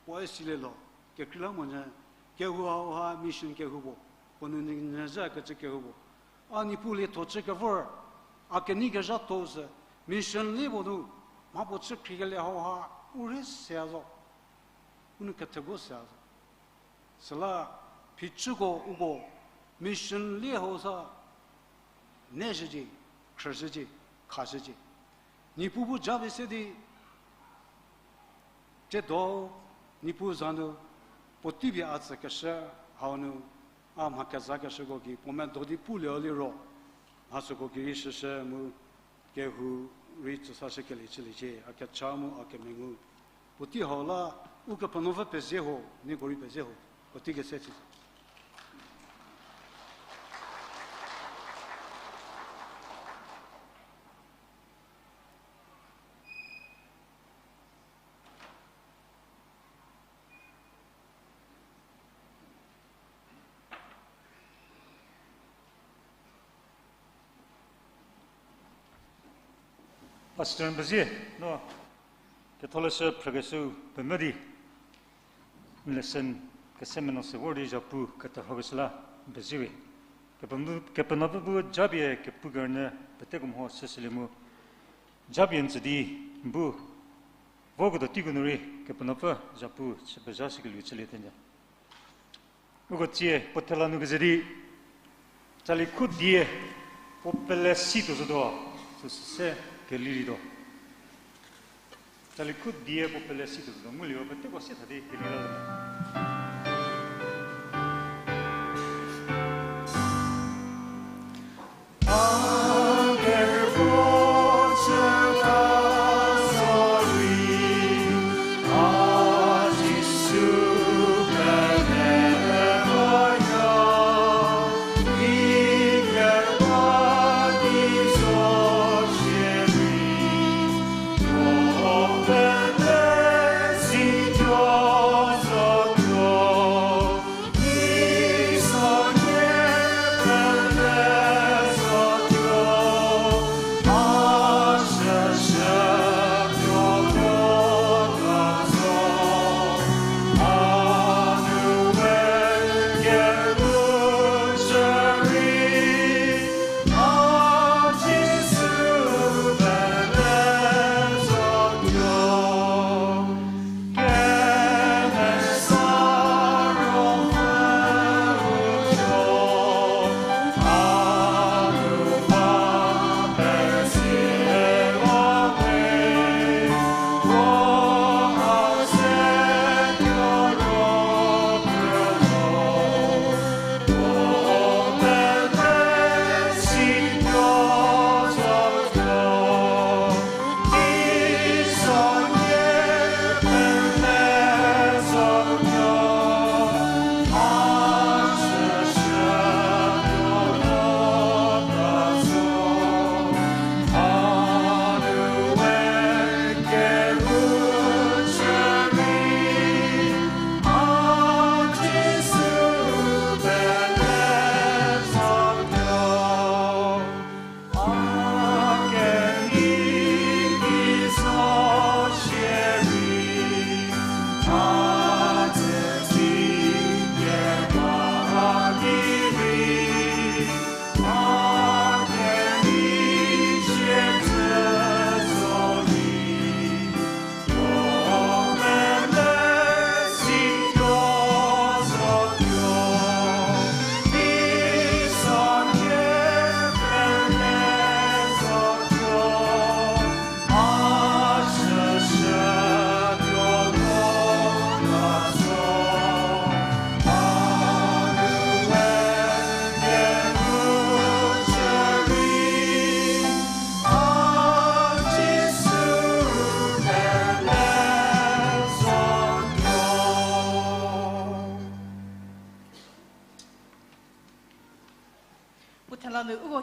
puoe silielo, kekreilamonyü, kehou hauha mission kehou puo, puo nu nyü zhükecü kehou puo, a Niepuu lietho chü kevor, a kenei kezhatho sü, mission lie puo nu, mha puo chü khriekelie hauha, u rei seya zo, u nu ketheko seya zo. Süla phichüko uko mission lie hau sa, neshücie, khrüshücie, khashücie. Niepuu bu japie se di, tsiedo Niepuu za nu puotei pie a tsükeshü hau nu, a mha kezakeshüko gei puo medo di pulie liro, mha süko gei rei shüshü mu kehou rei tsüsashükeliecüliecie, a kecha mu a kemengu. Puotei hau la Ukepenuopfü pezie ho, nieko rei pezie ho, puotei kese si. Pastor n pezie, no ketholeshü phrükeshüu pemvü di, lesson kese meno se vor di zhapu keterhokeshü la n pezie we. Kepenuopfü bu japie kepu kerünyü peteko mho shüshülie mu, japie n tsü di n bu voketuo teiko nu rei Kepenuopfü zhapu chü pezhashükelieu chülie tenyü. Uko tsie puo thela nu keze di, tsali khu die puo pele si tuo zotuo, süsü se kelilietuo. Tsali khu die puo pele si tuo zotuo, nguliro peteko se tha di keli la zo.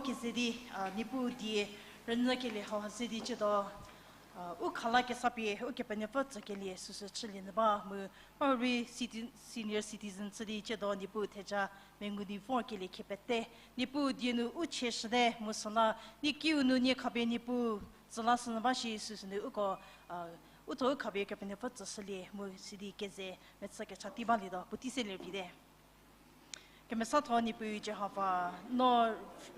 Keze di, a, Niepuu die rünyükelie hau ha ze di ciedo, a, u khala kesa pie Ukepenuopfü tsükelie süsü chülie nyü ba mu, a rei senior citizen chü di ciedo Niepuu theja mengu di vorkelie khie pete, Niepuu die nu u chieshüte mu süla, nie kiu nu nie khapie Niepuu tsü lashü nyü ba shi süsü nu uko, a, u tho u khapie Kepenuopfü tsüshülie mu sidi keze mechü kecha tei balietuo, puotei se lie vite. Kemesatho Niepuu Jihova, no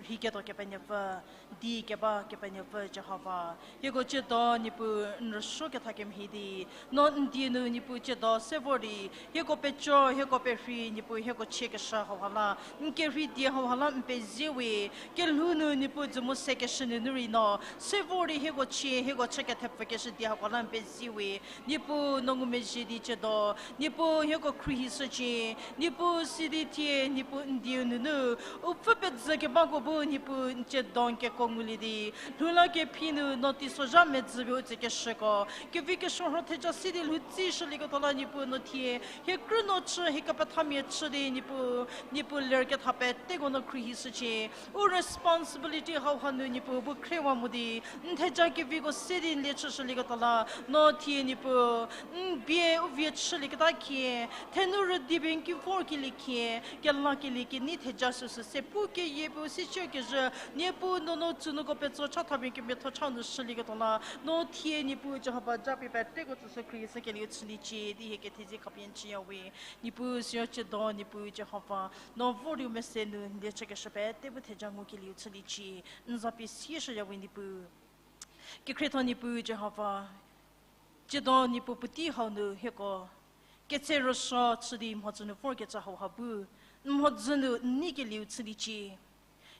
rheiketuo Kepenuopfü, di keba Kepenuopfü Jihova. Hieko ciedo Niepuu n rüsuo ketha kemhie di, no n die nu Niepuu ciedo se vor di, hieko peco, hieko perhei, Niepuu hieko chiekeshü hauha la, n kerhei die hauha la n pezie we, kelhou nu Niepuu dzü mu se keshü nunu rei no, se vor di hieko chie, hieko chü kethepfükeshü die hauha la n pezie we, Niepuu no ngumezhie di ciedo, Niepuu hieko khruohishücie, Niepuu sidi thie, Niepuu n dieu nunu, u pfü pezhü kebako bu Niepuu n ciedo n keko ngulie di, lhou la kephi nu no teisozha medzü pie u tsekeshüko, kevi kesuo rho theja si di lhou tsishülieketuo la Niepuu no thie, hie krü no chü, hie kepethamia chü di Niepuu, Niepuu ler ketha peteko no khruohishücie, u responsibility hauha nu Niepuu bu khriewa mo di, n theja keviko se di n lie chüshülieketuo la, no thie Niepuu, n bie u vie chülieketa khie, thenu rüdi pie n ki vorkelie khie, kelakelie kenei theja süsü se pu keyie pie u sichü kezhü, Niepuu no no tsünuko petso chatha pie n kemiatho cha nu shülieketuo la, no thie Niepuu Jihova japie peteko tsüshü khruohishükelieu chüliecie di hie kethezie khapie n chüya we, Niepuu siro ciedo Niepuu Jihova, no vor di u mese nu n lie chükeshü pete bu theja ngukelieu chüliecie, n za pie sieshüya we Niepuu. Kekhrietho Niepuu Jihova, ciedo Niepuu puotei hau nu hieko ketse rüsuo chü di mhodzü nu vorkecü hauha bu, n mhodzü nu n neikelieu chüliecie.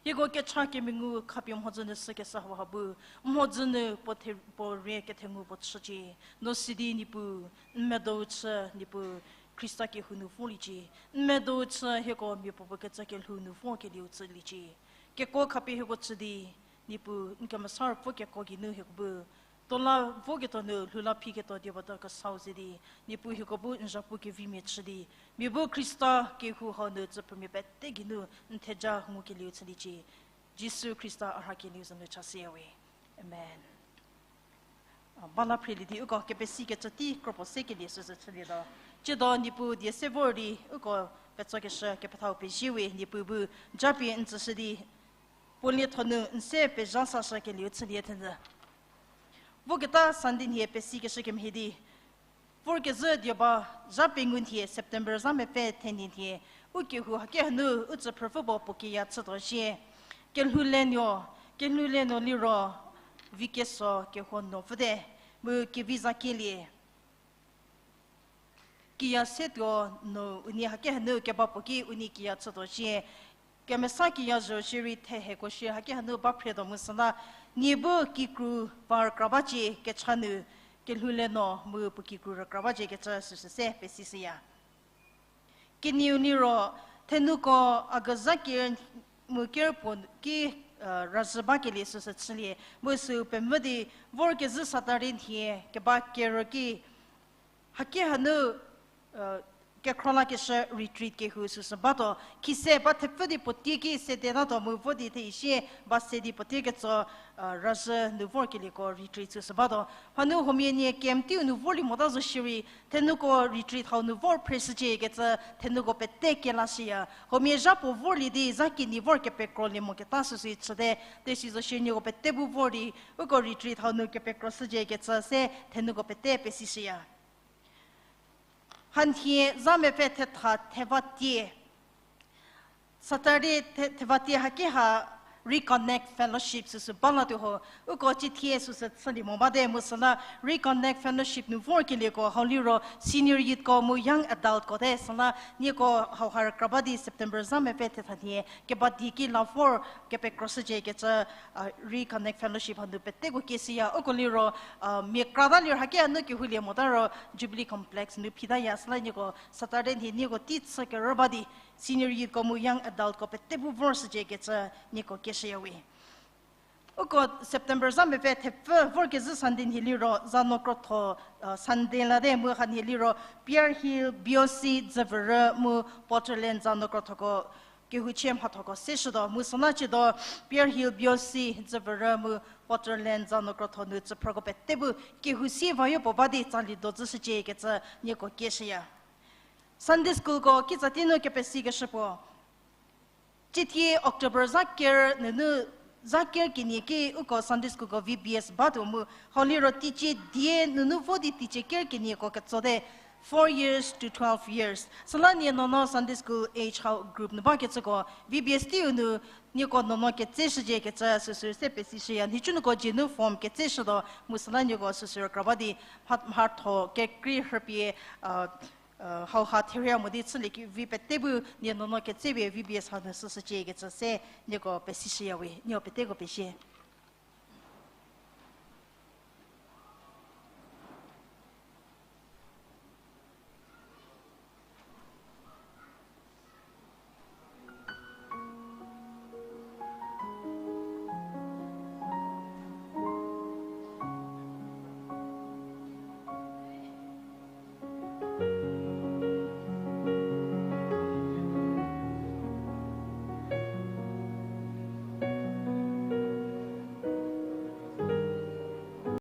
Hieko kecha kemengu khapie mhodzü nu sükeshü hauha bu, mhodzü nu puo the-, puo rie kethengu puo chücie. No sidi Niepuu, n medou chü Niepuu, Khrista kehou nu vorliecie. N medou chü hieko miapuopuo kecü kelhou nu vorkelieu chüliecie. Kekuo khapie hieko chü di, Niepuu, n kemesa ruopfü kekuo geinu hieko bu tuo la voketuo nu lhou la phiketuo die puo ta kesau ze di, Niepuu hieko bu n zhapu kevimia chü di, mia bu Khrista kehou hau nu tsüphrümia pete geinu n theja ngukelieu chüliecie. Jisu Khrista a rhakelieu za nu chashüya we. Amen. A, ba la phrelie di uko kepesikecü tei kropuo se kelie süsü chülietuo. Ciedo Niepuu die se vor di uko petsokeshü kepethau pezie we Niepuu bu japie n tsüshü di puo lietho nu n se pezha sashükelieu chülie thenyü. Voketa Sunday nhie pesikeshü kemhie di, vorkezhü dioba zha pengou nhie September zha mepfü thenie nhie, u kehou haki hanu u tsüphrüpfü puo puo kiya chütuo zhie. Kelhou lenuo, kelhou lenuo liro, vikeso kehuo nuopfüte, mu kevi za kielie kiya se tuo nu unie haki hanu keba puo ki unie kiya chütuo zhie. Kemesa kiya zho shierei theheko shie haki hanu ba phretuo mu süla, nie bu kikru va rükra bacie kecha nu, kelhou lenuo mu puo kikru rükra bacie kecü süsü se pesishüya. Kenieu liro, thenuko a kezha ker mu ker puo ki, razhü bakelie süsü chülie, mu süu pemvü di, vorkezhü Saturday nhie keba kerü ki, haki hanu, kekhro lakeshü retreat kehou süsü batuo, khise ba thepfü di puotei ki sedetatuo mu vo di theishie ba se di puotei ketso, razhü nu vorkelieko retreat süsü batuo. Hanu huomia nie camp teiu nu vorlie mota zo shierei, thenuko retreat hau nu vor phreshücie kecü thenuko pete kelashüya. Huomia zha puo vorlie di zha kinyi vor kepekrolie moketa süsü chüte, tesi zo shierei nieko pete bu vor di, uko retreat hau nu kepekroshücie kecü se thenuko pete pesishüya. Hanhie zha mepfü thetha thevatie, Saturday the-, thevatie haki ha Reconnect Fellowship süsü ba latuo ho, uko cithie süsü chülie mo bate mu süla Reconnect Fellowship nu vorkelieko hau liro senior youthko mu young adultko te süla nieko hauha rükra ba di September zha mepfü thetha nhie keba die ki la vor kepekroshücie kecü, Reconnect Fellowship hanu peteko kieshüya. Uko liro, mia krata liro haki hanu kehoulie mota ro Jubilee Complex nu phitaya süla nieko Saturday nhie nieko tei chü kerü ba di senior youthko mu young adultko pete bu vorshücie kecü nieko kieshüya we. Uko September zha mepfü thepfü vorkezhü Sunday nhie liro za no krotho, Sunday late mu hanhie liro Pier Hill, B O C, Dzüvürü mu Portland za no krothoko kehouchie mhathoko seshütuo mu süla ciedo Pear Hill B O C Dzüvürü mu Waterland Zanu Krotho nu tsüphrüko pete bu kehou sie vayo puo ba di tsali do dzüshüciekecü nieko kieshüya. Sunday schoolko kitsatie nu kepesikeshü puo, ciethie October za ker nunu, za ker kenie ki uko Sunday schoolko V B S batuo mu, hau liro teicie die nunu vo di teicie ker kenieko ketsote, four years to twelve years. Süla nie nuonuo Sunday school age hau group nu bakecüko V B S teiu nu nieko nuonuo ketseshüciekecü süsü se pesishüya. Nhicunuoko dzie nu form ketseshütuo mu süla nieko süsü rükra ba di mha-, mhatho kekrei rhüpie, hauha theria mo di chülie kevi pete bu nie nuonuo ketsepie V B S hau nu süsüciekecü se nieko pesishüya we, nieko peteko pezie.